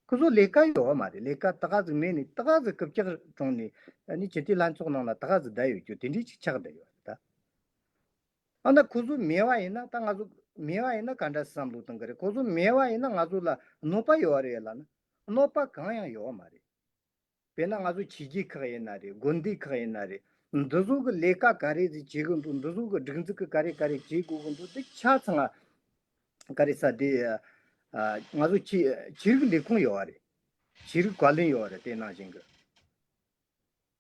ཁོ་ཚོ་ལས་ཀ་ཡོད་པ་མ་རེད། ལས་ཀ་ད་ག་ཟིག་མེད་ནས་ད་ག་ཟིག་རྐུབ་བཀྱག་བཀྲོངས་ནས་ཨ་ནི་སྤྱི་འཐུས་ལྷན་ཚོགས་ནང་ལ་ད་ག་ཟིག་བསྡད་ཡོད་རྒྱུ་དེ་འདྲ་ཅིག་ཆགས་བསྡད་ཡོད་རེད་ད། ཨ་ན་ཁོ་ཚོ་མེད་པ་ཡིན་ན་ད་ང་ཚོ་མེད་པ་ཡིན་ན་ག་འདྲ་བསམ་བློ་གཏོང་གི་རེད། ཁོ་ཚོ་མེད་པ་ཡིན་ན་ང་ཚོ་ལ་གནོད་པ་ཡོད་རེད་ལབ་ན་གནོད་པ་གང་ཡང་ཡོད་མ་རེད། དཔེར་ན་ང་ཚོ་ཆོས་བརྒྱུད་ཁག་ཡིན་ན་རེད། དགོན་སྡེ་ཁག་ཡིན་ན་རེད། འདི་ཚོ་གི་ལས་ཀ་ག་རེ་ཟིག་བྱེད་གི་འདུག་འདི་ཚོ་གི་སྒྲིག་འཛུགས་གི་ག་རེ་ག་རེ་བྱེད་དགོས་གི་འདུག་འདི་ཆ་ཚང་ང་ག་རེ་ཟེར་དེ་ཨ་ང་ཚོ་ཆོས་ཆོས་རིག་ལས་ཁུངས་ཡོད་རེད། ཆོས་རིག་བཀའ་བློན་ཡོད་རེད། དེ་ནང་བཞིན་གི་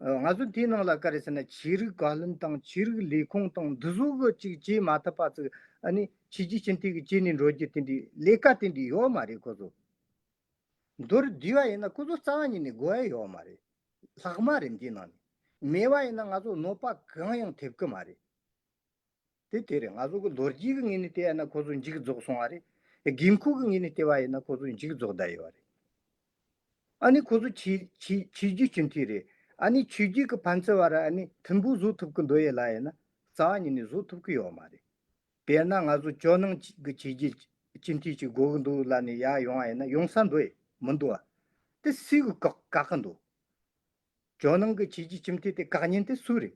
ང་ཚོ་དེའི་ནང་ལ་ག་རེ་ཟེར་ན་ཆོས་རིག་བཀའ་བློན་དང་ཆོས་རིག་ལས་ཁུངས་དང་འདི་ཚོ་གི་ཅིག་བྱེད་མ་ཐུབ་པ་ཚོ་ཨ་ནི་ཆོས་བརྒྱུད་སྤྱི་འཐུས་ཀྱི་བྱེད་ནས་འགྲོ་རྒྱུ་དེ་འདྲའི་ལས་ཀ་དེ་འདྲའི་ཡོད་མ་རེད་ཁོ་ཚོ། མདོར་བསྡུས་པ་ཡིན་ན་ཁོ་ཚོ་རྩ་བ་ཉིད་ནས་དགོས་ཡ་ཡོད་མ་རེད། ལྷག་མ་རེད། འདིའི་ནང་ནས་མེད་པ་ཡིན་ན་ང་ཚོ་གནོད་པ་གང་ཡང་ཐེབས་ཀྱི་མ་རེད། དེ་དེ་རེད། ང་ཚོ་གི་ལོ་རྒྱུས་ཀྱི་ངོས་ནས་བལྟས་ན་ཁོ་ཚོ་མཇུག་རྫོགས་སོང་བ་རེད། དགོས་མཁོ་གི་ངོས་ནས་བལྟས་པ་ཡིན་ན་ཁོ་ཚོ་མཇུག་རྫོགས་བསྡད་ཡོད་རེད། ཨ་ནི་ཁོ་ཚོ་ཆོས་ཆོས་ཆོས་བརྒྱུད་སྤྱི་འཐུས་རེད། ཨ་ནི་ཆོས་བརྒྱུད་ཀྱི་ཕན་ཚུན་བར་ཨ་ནི་མཐུན་པོ་བཟོ་ཐུབ་ཀྱི་འདུག་ཡོད་ལ་ཡིན་ན་རྩ་བ་ཉིད་ནས་བཟོ་ཐུབ་ཀྱི་ཡོད་མ་རེད། དཔེར་ན་ང་ཚོ་ཇོ་ནང་གི་ཆོས་བརྒྱུད་སྤྱི་འཐུས་ཅིག་དགོས་ཀྱི་འདུག་ལ་ནི་ཡར་ཡོང་བ་ཡིན་ན་ཡོང་ས་འདུག་ཡོད་མི་འདུག་བ། དེ་སུས་གི་བཀག་བཀག་གི་འདུག་ཇོ་ནང་གི་ཆོས་བརྒྱུད་སྤྱི་འཐུས་དེ་བཀག་ཉེན་དེ་སུ་རེད།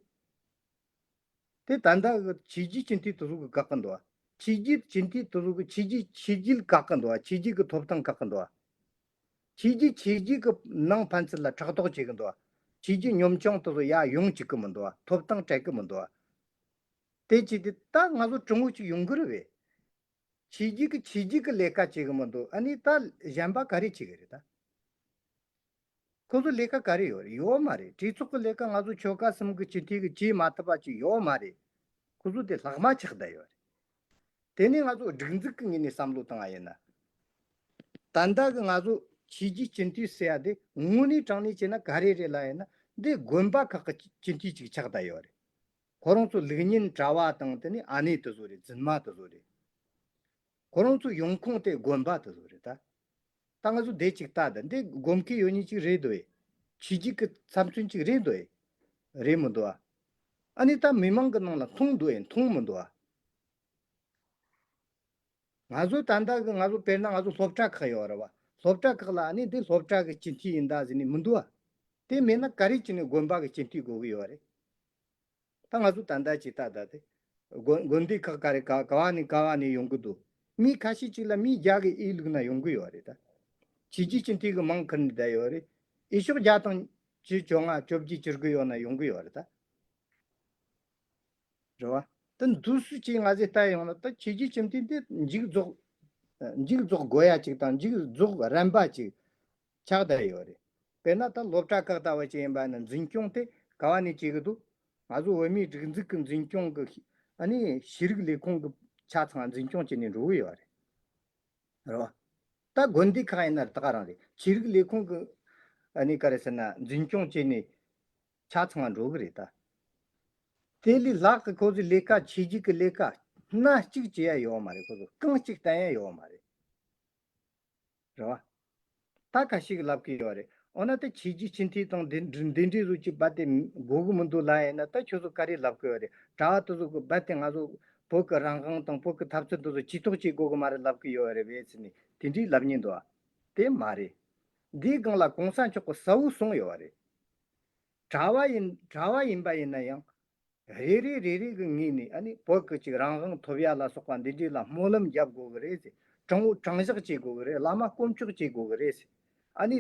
དེ་ད་ལྟ་གི་ཆོས་བརྒྱུད་སྤྱི་འཐུས་དེ་ཚོ་གི་བཀག་གི་འདུག་བ། ཆོས་བརྒྱུད་སྤྱི་འཐུས་དེ་ཚོ་གི་ཆོས་བརྒྱུད་ཆོས་བརྒྱུད་བཀག་གི་འདུག་བ། ཆོས་བརྒྱུད་ཀྱི་ཐོབ་ཐང་བཀག་གི་འདུག་བ། ཆོས་བརྒྱུད་ཆོས་བརྒྱུད་ཀྱི་ནང་ཕན་ཚུན་ལ་ཕྲག་དོག་བྱེད་གི་འདུག་བ། ཆོས་བརྒྱུད་གཉོམ་ཆུང་དེ་ཚོ་ཡར་ཡོང་བཅུག་གི་མི་འདུག་བ། ཐོབ་ཐང་སྤྲད་གི་མི་འདུག་བ། དེ་བྱས་ཏེ་ད་ང་ཚོ་གྲུང་བོ་ཅིག་ཡོང་གི་རེད་བས། ཆོས་བརྒྱུད་ཀྱི་ཆོས་བརྒྱུད་ཀྱི་ལས་ཀ་བྱེད་གི་མི་འདུག་ཨ་ནི་ད་གཞན་པ་ག་རེ་བྱེད་གི་རེད་ད། ཁོ་ཚོ་ལས་ཀ་ག་རེ་ཡོད་རེད། ཡོད་མ་རེད། གྲོས་ཚོགས་ཀྱི་ལས་ཀ་ང་ཚོ་ཆོལ་ཁ་གསུམ་གྱི་སྤྱི་འཐུས་ཀྱིས་བྱེད་མ་ཐུབ་པ་ཅིག་ཡོད་མ་རེད། ཁོ་ཚོ་དེ་ལྷག་མ་ཆགས་བསྡད་ཡོད་རེད། དེ་ནས་ང་ཚོ་སྒྲིག་འཛུགས་ཀྱི་ངོས་ནས་བསམ་བློ་བཏང་བ་ཡིན་ན། ད་ལྟ་གི་ང་ཚོ་ཆོས་བརྒྱུད་སྤྱི་འཐུས་ཟེར་ཡ་དེ་དངོས་གནས་དྲང་གནས་བྱས་ན་ག་རེ་རེད་ལབ་ཡིན་ན། འདི་དགོན་པ་ཁག་གི་སྤྱི་འཐུས་ཅིག་ཆགས་བསྡད་ཡོད་རེད། ཁོ་རང་ཚོ་ལུགས་གཉན་གྲྭ་བ་དང་དེ་ནས་ཨ་ནེ་དེ་ཚོ་རེད། རྫུན་མ་དེ་ཚོ་རེད། ཁོ་རང་ཚོ་ཡོང་ཁུངས་དེ་དགོན་པ་དེ་ཚོ་རེད་ད། ད་ང་ཚོ་དེ་ཅིག་ལྟ་ད། འདི་དགོན་ཁའི་ཡོད་ཉིད་ཅིག་རེད་འདུག་ཨེ། ཆོས་བརྒྱུད་ཀྱི་ཚབ་མཚོན་ཅིག་རེད་འདུག་ཨེ། རེད་མི་འདུག་ཨ། ཨ་ནི་ད་མི་མང་གི་ནང་ལ་མཐོང་འདུག་ཨེ། མཐོང་མི་འདུག་ཨ། ང་ཚོ་ད་ལྟ་གི་ང་ཚོ་དཔེར་ན་ང་ཚོ་སློབ་གྲྭ་ཁག་ཡོད་རེད་བ། སློབ་གྲྭ་ཁག་ལ་ཨ་ནི་འདི་སློབ་གྲྭ་གི་སྤྱི་འཐུས་ཡིན་ད་ཟེར་ནས་མི་འདུག་ཨ། དེ་མེད་ན་ག་རེ་བྱས་ནས་དགོན་པ་གི་སྤྱི་འཐུས་དགོས་གི་ཡོད་རེད། ད་ང་ཚོ་ད་ལྟ་ཅིག་ལྟ་ད་དེ། དགོན་དགོན་སྡེ་ཁག་ག་རེ་ག་ག་བ་ནས་ག་བ་ནས་ཡོང་གི་འདུག་མི་ཁ་ཤས་ཅིག་ལ་མི་བརྒྱ་གི་ཨེ་བླུགས་ན་ཡོང་གི་ཡོད་རེད་ད། ཆོས་བརྒྱུད་སྤྱི་འཐུས་གི་མིང་ཁུར་ནས་བསྡད་ཡོད་རེད། ཨེ་ཤོག་བརྒྱ་དང་བཅུ་བཅོ་ལྔ་བཅོ་བརྒྱད་བཅུ་དགུ་ཡོད་ན་ཡོང་གི་ཡོད་རེད་ད། རེད་བ། ད་འདུག་སུ་ཅིག་ང་ཚོས་ལྟ་ཡོང་ན་ད་ཆོས་བརྒྱུད་སྤྱི་འཐུས་འདི་མཇུག་རྫོགས། མཇུག་རྫོགས་དགོས་ཡ་ཅིག་དང་མཇུག་རྫོགས་རན་པ་ཅིག་ཆགས་བསྡད་ཡོད་རེད། དཔེར་ན་ད་སློབ་གྲྭ་ཁག་ལྟ་བུ་ཅིག་ཡིན་པ་ན་འཛིན་སྐྱོང་དེ་ག་བ་ནས་བྱེད་ཀྱི་འདུག་ང་ཚོ་བོད་མིའི་སྒྲིག་འཛུགས་ཀྱི་འཛིན་སྐྱོང་གི། ཨ་ནི་ཤེས་རིག་ལས་ཁུངས་ཀྱི་ཆ་ཚང་འཛིན་སྐྱོང་བྱས་ནས་འགྲོ་གི་ཡོད་རེད། རེད་བ། ད་དགོན་སྡེ་ཁག་ཡིན་ན་ད་ག་རང་རེད། ཤེས་རིག་ལས་ཁུངས་ཀྱི་ཨ་ནི་ག་རེ་ཟེར་ན་འཛིན་སྐྱོང་བྱས་ནས་ཆ་ཚང་འགྲོ་གི་རེད་ད། དེ་ལས་ལྷག་གི་ཁོ་ཚོའི་ལས་ཀ་ཆོས་བརྒྱུད་ཀྱི་ལས་ཀ་སྣ་གཅིག་བྱེད་ཡ་ཡོད་མ་རེད། ཁོ་ཚོ་རྐང་གཅིག་བསྟན་ཡ་ཡོད་མ་རེད། རེད་བ། ད་ཁ་ཤས་ཀྱིས་ལབ་ཀྱི་ཡོད་རེད། འོ་ན་ད་ཆོས་བརྒྱུད་སྤྱི་འཐུས་དང་འདི་འདི་འདྲའི་བཟོ་ཅིག་རྦད་དེ་དགོས་ཀྱི་མི་འདུག་ལབ་ཡིན་ན་ད་ཁྱོད་ཚོ་ག་རེ་ལབ་ཀྱི་ཡོད་རེད། གྲྭ་བ་དེ་ཚོ་གི་རྦད་དེ་ང་ཚོ་བོད་ཀྱི་རང་དབང་དང་བོད་ཀྱི་འཐབ་རྩོད་དེ་ཚོ་ཇུས་གཏོགས་བྱེད་དགོས་ཀྱི་མ་རེད་ལབ་ཀྱི་ཡོད་རེད་བས་ཟེར་ནས་དེ་འདྲའི་ལབ་མཁན་འདུག་ཨ། དེ་མ་རེད། འདིའི་སྒང་ལ་གོང་ས་མཆོག་གིས་གསལ་བོ་གསུངས་ཡོད་རེད། གྲྭ་བ་ཡིན་གྲྭ་བ་ཡིན་པ་ཡིན་ན་ཡང་། རེ་རེ་རེ་རེ་གི་ངོས་ནས་ཨ་ནི་བོད་ཀྱི་ཅིག་རང་དབང་ཐོབ་ཡ་ལ་སོགས་པ་འདི་འདྲའི་ལ་སྨོན་ལམ་རྒྱབ་དགོས་གི་རེད་ཟེར། དྲང་བོ་དྲང་བཞག་བྱེད་དགོས་གི་རེད། བླ་མ་དཀོན་མཆོག་བྱེད་དགོས་གི་རེད་ཟེར། ཨ་ནི་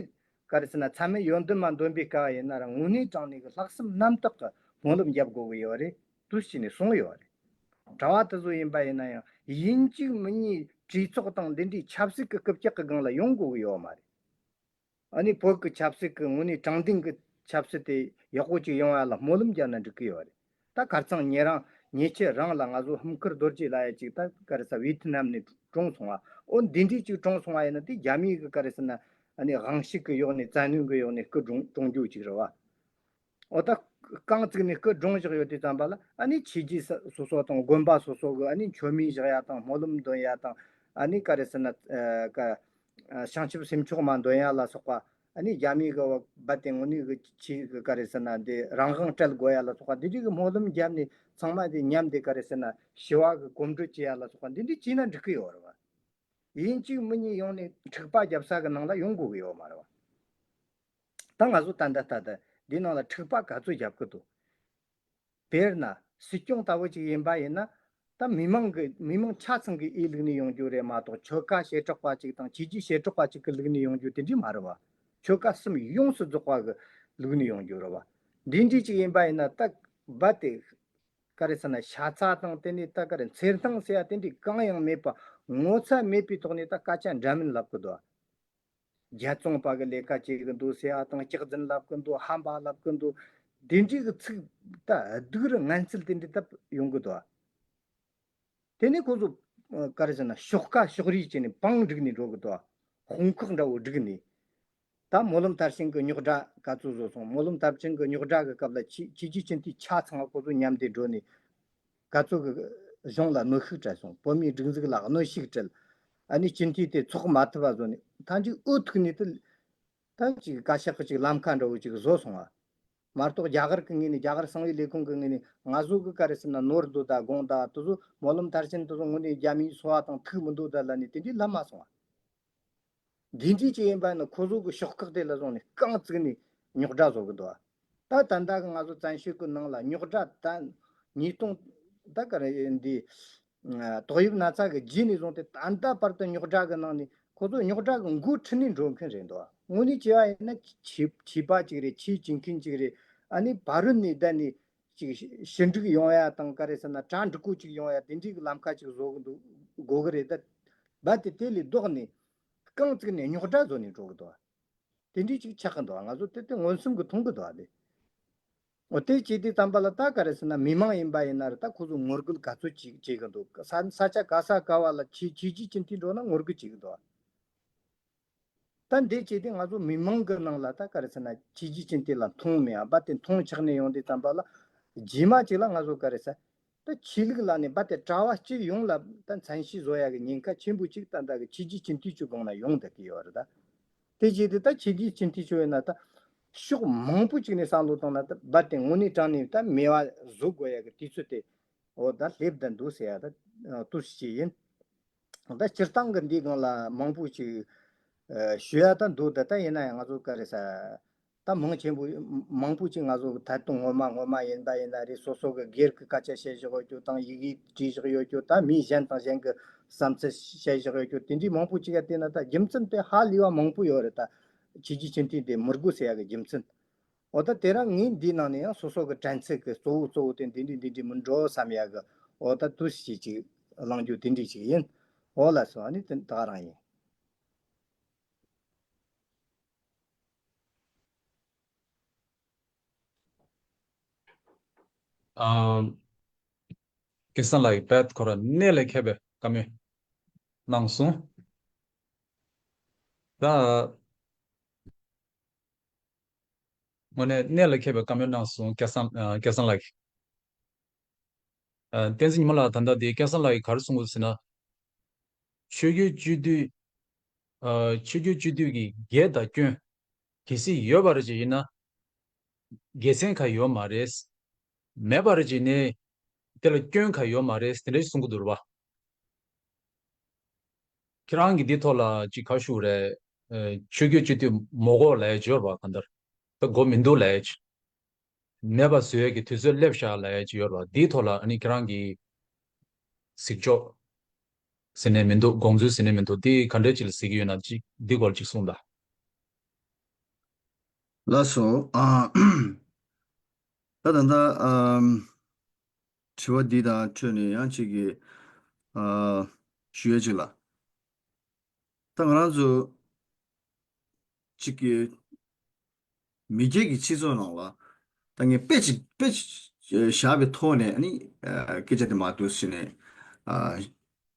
ག་རེ་ཟེར་ན་ཚད་མེད་ཡོན་ཏན་མ་འདོན་པའི་སྐབས་ཡིན་ན་རང་དངོས་གནས་དྲང་གནས་ཀྱི་ལྷག་བསམ་རྣམ་དག་གི་སྨོན་ལམ་རྒྱབ་དགོས་གི་ཡོད་རེད། དུས་ཕྱིན་ནས་གསུངས་ཡོད་རེད། གྲྭ་བ་དེ་ཚོ་ཡིན་པ་ཡིན་ན་ཡང་ཡིན་གཅིག་མིན་གཉིས་གྲོས་ཚོགས་དང་འདི་འདྲའི་ཆབ་སྲིད་ཀྱི་རྐུབ་བཀྱག་གི་སྒང་ལ་ཡོང་དགོས་གི་ཡོད་མ་རེད། ཨ་ནི་བོད་ཀྱི་ཆབ་སྲིད་ཀྱི་དངོས་གནས་དྲང་བདེན་གྱི་ཆབ་སྲིད་དེ་ཡག་པོ་ཅིག་ཡོང་ཡ་ལ་སྨོན་ལམ་རྒྱབ་ན་འགྲིག་གི་ཡོད་རེད། ད་ཁ་སང་ཉེ་རང་ཉེ་ཆར་རང་ལ་ང་ཚོ་ཧུམ་ཁུར་རྡོ་རྗེ་ལབ་ཡ་ཅིག་ད་ག་རེ་ཟེར་ཝི་ཐི་ནམ་ནས་གྲོངས་སོང་བ། འོ་འདི་འདྲས་ཅིག་གྲོངས་སོང་བ་ཡིན་ན་དེ་རྒྱ་མིའི་གི་ག་རེ་ཟེར་ན་ཨ་ནི་དབང་ཤུགས་ཀྱི་ཡོག་ནས་བཙན་གནོན་གྱི་ཡོག་ནས་སྐུ་གྲོངས་གྲོངས་རྒྱུ་ཅིག་རེད་བ། འོ་ད་རྐང་བཙུགས་ནས་སྐུ་གྲོངས་བཞག་ཡོད་དུས་ཙམ་པ་ལ་ཨ་ནི་ཆོས་བརྒྱུད་ས་སོ་སོ་དང་དགོན་པ་སོ་སོ་གི་ཨ་ནི་མཆོད་མེ་བཞག་ཡ་དང་སྨོན་ལམ་འདོན་ཡ་དང་ཨ་ནི་ག་རེ་ཟེར་ན་ཨ་ཀ་ཨ་བྱང་ཆུབ་སེམས་མཆོག་མ་འདོན་ཡ་ལ་སོགས་པ་ཨ་ནི་རྒྱ་མི་གི་བ་རྦད་དེ་དངོས་གནས་གི་ཆོས་གི་ག་རེ་ཟེར་ན་འདི་རང་དབང་སྤྲད་དགོས་ཡ་ལ་སོགས་པ་འདི་འདྲའི་གི་སྨོན་ལམ་བརྒྱབ་ནས་ཚང་མ་འདི་མཉམ་འདི་ག་རེ་ཟེར་ན་ཞི་བ་གི་གོམ་བགྲོད་བྱེད་ཡ་ལ་སོགས་པ་འདི་འདྲའི་བྱས་ན་འགྲིག་གི་ཡོད་རེད་བ། ཡིན་གཅིག་མིན་གཉིས་ཡོང་ནས་འཁྲུག་པ་རྒྱབ་ས་གི་ནང་ལ་ཡོང་དགོས་གི་ཡོད་མ་རེད་བ། ད་ང་ཚོ་ད་ལྟ་ལྟ་ད་འདི་ནང་ལ་འཁྲུག་པ་ག་ཚོད་རྒྱབ་གི་འདུག་དཔེར་ན་སྲིད་སྐྱོང་ལྟ་བུ་ཅིག་ཡིན་པ་ཡིན་ན་ད་མི་མང་གི་མི་མང་ཆ་ཚང་གི་ཨེ་བླུགས་ནས་ཡོང་རྒྱུ་རེད་མ་གཏོགས་ཆོལ་ཁ་བྱེ་བྲག་པ་ཅིག་དང་ཆོས་བརྒྱུད་བྱེ་བྲག་པ་ཅིག་གི་བླུགས་ནས་ཡོང་རྒྱུ་དེ་འདྲས་མ་རེད་བ། ཆོལ་ཁ་གསུམ་ཡོངས་སུ་རྫོགས་པ་གི་བླུགས་ནས་ཡོང་རྒྱུ་རེད་བ། འདི་འདྲས་ཅིག་ཡིན་པ་ཡིན་ན་ད་རྦད་དེ་ག་རེ་ཟེར་ན་ཤ་ཚ་དང་དེ་ནས་ད་ག་རེ་འཚེར་སྣང་ཟེར་ཡ་དེ་འདྲས་གང་ཡང་མེད་པ་ངོ་ཚ་མེད་པའི་ཐོག་ནས་ད་སྐད་ཆ་འདྲ་མིན་ལབ་གི་འདུག་རྒྱལ་བཙོང་པ་གི་ལས་ཀ་བྱེད་གི་འདུག་ཟེར་ཡ་དང་སྐྱག་རྫུན་ལབ་གི་འདུག་ཧམ་པ་ལབ་གི་འདུག་དེ་འདྲའི་གི་ཚིག་ད་སྡུག་རུ་ངན་ཚུལ་དེ་འདྲའི་ད་ཡོང་གི་འདུག་དེ་ནས་ཁོ་ཚོ་ག་རེ་ཟེར་ན་ཤོག་ཁ་ཤོག་རིས་བྱས་ནས་བང་བསྒྲིགས་ནས་འགྲོ་གི་འདུག་དཔུང་ཁག་འདྲ་བོ་བསྒྲིགས་ནས། ད་སྨོན་ལམ་མཐར་ཕྱིན་གྱི་རྙོག་དྲ་ག་ཚོད་བཟོ་སོང་། སྨོན་ལམ་མཐར་ཕྱིན་གྱི་རྙོག་དྲ་གི་སྐབས་ལ་ཆོས་ཆོས་བརྒྱུད་སྤྱི་འཐུས་ཆ་ཚང་བ་ཁོ་ཚོ་མཉམ་དུ་འགྲོ་ནས་ག་ཚོད་ཀྱི་གཞུང་ལ་གནོན་ཤུགས་སྤྲད་སོང་། བོད་མིའི་སྒྲིག་འཛུགས་ལ་གནོན་ཤུགས་སྤྲད། ཨ་ནི་སྤྱི་འཐུས་དེ་ཚོགས་མ་ཐུབ་པ་བཟོ་ནས་ཐང་ཅིག་འུ་ཐུག་ནས་དེ་ད་ཅིག་བཀའ་ཤག་གི་ཅིག་ལམ་ཁ་འདྲ་བོ་ཅིག་བཟོ་སོང་བ། མ་གཏོགས་རྒྱ་གར་གྱི་ངོས་ནས་རྒྱ་གར་གསང་བའི་ལས་ཁུངས་ཀྱི་ངོས་ནས་ང་ཚོ་གི་ག་རེ་ཟེར་ན་ནོར་འདུག་ད་དགོངས་ད་དེ་ཚོ་སྨོན་ལམ་མཐར་ཕྱིན་དེ་ཚོ་དངོས་གནས་རྒྱ་མིའི་འཚོ་བ་དང་ཐུག་མི་འདུག་ད་ལབ་ནས་དེ་འདྲའི་ལབ་མ་སོང་བ། འདི་འདྲའི་ཅིག་ཡིན་པ་ནི་ཁོ་ཚོ་གི་ཤོག་ཁག་དེ་ལ་བཟུང་ནས་རྐང་བཙུགས་ནས་རྙོག་དྲ་བཟོ་གི་འདུག་ད་ད་ལྟ་གི་ང་ཚོ་བཙན་བྱོལ་གི་ནང་ལ་རྙོག་དྲ་ད་ ཉིས་སྟོང་ད་ག་རེ་འདི། ཨ། ཏོག་དབྱིབས་ན་ཚ་གི་རྗེས་ནས་བཟུང་སྟེ་ད་ལྟ་བར་དུ་རྙོག་དྲ་གི་ནང་ནས་ཁོ་ཚོ་རྙོག་དྲ་གི་འགོ་ཁྲིད་ནས་འགྲོ་མཁན་རེད་འདུག་དངོས་གནས་བྱས་པ་ཡིན་ན་ཆོས་ཆོས་པ་ཅིག་རེད། ཆོས་བྱེད་མཁན་ཅིག་རེད། ཨ་ནི་ཕ་རོལ་ནས་བསྡད་ནས་ཅིག་ཞི་འགྲིག་ཡོང་ཡ་དང་ག་རེ་ཟེར་ན་གྲ་འགྲིག་པོ་ཅིག་ཡོང་ཡ་དེ་འདྲའི་གི་ལམ་ཁ་ཅིག་བཟོ་གི་འདུག་དགོས་གི་རེད། ད་རྦད་དེ་དེ་ལས་ལྡོག་ནས་རྐང་བཙུགས་ནས་རྙོག་དྲ་བཟོ་ནས་འགྲོ་གི་འདུག་དེ་འདྲའི་ཅིག་ཆགས་ཀྱི་འདུག་ང་ཚོ་དེ་དེ་མངོན་སུམ་གྱིས་མཐོང་གི་འདུག་ཨ་ལེ། འོ་དེ་བྱས་དུས་ཙམ་པ་ལ་ད་ག་རེ་ཟེར་ན་མི་མང་ཡིན་པ་ཡིན་ན་རེད། ད་ཁོ་ཚོ་ངོ་རྒོལ་ག་ཚོད་ཅིག་བྱེད་ཀྱི་འདུག་ས་ས་ཆ་ག་ས་ག་བ་ལ་ཆོས་ཆོས་བརྒྱུད་སྤྱི་འཐུས་འགྲོ་ན་ངོ་རྒོལ་བྱེད་ཀྱི་འདུག་ད་འདི་བྱས་དུས་ང་ཚོ་མི་མང་གི་ནང་ལ་ད་ག་རེ་ཟེར་ན་ཆོས་བརྒྱུད་སྤྱི་འཐུས་ལ་མཐོང་མེད་ཨ། རྦད་དེ་མཐོང་ཆགས་ནས་ཡོང་དུས་ཙམ་པ་ལ་རྗེས་མ་ཅིག་ལ་ང་ཚོ་ག་རེ་ཟེར། ད་ཆོས་ལུགས་ལ་ནི་རྦད་དེ་གྲྭ་བ་སྤྱི་ཡོངས་ལ་ད་མཚན་ཤས་བཟོ་ཡ་གི་ཉེན་ཁ་ཆེན་པོ་ཅིག་ད་ལྟ་གི་ཆོས་བརྒྱུད་སྤྱི་འཐུས་ཚོའི་སྒང་ལ་ཡོང་བསྡད་ཀྱི་ཡོད་རེད་ད། དེ་བྱས་ཏེ་ད་ཆོས་བརྒྱུད་སྤྱི་འཐུས་ཚོ་ཡིན་ན་ད་ཕྱོགས་མང་པོ་ཅིག་ནས་བསམ་བློ་བཏང་ན་ད་རྦད་དེ་དངོས་གནས་དྲང་གནས་ད་མེད་པ་བཟོ་དགོས་ཡ་གི་དུས་ཚོད་དེ་འོ་ད་སླེབས་བསྡད་འདུག་ཟེར་ཡ་ད་ཏོག་ཙམ་ཅིག་ཡིན། ད་སྤྱིར་བཏང་གི་འདིའི་སྒང་ལ་མང་པོ་ཅིག་ཨ་ཞུ་ཡ་ད་འདུག་ད་ད་ཡིན་ན་ཡང་ང་ཚོ་ག་རེ་ཟེར། ད་མང་ཆེན་པོ་མང་པོ་ཅིག་ང་ཚོ་གི་ཐད་གཏོང་ངོ་མ་ངོ་མ་ཡིན་པ་ཡིན་ན་རེད། སོ་སོ་གི་སྒེར་གྱི་སྐད་ཆ་བཤད་བཞག་ཡོད་རྒྱུ་དང་ཡི་གེ་བྲིས་བཞག་ཡོད་རྒྱུ། ད་མི་གཞན་དང་གཞན་གྱི་བསམ་ཚུལ་བཤད་བཞག་ཡོད་རྒྱུ་དེ་འདྲའི་མང་པོ་ཅིག་ཡ་བལྟས་ན་ད་རྒྱུ་མཚན་དེ་ཧ་ལས་པ་མང་པོ་ཡོད་རེད། ད་ཆོས་བརྒྱུད་སྤྱི་འཐུས་དེ་མི་དགོས་ཟེར་ཡ་གི་རྒྱུ་མཚན། འོ་ད་དེ་རིང་ངས་འདིའི་ནང་ནས་ཡང་སོ་སོ་གི་དྲན་ཚུལ་གྱི་གཙོ་བོ་གཙོ་བོ་དེ་འདི་འདྲའི་འདི་འདྲའི་མི་འགྲོ་བསམ་ཡ་གི་འོ་ད་ཏོག་ཙམ་ཅིག་གླེང་རྒྱུ་དེ་འདྲའི་ཅིག་ཡིན། འོ་ལགས་སོ། ཨ་ནི་དེ་ད་ག་རང་ཡིན། ཨ། སྐལ་བཟང་ལགས་ཀྱིས་རྦད་ཁོ་རང་གནད་ལ་འཁེལ་བའི་བཀའ་མོལ་གནང་སོང་། ད་དངོས་གནས་གནད་ལ་འཁེལ་བའི་བཀའ་མོལ་གནང་སོང་། སྐལ་བཟང་ཨ་སྐལ་བཟང་ལགས་ཀྱིས། ཨ། བསྟན་འཛིན་ཉི་མ་ལགས། ད་ལྟ་དེ་སྐལ་བཟང་ལགས་ཀྱིས་ག་རེ་གསུང་གི་ཡོད་ཟེར་ན། ཆོས་བརྒྱུད་སྤྱི་འཐུས། ཨ། ཆོས་བརྒྱུད་སྤྱི་འཐུས་ཀྱི་འགན་དང་སྐྱོན་གལ་སྲིད་ཡོད་པ་རེད་ཅེས་ཡིན་ན། དགེ་མཚན་གང་ཡོད་མ་རེད། མེད་པ་རེད་ཅེས་ནས་དེ་ལ་སྐྱོན་གང་ཡོད་མ་རེད་དེ་འདྲ་ཞིག་གསུང་གི་འདུག་རེད་པ། ཁྱེད་རང་གིས་འདི་ཐོག་ལ་ཅིག་ག་ཞུ་རེད། ཨ། ཆོས་བརྒྱུད་སྤྱི་འཐུས་མ་དགོས་ལབ་ཡ་ཅིག་ཡོད་རེད་པ། གང་ལྟར་ད་དགོས་མི་འདུག་ལབ་ཡ་ཅིག་མེད་པ་བཟོ་ཡས་ཀྱི་དུས་ཚོད་སླེབས་ཤག་ལབ་ཡས་ཅིག་ཡོད་རེད་པ། འདིའི་ཐོག་ལ་ཨ་ནི་ཁྱེད་རང་གིས་གཟིགས་ཕྱོགས་ཟེར་ནས་མི་འདུག་དགོངས་ཚུལ་ཟེར་ནས་མི་འདུག་འདི་ག་འདྲས་ཅིག་ལ་གཟིགས་ཀྱི་ཡོད་ན་ཅིག་འདི་སྐོར་ཅིག་གསུངས་དང་། ལགས་སོ། ཨ། ད་ད་ལྟ་ཨམ། དྲི་བ་འདི་དང་འཕྲོས་ནས་ཡང་ཅིག་གི་ཨ། ཞུ་ཡས་ཅིག་ལ། ད་ང་རང་ཚོ་གཅིག་གི་མི་སྒེར་གྱི་སྤྱི་ཚོགས་ནང་ལ་ད་ངས་དཔེ་ཅིག་དཔེ་ཅིག་བཞག་པའི་ཐོག་ནས་ཨ་ནི་སྐད་ཆ་དེ་མར་འདུག་ཟེར་ནས་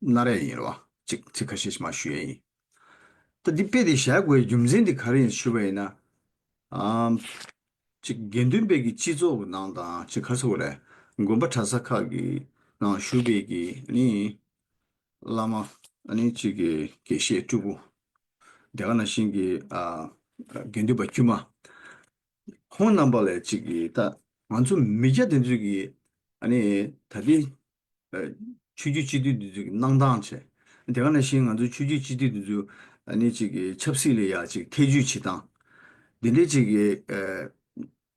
གནང་ཡས་ཡིན་རེད་པ། ཅིག་ཚིག་ཁ་ཤས་ཤིག་མར་ཞུ་ཡས་ཡིན། ད་འདི་དཔེ་དེ་བཞག་དགོས་པའི་རྒྱུ་མཚན་དེ་ག་རེ་ཡིན་ཞུས་པ་ཡིན་ན། ཨམ། ཅིག་དགེ་འདུན་པའི་གི་སྤྱི་ཚོགས་ཀྱི་ནང་དང་ཅིག་ག་རེ་ཟེར་དགོས་རེད། དགོན་པ་གྲྭ་ས་ཁག་གི་ནང་བཞུགས་པའི་གི་ཨ་ནི། བླ་མ་ཨ་ནི་གཅིག་གི་དགེ་བཤེས་སྤྲུལ་སྐུ། དེ་ག་ནང་བཞིན་གྱི་ཨ་དགེ་འདུན་པ་དཀྱུས་མ། ཁོང་རྣམ་པ་ལ་གཅིག་གི་ད་ང་ཚོ་མི་སྐྱ་དེ་ཚོས་ཀྱི་ཨ་ནི་ད་ལྟའི་ཨ་ཆོས་བརྒྱུད་སྤྱི་འཐུས་དེ་ཚོས་ཀྱི་གནང་སྟངས་བྱས། དེ་ག་ནང་བཞིན་ང་ཚོ་ཆོས་བརྒྱུད་སྤྱི་འཐུས་དེ་ཚོས་ཨ་ནི་གཅིག་གི་ཆབ་སྲིད་ལ་ཡ་གཅིག་ཐེ་ཇུས་བྱེད་སྟངས། འདི་འདྲའི་གཅིག་གི་ཨ་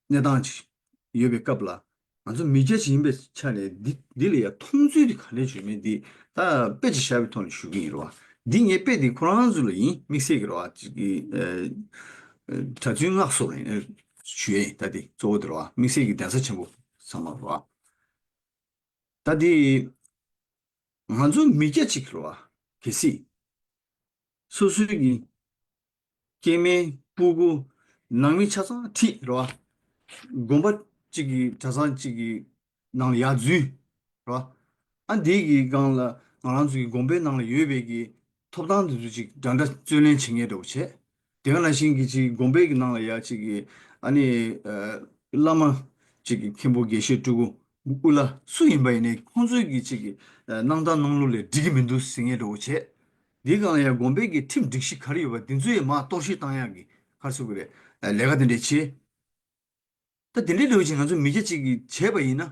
གནས་སྟངས་ཅིག་ཡོད་པའི་སྐབས་ལ། ང་ཚོ་མི་སྐྱ་ཅིག་ཡིན་པའི་ཆ་ནས་འདི་འདི་ལ་ཡང་མཐོང་ཚུལ་དེ་ག་འདྲ་བྱུང་མིན་འདི་ད་དཔེ་ཅིག་བཞག་པའི་ཐོག་ནས་ཞུ་གི་ཡིན་རེད་བ། འདི་ངའི་དཔེ་འདི་ཁོ་རང་ཚོ་ལ་ཡིན་དམིགས་བསལ་གྱི་རེད་བ། ཅིག་གི་ཨ་གྲྭ་བཙུན་སྔགས་སོགས་ལ་ཡིན་ཞུ་ཡས་ཡིན། ད་འདི་གཙོ་བོ་དེ་རེད་བ། དམིགས་བསལ་གྱི་གདན་ས་ཆེན་པོ་ཚང་མ་རེད་བ། ད་འདི་ང་ཚོ་མི་སྐྱ་ཅིག་རེད་བ། གལ་སྲིད་སོ་སོའི་གི་སྐྱེ་དམན་སྤུ་གུ་ནང་མི་ཆ་ཚང་ཁྲིད་རེད་བ། དགོན་པ་གཅིག་གི་གྲྭ་ཚང་གཅིག་གི་ནང་ལ་ཡར་འཛུལ་རེད་བ། ཨ་འདི་གི་སྒང་ལ་ང་རང་ཚོ་གི་དགོན་པའི་ནང་ལ་ཡོད་པའི་གི་ཐོབ་ཐང་དེ་ཚོ་ཅིག་འདྲ་འདྲ་རྩོད་ལེན་བྱེད་མཁན་འདྲ་བོ་བྱས། དེ་ག་ནང་བཞིན་གྱི་ཅིག་དགོན་པའི་གི་ནང་ལ་ཡ་ཅིག་གི་ཨ་ནི་ཨ་བླ་མ་ཅིག་གི་མཁན་པོ་དགེ་བཤེས་སྤྲུལ་སྐུ་དབུ་བླ་སུ་ཡིན་པ་ཡིན་ནའི་ཁོང་ཚོའི་གི་ཅིག་གི་ཨ་གནང་སྟངས་གནང་ལུགས་ལས་འགྲིག་གི་མི་འདུག་ཟེར་མཁན་འདྲ་བོ་བྱས། འདིའི་སྒང་ལ་ཡང་དགོན་པའི་གི་ཁྲིམས་སྒྲིག་གཞི་ག་རེ་ཡོད་པ་འདི་ཚོ་ཡང་མར་གཏོར་བཤིག་བཏང་ཡག་གི་ག་རེ་ཟེར་དགོས་རེད། ཨ་ལས་ཀ་དེ་འདྲས་བྱེད། ད་དེ་འདྲའི་འདྲ་བོ་ཅིག་ང་ཚོ་མི་སྐྱ་གཅིག་གིས་བྱས་པ་ཡིན་ན།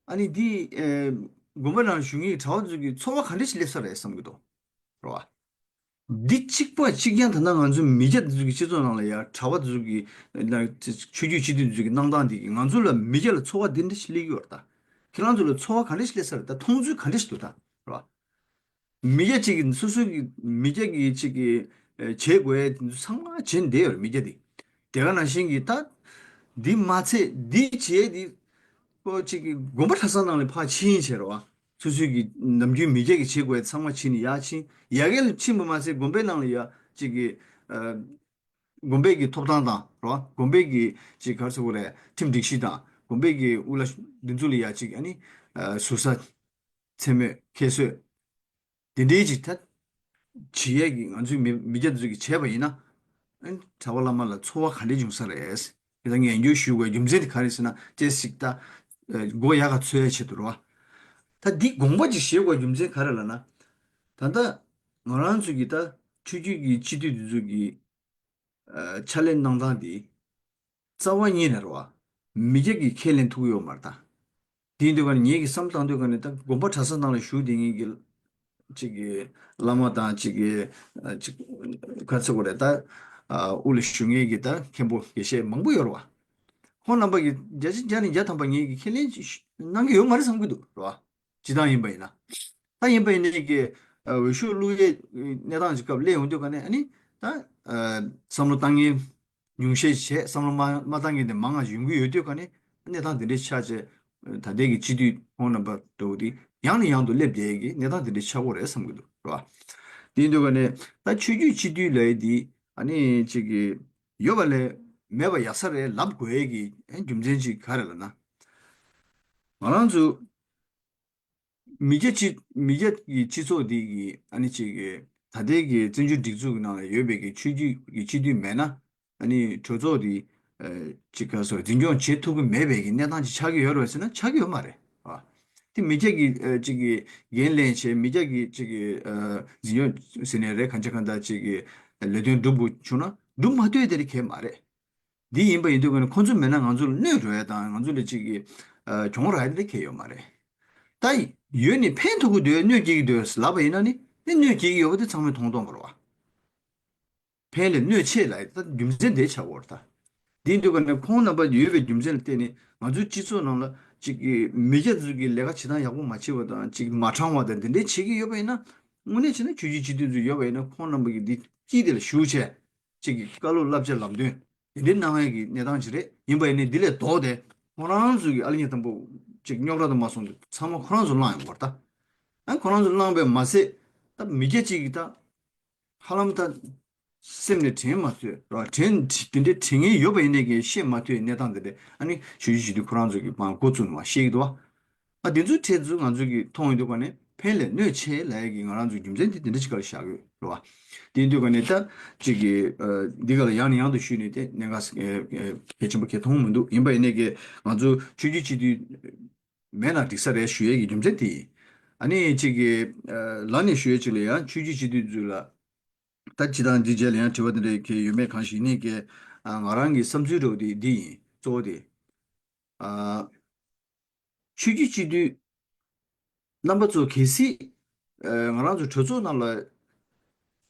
ཨ་ནི་འདི་ཨེ་དགོན་པ་ནང་བཞུགས་མཁན་གྱི་གྲྭ་པ་ཚོ་གི་ཚོར་བ་ག་འདྲ་ཞིག་སླེབས་ས་རེད་བསམ་གྱི་འདུག་རེད་བ། འདི་གཅིག་པ་གཅིག་རྐྱང་ད་ལྟ་ང་ཚོ་མི་སྐྱ་འདི་ཚོ་གི་སྤྱི་ཚོགས་ནང་ལ་ཡ་གྲྭ་པ་ཚོ་གི་ན་ཆོས་བརྒྱུད་སྤྱི་འཐུས་ཚོ་གི་གནང་སྟངས་འདི་གིས་ང་ཚོ་ལ་མི་སྐྱ་ལ་ཚོར་བ་འདི་འདྲ་ཞིག་སླེབས་ཀྱི་ཡོད་རེད་ད། ཁྱེད་རང་ཚོ་ལ་ཚོར་བ་ག་འདྲ་ཞིག་སླེབས་ས་རེད། ད་མཐོང་ཚུལ་ག་འདྲ་ཞིག་འདུག་ད་རེད་བ། མི་སྐྱ་གཅིག་གིས་སོ་སོའི་གི་མི་སྐྱ་གིས་གཅིག་གིས་ཨ་བྱེད་དགོས་ཡ་དེ་ཚོ་ཚང་མ་བྱེད་བསྡད་ཡོད་རེད། མི་སྐྱ་དེ་དེ་ག་ནང་བཞིན་གྱི་ད་འདི་མ་ཚད་འདི་བྱས་དེ་ཁོ་གཅིག་གིས་དགོན་པ་གྲྭ་ས་ནང་ལ་ཕར་ཕྱིན་བྱས་རེད་བ། སོ་སོའི་གི་ནམ་རྒྱུན་མི་སྐྱ་གིས་བྱེད་དགོས་ཡ་ཚང་མ་བྱས་ནས་ཡར་ཕྱིན། ཡར་རྒྱས་ལ་ཕྱིན་པ་མ་ཚད་དགོན་པའི་ནང་ལ་ཡ་གཅིག་གིས་ཨ་དགོན་པའི་གི་ཐོབ་ཐང་དང་རེད་བ། དགོན་པའི་གི་གཅིག་ག་རེ་ཟེར་དགོས་རེད། ཁྲིམས་སྒྲིག་གཞི་དང་དགོན་པའི་གི་དབུ་བླ་འདི་ཚོ་ལ་ཡ་གཅིག་ཨ་ནི་ཨ་ཟུར་ཟ་མཚན་སྨོད་ཁྱད་གསོད་དེ་འདྲའི་ཅིག་ད་བྱེད་ཡས་ཀྱི་ང་ཚོའི་མི་མི་སྐྱ་ཚོས་ཀྱི་བྱས་པ་ཡིན་ན། ཨ་ནི་གྲྭ་པ་བླ་མ་ལ་ཚོར་བ་ག་འདྲས་བྱུང་ས་རེད། དེ་ལ་ངས་ཉན་སྐྱོར་ཞུ་དགོས་རྒྱུ་མཚན་དེ་ག་རེ་ཟེར་ན་ཅེས་ཞིག་ད་ཨ་མགོ་ཡག་ག་ཚོད་ཡས་ཆེད་དུ་རེད་བ། ད་འདི་དགོངས་པ་ཅིག་བཞེས་དགོས་རྒྱུ་མཚན་ག་རེ་ལབ་ན། ད་ལྟ་ང་རང་ཚོས་ཀྱི་ད་ཆོས་བརྒྱུད་ཀྱི་སྤྱི་འཐུས་འདི་ཚོས་ཀྱི་ཨ་ཕྱག་ལས་གནང་སྟངས་འདི་རྩ་བ་ཉིད་ནས་རེད་བ། མི་སྐྱ་གིས་ཁས་ལེན་ཐུབ་ཀྱི་ཡོད་མ་རེད་ད། དེ་ཡིན་དུས་ཀ་ངེད་ཀྱིས་བསམ་བཏང་དུས་ཀ་ནས་ད་དགོན་པ་གྲྭ་ས་ནང་ལ་བཞུགས་བསྡད་མཁན་གྱི་གཅིག་གི་བླ་མ་དང་གཅིག་གི་ཨ་གཅིག་ག་ཚོད་དགོས་རེད་ད། ཨ་དབུ་ལ་བཞུགས་མཁན་གྱི་ད་མཁན་པོ་དགེ་བཤེས་མང་པོ་ཡོད་རེད་བ། ཁོང་རྣམ་པ་གིས་བརྒྱ་ཆ་བརྒྱ་ནས་བརྒྱ་ཐམ་པ་ངེད་ཀྱིས་ཁས་ལེན་གནང་གི་ཡོད་མ་རེད་བསམ་གྱི་འདུག་རེད་བ། སྤྱི་བཏང་ཡིན་པ་ཡིན་ན། ད་ཡིན་པ་ཡིན་ནའི་གི་ཨ་འོས་ཤོག་བླུག་ཡས་གནས་སྟངས་ཀྱི་སྐབས་སླེབས་ཡོང་དུས་ཀ་ནས་ཨ་ནི་ད་ཨ་བསམ་བློ་བཏང་མཁན་ཉུང་ཤས་བྱས། བསམ་བློ་མ་མ་བཏང་མཁན་དེ་མང་ང་ཡོང་གི་ཡོད་དུས་ཀ་ནས་གནས་སྟངས་དེ་འདྲའི་ཆགས་བྱས། ད་ལྟའི་གི་སྤྱི་འཐུས་ཁོང་རྣམ་པ་འདྲ་བོ་དེ་ཡང་ནས་ཡང་དུ་སླེབས་བསྡད་ཀྱི་གནས་སྟངས་དེ་འདྲའི་ཆགས་ཀྱི་ཡོད་རེད་བསམ་གྱི་འདུག་རེད་བ། དེ་ཡིན་དུས་ཀ་ནས་ད་ཆོས་བརྒྱུད་སྤྱི་འཐུས་ལབ་ཡས་དེ་ཨ་ནི་གཅིག་གི་ཡོད་པ་ལས་མེད་པ་ཡག་ས་རེད་ལབ་དགོས་ཡས་ཀྱི་རྒྱུ་མཚན་ཅིག་ག་རེ་ལབ་ན། ང་རང་ཚོ་མི་སྐྱ་སྤྱི་མི་སྐྱ་གི་སྤྱི་ཚོགས་འདི་གི་ཨ་ནི་གཅིག་གི་ད་ལྟའི་གི་བཙན་བྱོལ་སྒྲིག་འཛུགས་ཀྱི་ནང་ལ་ཡོད་པའི་གི་ཆོས་བརྒྱུད་ཀྱི་སྤྱི་འཐུས་མེད་ན་ཨ་ནི་གྲོས་ཚོགས་འདི་ཨ་གཅིག་ག་སོ་འཛིན་སྐྱོང་བྱེད་ཐུབ་ཀྱི་མེད་པའི་གི་གནས་སྟངས་ཅིག་ཆགས་ཀྱི་ཡོད་རེད་ཟེར་ན་ཆགས་ཀྱི་ཡོད་མ་རེད་བ། དེ་མི་སྐྱ་གི་ཨ་གཅིག་གི་འགན་ལེན་བྱས། མི་སྐྱ་གི་གཅིག་གི་ཨ་འཛིན་སྐྱོང་ཟེར་ནའི་རེད། གང་ཅི་གང་ལྟར་གཅིག་གི་ལས་དོན་སྒྲུབ་དགོས་བྱུང་ན་སྒྲུབ་མ་ཐུབ་དེ་རིགས་གང་ཡང་མ་རེད། འདི་ཡིན་པ་ཡིན་དུས་ཀ་ནས་ཁོང་ཚོ་མེད་ན་ང་ཚོ་ལ་གནོད་འགྲོ་ཡ་དང་ང་ཚོ་ལ་གཅིག་གི་ཨ་གྱོང་རག་ཡ་དེ་འདྲ་གང་ཡང་ཡོད་མ་རེད། ད་ཡོད་ནས་ཕན་ཐོགས་ཀྱི་འདུག་གནོད་སྐྱེལ་གྱི་འདུག་ལབ་པ་ཡིན་ན་ནི་དེ་གནོད་སྐྱེལ་གྱི་ཡོད་པ་དེ་ཚང་མས་མཐོང་སྟངས་པ་རེད་བ། ཕན་ལས་གནོད་ཆེ་ལབ་ཡ་ད་རྒྱུ་མཚན་དེ་ཆགས་ཀྱི་ཡོད་རེད་ད། དེ་ཡིན་དུས་ཀ་ནས་ཁོང་རྣམ་པ་ཡོད་པའི་རྒྱུ་མཚན་ལ་བརྟེན་ནས་ང་ཚོའི་སྤྱི་ཚོགས་ནང་ལ་གཅིག་གི་མི་སྐྱ་ཚོས་ཀྱི་ལས་ཀ་བྱེད་སྟངས་ཡག་པོ་མ་བྱེད་པ་དང་གཅིག་མ་དྲང་བ་དང་དེ་འདྲའི་བྱེད་ཀྱི་ཡོད་པ་ཡིན་ན། དངོས་གནས་བྱས་ན་ཆོས་བརྒྱུད་སྤྱི་འཐུས་ཚོ་ཡོད་པ་ཡིན་ན་ཁོང་རྣམ་པ་གི་འདི་དཀྱིལ་དེ་ལ་བཞུགས་བྱས། གཅིག་གི་བཀའ་སློབ་བསླབ་བྱ་ལམ་སྟོན་དེ་འདྲའི་གནང་ཡས་ཀྱི་གནས་སྟངས་ཅིག་རེད། ཡིན་པ་ཡིན་ནའི་འདི་ལས་ལྡོག་སྟེ་ཁོང་རང་ཚོ་གི་ཨ་ལི་ཉེ་དམ་པོ་གཅིག་རྙོག་དྲ་དུ་མ་སོང་དུས་ཚང་མ་ཁོ་རང་ཚོ་བླངས་ཡོང་བར་ད། ཨ་ཁོ་རང་ཚོ་བླངས་པས་མ་ཟད་ད་མི་སྐྱ་གཅིག་གི་ད་ཧ་ལམ་ད་སེམས་ནས་དྲན་མ་ཐུབ་ར། དྲན་དེ་འདྲའི་དྲན་མཁན་ཡོད་པ་ཡིན་ནའི་གི་བཤད་མ་ཐུབ་པའི་གནས་སྟངས་དེ་འདྲ་ཨ་ནི་ཞུ་ཞུ་ཞུ་དུས་ཁོ་རང་ཚོ་གི་མ་འགོ་བཙུགས་ནས་མ་བཤད་ཀྱི་འདུག་བ། ཨ་དེ་ཚོའི་གྲས་ཚོ་ང་ཚོ་གིས་མཐོང་ཡོང་དུས་ཀ་ནས་ཕན་ལས་གནོད་ཆེ་ལབ་ཡས་ཀྱི་ང་རང་ཚོའི་རྒྱུ་མཚན་དེ་དེ་འདྲ་ཞིག་ག་ལ་བཞག་ཡོད་རེད་བ། དེ་ཡིན་དུས་ཀ་ནས་ད་ཅིག་གི་ཨ་འདི་ག་ལ་ཡང་ནས་ཡང་དུ་ཞུས་ནས་དེ་གནད་འགག་ཨ་ཨ་གལ་ཆེན་པོ་གལ་མཐོང་མི་འདུག་ཡིན་པ་ཡིན་ནའི་གི་ང་ཚོ་ཆོས་བརྒྱུད་སྤྱི་འཐུས་མེད་ན་འགྲིག་ས་རེད་ཞུ་ཡས་ཀྱི་རྒྱུ་མཚན་དེ་ཡིན། ཨ་ནི་ཅིག་གི་ཨ་ལ་ནས་ཞུ་ཡས་ཅིག་ལ་ཡང་ཆོས་བརྒྱུད་སྤྱི་འཐུས་ཚོ་ལ་ད་སྤྱི་བཏང་འདི་རྗེས་ལ་ཡང་དྲི་བ་དེ་འདྲ་གལ་ཡོད་མེད་གང་ཞིག་ཡིན་ནའི་གི་ཨ་ང་རང་གི་བསམ་ཚུལ་འདྲ་བོ་དེ་འདི་ཡིན། གཙོ་བོ་དེ་ཨ། ཆོས་བརྒྱུད་སྤྱི་འཐུས་རྣམ་པ་ཚོ་གལ་སྲིད་ཨ་ང་རང་ཚོ་གྲོས་ཚོགས་ནང་ལ་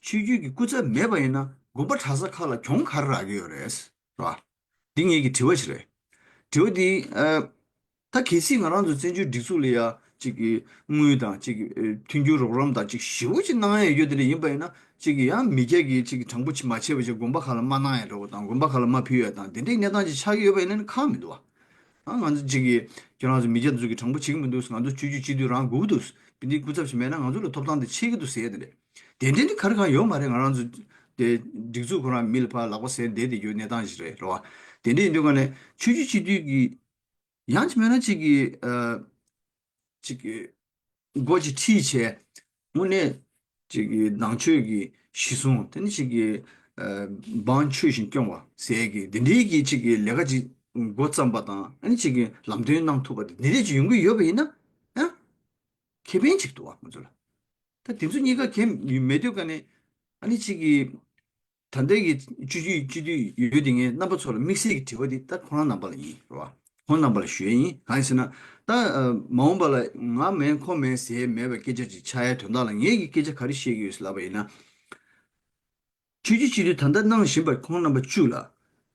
ཆོས་བརྒྱུད་ཀྱི་སྐུ་ཚབ་མེད་པ་ཡིན་ན་དགོན་པ་གྲྭ་ས་ཁག་ལ་གྱོང་ག་རེ་རག་གི་ཡོད་རེད་ར། འདི་ངེད་ཀྱི་དྲི་བ་ཞིག་རེད། དྲི་བ་འདི་ཨ་ད་གལ་སྲིད་ང་རང་ཚོ་བཙན་བྱོལ་སྒྲིག་འཛུགས་ལ་ཡ་གཅིག་གི་དངུལ་དང་གཅིག་གི་ཨ་མཐུན་འགྱུར་རོགས་རམ་དང་གཅིག་ཞེ་པོ་ཅིག་གནང་ཡ་ཡོད་དེ་འདྲ་ཡིན་པ་ཡིན་ན་གཅིག་གི་ཡང་མི་སྐྱ་གིས་གཅིག་གི་དྲང་པོ་ཅིག་མ་བྱས་པ་ཅིག་དགོན་པ་ཁག་ལ་མ་གནང་ཡ་འདྲ་བོ་དང་དགོན་པ་ཁག་ལ་མ་ཕུལ་ཡ་དང་དེ་འདྲའི་གནས་སྟངས་ཅིག་ཆགས་ཀྱི་ཡོད་པ་ཡིན་ན་ནི་ཁག་མི་འདུག་བ། ཨ་ང་ཚོ་གཅིག་གིས་ཁྱེད་རང་ཚོ་མི་སྐྱ་ཚོ་གིས་དྲང་པོ་བྱེད་ཀྱི་མི་འདུག་ང་ཚོ་ཆོས་བརྒྱུད་སྤྱི་འཐུས་རང་དགོས་ཀྱི་འདུག་འདི་འདྲའི་སྐུ་ཚབ་ཞིག་མེད་ན་ང་ཚོ་ལ་ཐོབ་ཐང་དེ་ཆད་ཀྱི་འདུག་ཟེར་ཡ་དེ་རེད། དེ་འདྲའི་ནི་ག་རེ་གང་ཡོད་མ་རེད། ང་རང་ཚོ་དེ་སྒྲིག་འཛུགས་ཁོ་རང་མི་ལ་ཕར་ལག་པ་ཟེར་བསྡད་དེ་ཡོད་གནས་སྟངས་ཞིག་རེད་རེད་བ། དེ་འདྲ་ཡིན་དུས་ཀ་ནས་ཆོས་བརྒྱུད་སྤྱི་འཐུས་ཀྱི་ཡང་ཅིག་མེད་ན་གཅིག་གི་ཨ་གཅིག་གི་སྒོ་གཅིག་ཁྲིད་བྱས་དངོས་གནས་གཅིག་གི་ནང་ཆོས་ཀྱི་གཞི་བཟུང་དེ་ནི་གཅིག་གི་ཨ་འབངས་ཆོས་བཞིན་སྐྱོང་བ་ཟེར་གི་དེ་འདྲའི་གི་གཅིག་གི་ལས་ཀ་ཅིག་འགོ་བརྩམས་པ་དང་ཨ་ནི་གཅིག་གི་ལམ་སྟོན་གནང་ཐུབ་པ་དེ་འདི་འདྲས་ཅིག་ཡོང་གི་ཡོད་པ་ཡིན་ན་ཨ་ཁེ་ཕན་ཅིག་འདུག་བ་ང་ཚོ་ལ། ད་དེ་ཚོ་གཉིས་ཀ་གལ་མེད་དུས་ཀ་ནས་ཨ་ནི་གཅིག་གི་ད་ལྟའི་གི་སྤྱི་འཐུས་སྤྱི་འཐུས་ཡོད་དེ་ངས་རྣམ་པ་ཚོ་ལ་དམིགས་བསལ་གྱི་དྲི་བ་འདི་ད་ཁོང་རང་རྣམ་པ་ལ་ཡིན་རེད་བ། ཁོང་རྣམ་པ་ལ་ཞུ་ཡས་ཡིན། གང་ཡིན་ཟེར་ན་ད་ཨ་མ་འོངས་པ་ལ་ང་མིན་ཁོ་མིན་ཟེར་མེད་པའི་སྐད་ཆ་ཅིག་ཆགས་ཡའི་དོན་དག་ལ་ངས་ཀྱི་སྐད་ཆ་ག་རེ་བཤད་ཀྱི་ཡོད་ཟེར་ལབ་པ་ཡིན་ན། ཆོས་བརྒྱུད་སྤྱི་འཐུས་ད་ལྟ་གནང་བཞིན་པ་ཁོང་རྣམ་པ་བཅུ་ལ་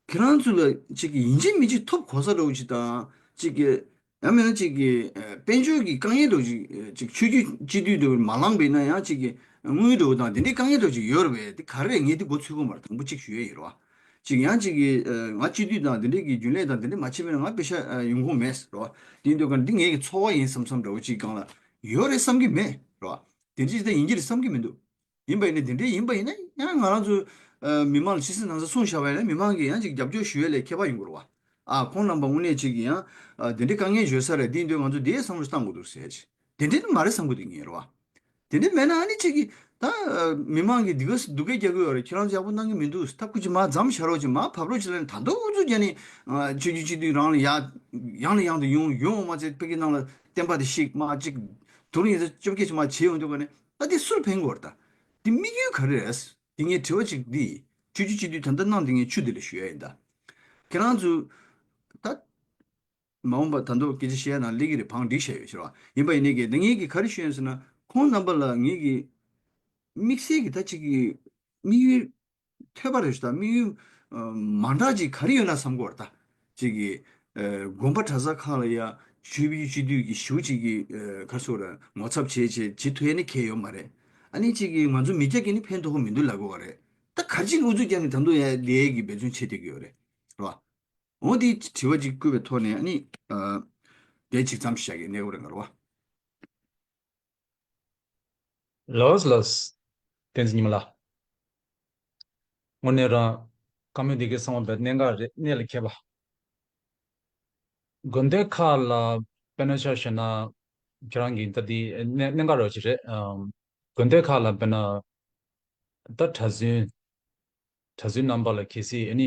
ཁྱེད་རང་ཚོ་ལ་ཅིག་གི་ཡིན་གཅིག་མིན་གཅིག་ཐོབ་གོ་ས་འདྲ་བོ་ཅིག་དང་ཅིག་གི་ ཡང་མིན་ན་ཅིག་གི་ཨ་དཔལ་འབྱོར་གྱི་དཀའ་ངལ་འདྲ་ཅིག་ཨ་ཅིག་ཆོས་བརྒྱུད་སྤྱི་འཐུས་འདྲ་མ་ལངས་པས་ན་ཡང་ཅིག་གི་དངུལ་འདྲ་དང་དེ་འདྲའི་དཀའ་ངལ་འདྲ་ཅིག་ཡོད་རེད་པས། དེ་ག་རེ་རེད། ངས་དེ་མགོ་ཚོད་ཀྱི་མ་རེད། དང་པོ་གཅིག་ཞུ་ཡས་ཡིན་རེད་བ། ཅིག་ཡང་ཅིག་གི་ཨ་ང་སྤྱི་འཐུས་དང་དེ་འདྲའི་གི་རྒྱུན་ལས་དང་དེ་འདྲ་མ་བྱས་པས་ན་ང་པེ་ཤ་ཨ་ཡོང་ཁུངས་མེད་རེད་བ། དེ་ཡིན་དུས་ག་འདི་ངའི་གི་འཚོ་བ་ཡིན་བསམ་བསམ་འདྲ་བོ་ཅིག་སྒང་ལ་ཡོད་རེད་བསམ་གྱི་མེད་རེད་བ། དེ་འདྲ་ཅིག་ད་ཡིན་གྱི་རེད་བསམ་གྱི་མི་འདུག་ཡིན་པ་ཡིན་ན་དེ་འདྲའི་ཡིན་པ་ཡིན་ན་ཡང་ང་རང་ཚོ་ཨ་མི་མང་ལ་ཕྱི་སྲིད་ནང་སྲིད་གསུངས་བཞག་པ་ཡིན་ན་མི་མང་གིས་ཡང་ཅིག་རྒྱབ་སྐྱོར་ཞུ་ཡས་ལས་ཁྱད་པར་ཡོང་གི་རེད་བ། ཨ་ཁོང་རྣམ་པ་དངོས་གནས་ཅིག་གིས་ཡང་ཨ་དེ་འདྲའི་དཀའ་ངལ་ཡོད་ས་རེད། དེ་ཡིན་དུས་ང་ཚོ་དེའི་བསམ་བློ་བཏང་དགོས་འདུག་ཟེར་ཡ་ཅིག་དེ་འདྲའི་མ་རེད་བསམ་གྱི་འདུག་ངས་རེད་བ། དེ་འདྲའི་མེད་ན་ཨ་ནི་ཅིག་གིས་ད་ཨ་མི་མང་གིས་འདི་ག་སྡུག་སྐད་རྒྱག་གི་ཡོད་རེད། ཁྱེད་རང་ཚོ་ཡག་པོ་གནང་གི་མི་འདུག་ད་སྐུ་མཁྱེན་མར་མཚམས་བཞག་རོགས་ཅིག་མར་བབས་རོགས་ཅིག་ལབ་ནས་ད་དུང་ཨུ་ཚུགས་རྒྱག་ནས་ཨ་ཆོས་བརྒྱུད་སྤྱི་འཐུས་རང་ལ་ཡ་ཡང་ནས་ཡང་དུ་ཡོང་ཡོང་འོང་མ་ཚད་ཕ་གི་ནང་ལ་བསྟན་པ་དེ་བཤིག་མ་ཅིག་དུ་རིང་ཡིན་ཚེ་བཅོ་བརྒྱད་ཅིག་མ་བྱེད་ཡོང་དུས་ག་ནས་ད་དེ་སུར་ཕན་གོ་བར་ད། དེ་དམིགས་ཡུལ་ག་རེ་རེད། དེ་ངས་དྲི་བ་ཅིག་འདི་ཆོས་བརྒྱུད་སྤྱི་འཐུས་ད་ལྟ་གནང་དེ་ངས་ཆུ་དེ་ལ་ཞུ་ཡ་ཡིན་ད། ཁྱེད་རང་ཚོ་ད་མ་འོངས་པ་ད་དུང་སྐད་ཆ་བཤད་ཡ་ནང་སླེབས་ཀྱི་རེད། བང་སྒྲིག་བྱས་ཡོད་ཕྱིར་བ་ཡིན་པ་ཡིན་ནའི་གི་ད་ངས་གི་ག་རེ་ཞུ་ཡ་ཡིན་ཟེར་ན་ཁོང་རྣམ་པ་ལ་ངས་གི་དམིགས་བསལ་གྱི་ད་ཅིག་གི་དམིགས་ཡུལ་ཐོས་པ་རེད་ཤག་དམིགས་ཡུལ་མ་འདྲ་ཅིག་ག་རེ་ཡོད་ན་བསམ་གྱི་ཡོད་རེད་ད། ཅིག་གི་དགོན་པ་གྲྭ་ཚང་ཁག་ལ་ཡ་ཆོས་བརྒྱུད་སྤྱི་འཐུས་ཀྱི་ཞུ་ཅིག་གི་ག་རེ་ཟེར་དགོས་རེད། ངོ་ཚབ་བྱས་བྱས་བྱེད་ཐུབ་ཡ་ནི་གལ་ཡོད་མ་རེད། ཨ་ནི་ཅིག་གི་ང་ཚོ་མི་སྐྱ་གི་ནི་ཕན་ཐོགས་ཀྱི་མི་འདུག་ལབ་དགོས་པ་རེད། ད་ག་རེ་ཅིག་ཨུ་ཚུགས་བརྒྱབ་ནས་ད་དུང་ཡ་ལས་ཀྱི་འབད་བརྩོན་བྱེད་བསྡད་ཀྱི་ཡོད་རེད། རེད་བ། འོ་དེ་དྲི་བ་ཅིག་བཀོད་པའི་ཐོག་ནས་ཨ་ནི་དེ་ཅིག་ཙམ་བཤད་ཀྱི་གནས་སྐབས་རེད་ང་རེད་བ། ལགས་ལགས། བསྟན་འཛིན་ཉི་མ་ལགས། དངོས་གནས་རང་བཀའ་མོལ་འདི་གའི་གསང་བ་བས་གནད་འགག་རེད། གནད་ལ་འཁེལ་བ། དགོན་སྡེ་ཁག་ལ་དཔེར་ན་ཆ་བཞག་ན་ཁྱེད་རང་གིས་ད་འདི་གནད་གནད་འགག་རེད་ཅིག་རེད། ཨམ། དགོན་སྡེ་ཁག་ལ་དཔེར་ན་ད་གྲྭ་བཙུན། གྲྭ་བཙུན་རྣམ་པ་ལ་གལ་སྲིད་ཨ་ནི་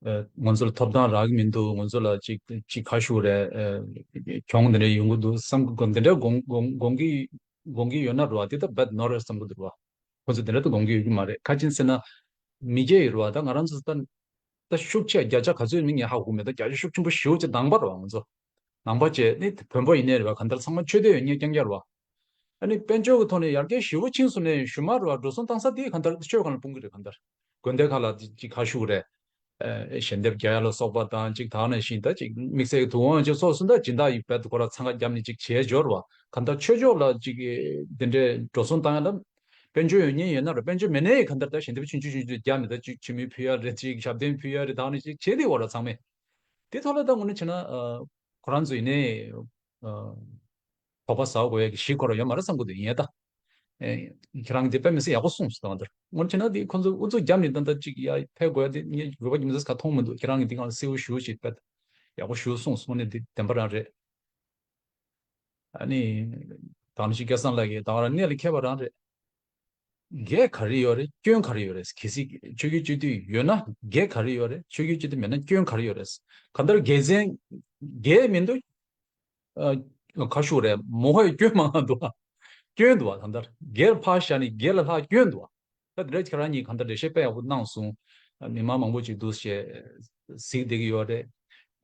ཨ་ང་ཚོ་ལ་ཐོབ་ཐང་རག་གི་མི་འདུག་ང་ཚོ་ལ་ཅིག་ཅིག་ཁ་ཤུགས་རེད། ཨ་གྱོང་འདི་འདྲ་ཡོང་གི་འདུག་བསམ་གི་འདི་འདྲ་དགོངས་དགོངས་དགོངས་ཀྱི་དགོངས་ཀྱི་ཡོད་ན་རེད་བ། དེ་ད་རྦད་ནོར་རེད་བསམ་གི་འདུག་རེད་བ། ཁོ་ཚོ་དེ་འདྲ་ད་དགོངས་ཀྱི་ཡོད་ཀྱི་མ་རེད། ག་ཅི་ཟེར་ན་མི་སྐྱ་ཡོད་རེད་བ། ད་ང་རང་ཚོ་ད་ད་ཤུགས་ཆེ་བརྒྱ་ཆ་ག་ཚོད་མིན་ངས་ཧ་གོ་མེད། ད་བརྒྱ་ཆ་ཤུགས་ཆེན་པོ་ཞེ་པོ་ཅིག་ནང་པ་རེད་བ་ང་ཚོ། ནང་པ་བྱས་ནི་བོན་པོ་ཡིན་ནའི་རེད་བ། གང་ལྟར་ཚང་མ་ཆོས་དད་ཡོད་མཁན་རྐྱང་རྐྱང་རེད་བ། ཨ་ནི་དཔལ་འབྱོར་གྱི་ཐོག་ནས་ཡར་རྒྱས་ཞེ་པོ་ཕྱིན་སོང་ནའི་གཞུག་མ་རེད་བ། འགྲོ་སོང་བཏང་ས་དེ་གང་ལྟར་ཆོས་སྒང་ལ་སྤུངས་ཀྱི་རེད། གང་ལྟར་དགོན་སྡེ་ཁག་ལ་ཅིག་ཁ་ཤུགས་རེད། ཨ་ཞལ་འདེབས་རྒྱག་ཡ་ལ་སོགས་པ་དང་ཅིག་ད་ག་ནང་བཞིན་ད་ཅིག་དམིགས་བསལ་གྱི་དུས་དབང་ཅིག་སོགས་སུ་ད་སྦྱིན་བདག་ཡིན་པས་ཁོ་ར་འཚང་ཁ་བརྒྱབ་ནས་ཅིག་བྱས་འབྱོར་བ། གང་ལྟར་ཆོས་ཕྱོགས་ལ་ཅིག་དེ་འདྲའི་འགྲོ་སོང་བཏང་ཡ་ལ་དཔལ་འབྱོར་ཡོད་མཁན་ཡོད་ན་རེད། དཔལ་འབྱོར་མེད་ནའི་གང་ལྟར་ད་ཞལ་འདེབས་ཆུང་ཆུང་ཆུང་ཆུང་བརྒྱབ་ནས་ད་ཅིག་ཆུ་མིག་ཕུལ་ཡ་རེད། ཅིག་ཞབས་བརྟན་ཕུལ་ཡ་རེད། ད་ག་ནང་བཞིན་བྱས་ཏེ་འོ་ར་ཚང་མས། དེ་ཐོག་ལ་ད་དངོས་གནས་བྱས་ན་ཨ་ཁོ་རང་ཚོ་ཡིན་ནའི་ཨ་དོགས་པ་ཟ་དགོས་ཡ་གི་གཞི་ཁོ་རང་ཡོད་མ་རེད་བསམ་གི་འདུག་ཡིན་ཡ་ད། ཨེ་ཁྱེད་རང་གིས་དེ་དཔེ་མི་སྲིད་ཡག་པོ་གསུངས་སོང་། ད་དངོས་གནས་བྱས་ན་དེ་ཁོ་ཚོ་ཨུ་ཚུགས་བརྒྱབ་ནས་ད་ལྟ་ཅིག་ཡ་ཕེབས་དགོས་ཡ་དེ་ངས་དགོས་པ་རྒྱུ་མཚན་ག་མཐོང་མི་འདུག་ཁྱེད་རང་གིས་དེ་གང་གསལ་པོ་ཞེ་པོ་ཅིག་དཔེ་ཡག་པོ་ཞེ་པོ་གསུངས་སོང་། དངོས་གནས་དེ་བདེན་པ་རང་རེད། ཨ་ནི་ད་ག་ནང་བཞིན་སྐལ་བཟང་ལགས་ཀྱིས་ད་ག་རང་གནད་ལ་འཁེལ་བ་རང་རེད། འགལ་ག་རེ་ཡོད་རེད། སྐྱོན་ག་རེ་ཡོད་རེད། གལ་སྲིད་ཆོས་བརྒྱུད་སྤྱི་འཐུས་ཡོད་ན་འགལ་ག་རེ་ཡོད་རེད། ཆོས་བརྒྱུད་སྤྱི་འཐུས་མེད་ན་སྐྱོན་ག་རེ་ཡོད་རེད། གང་ལྟར་འགལ་ཟན་འགལ་མི་འདུག་ཨ་ཁ་ཤུགས་རེད། མོ་ཧོའི་སྐྱོན་མང་འདུག་ཨ། སྐྱོན་འདུག་བ། གང་ལྟར་འགལ་ཕར་བཞག་ནས་འགལ་ལ་ལྷག་སྐྱོན་འདུག་བ། ད་དེ་འདྲ་ཁྱེད་རང་གཉིས་གང་ལྟར་འགྲེལ་བཤད་དཔེ་ཡག་པོ་གནང་སོང་། མི་མང་མང་པོ་ཅིག་འདུག་ཞེས་གཟིགས་བསྡད་ཀྱི་ཡོད་རེད།